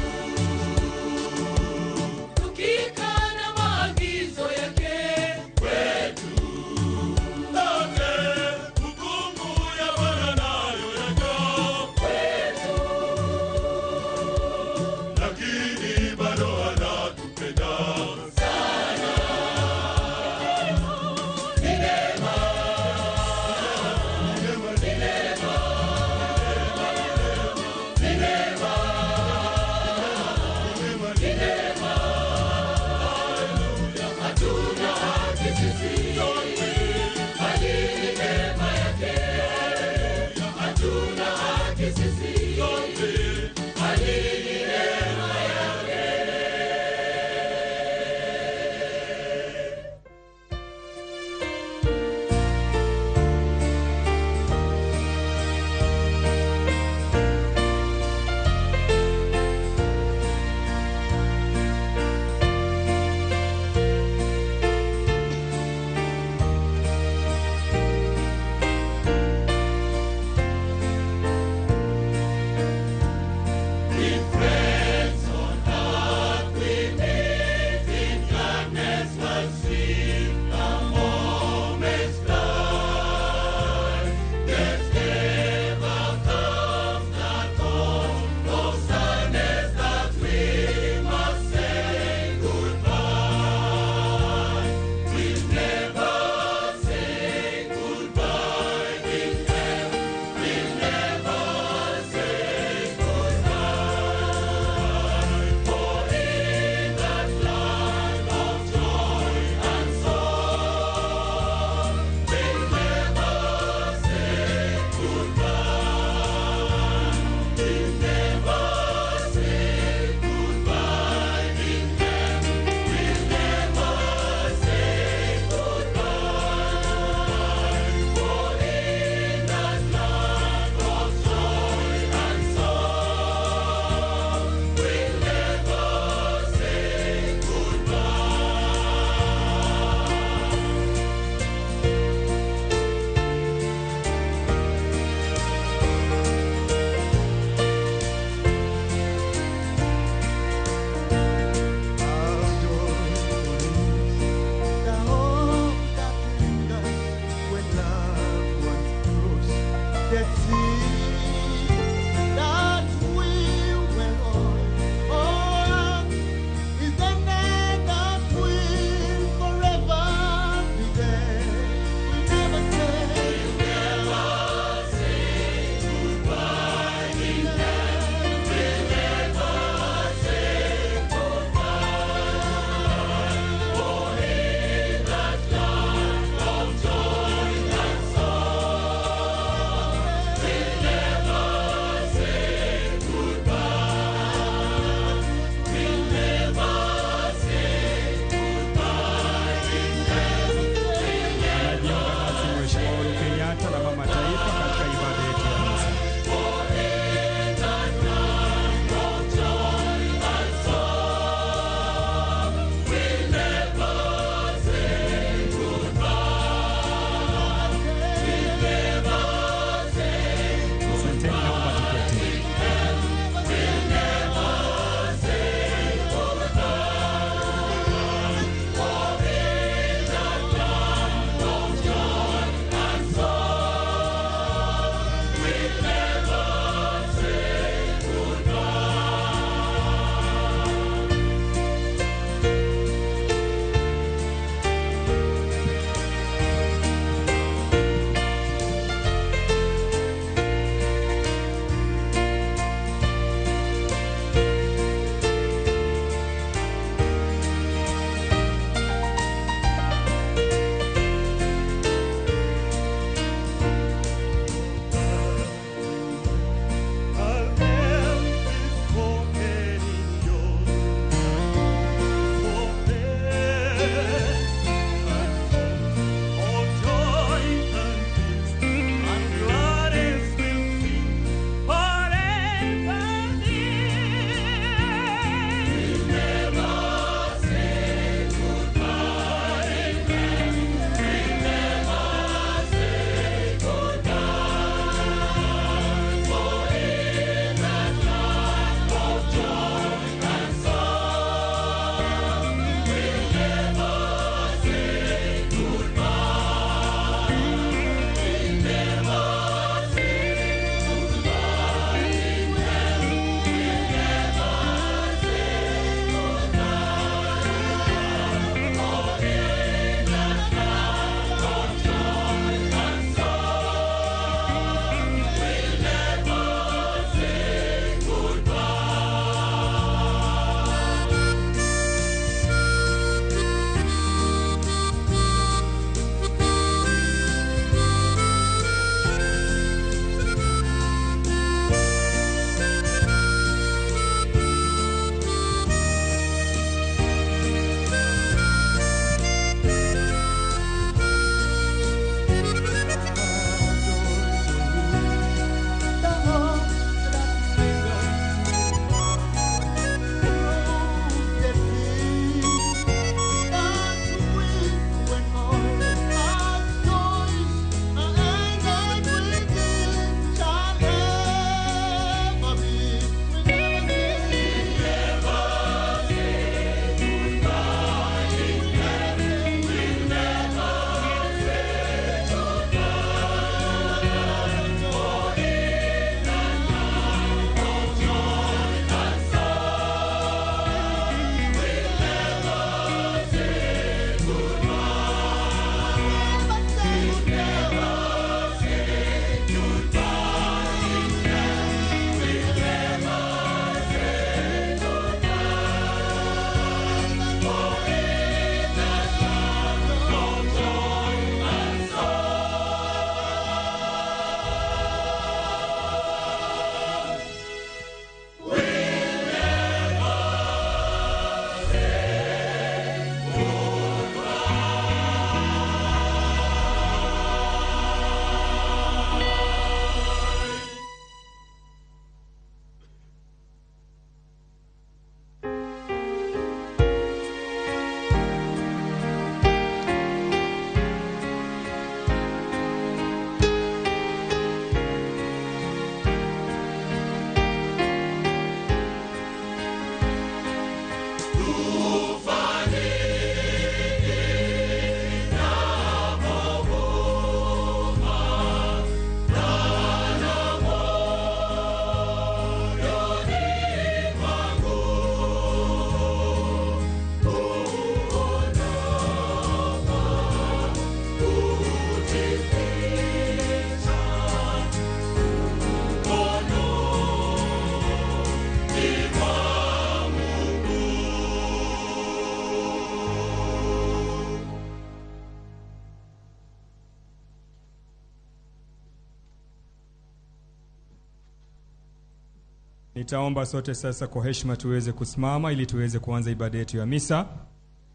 Nitaomba sote sasa kwa heshima tuweze kusimama ili tuweze kuanza ibada yetu ya misa,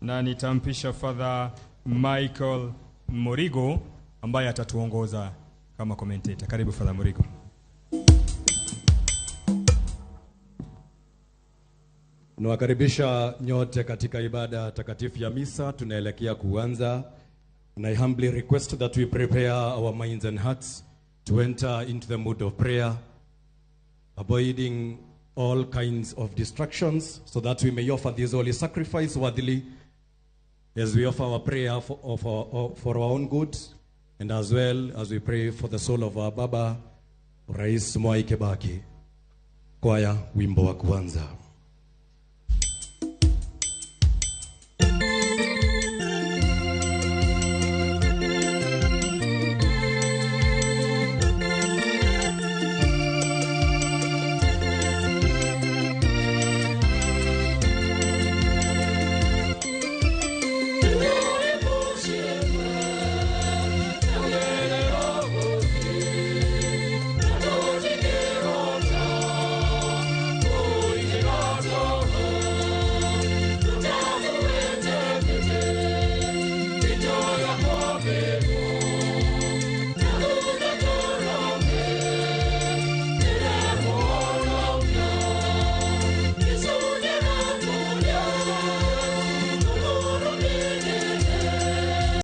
na nitampisha Father Michael Morigo ambaye atatuongoza kama commentator. Karibu Father Morigo. Nawakaribisha nyote katika ibada takatifu ya misa. Tunaelekea kuanza, and I humbly request that we prepare our minds and hearts to enter into the mood of prayer, avoiding all kinds of distractions, so that we may offer this holy sacrifice worthily as we offer our prayer for our own good, and as well as we pray for the soul of our Baba, Rais Mwai Kibaki. Kwaya, wimbo wa kwanza.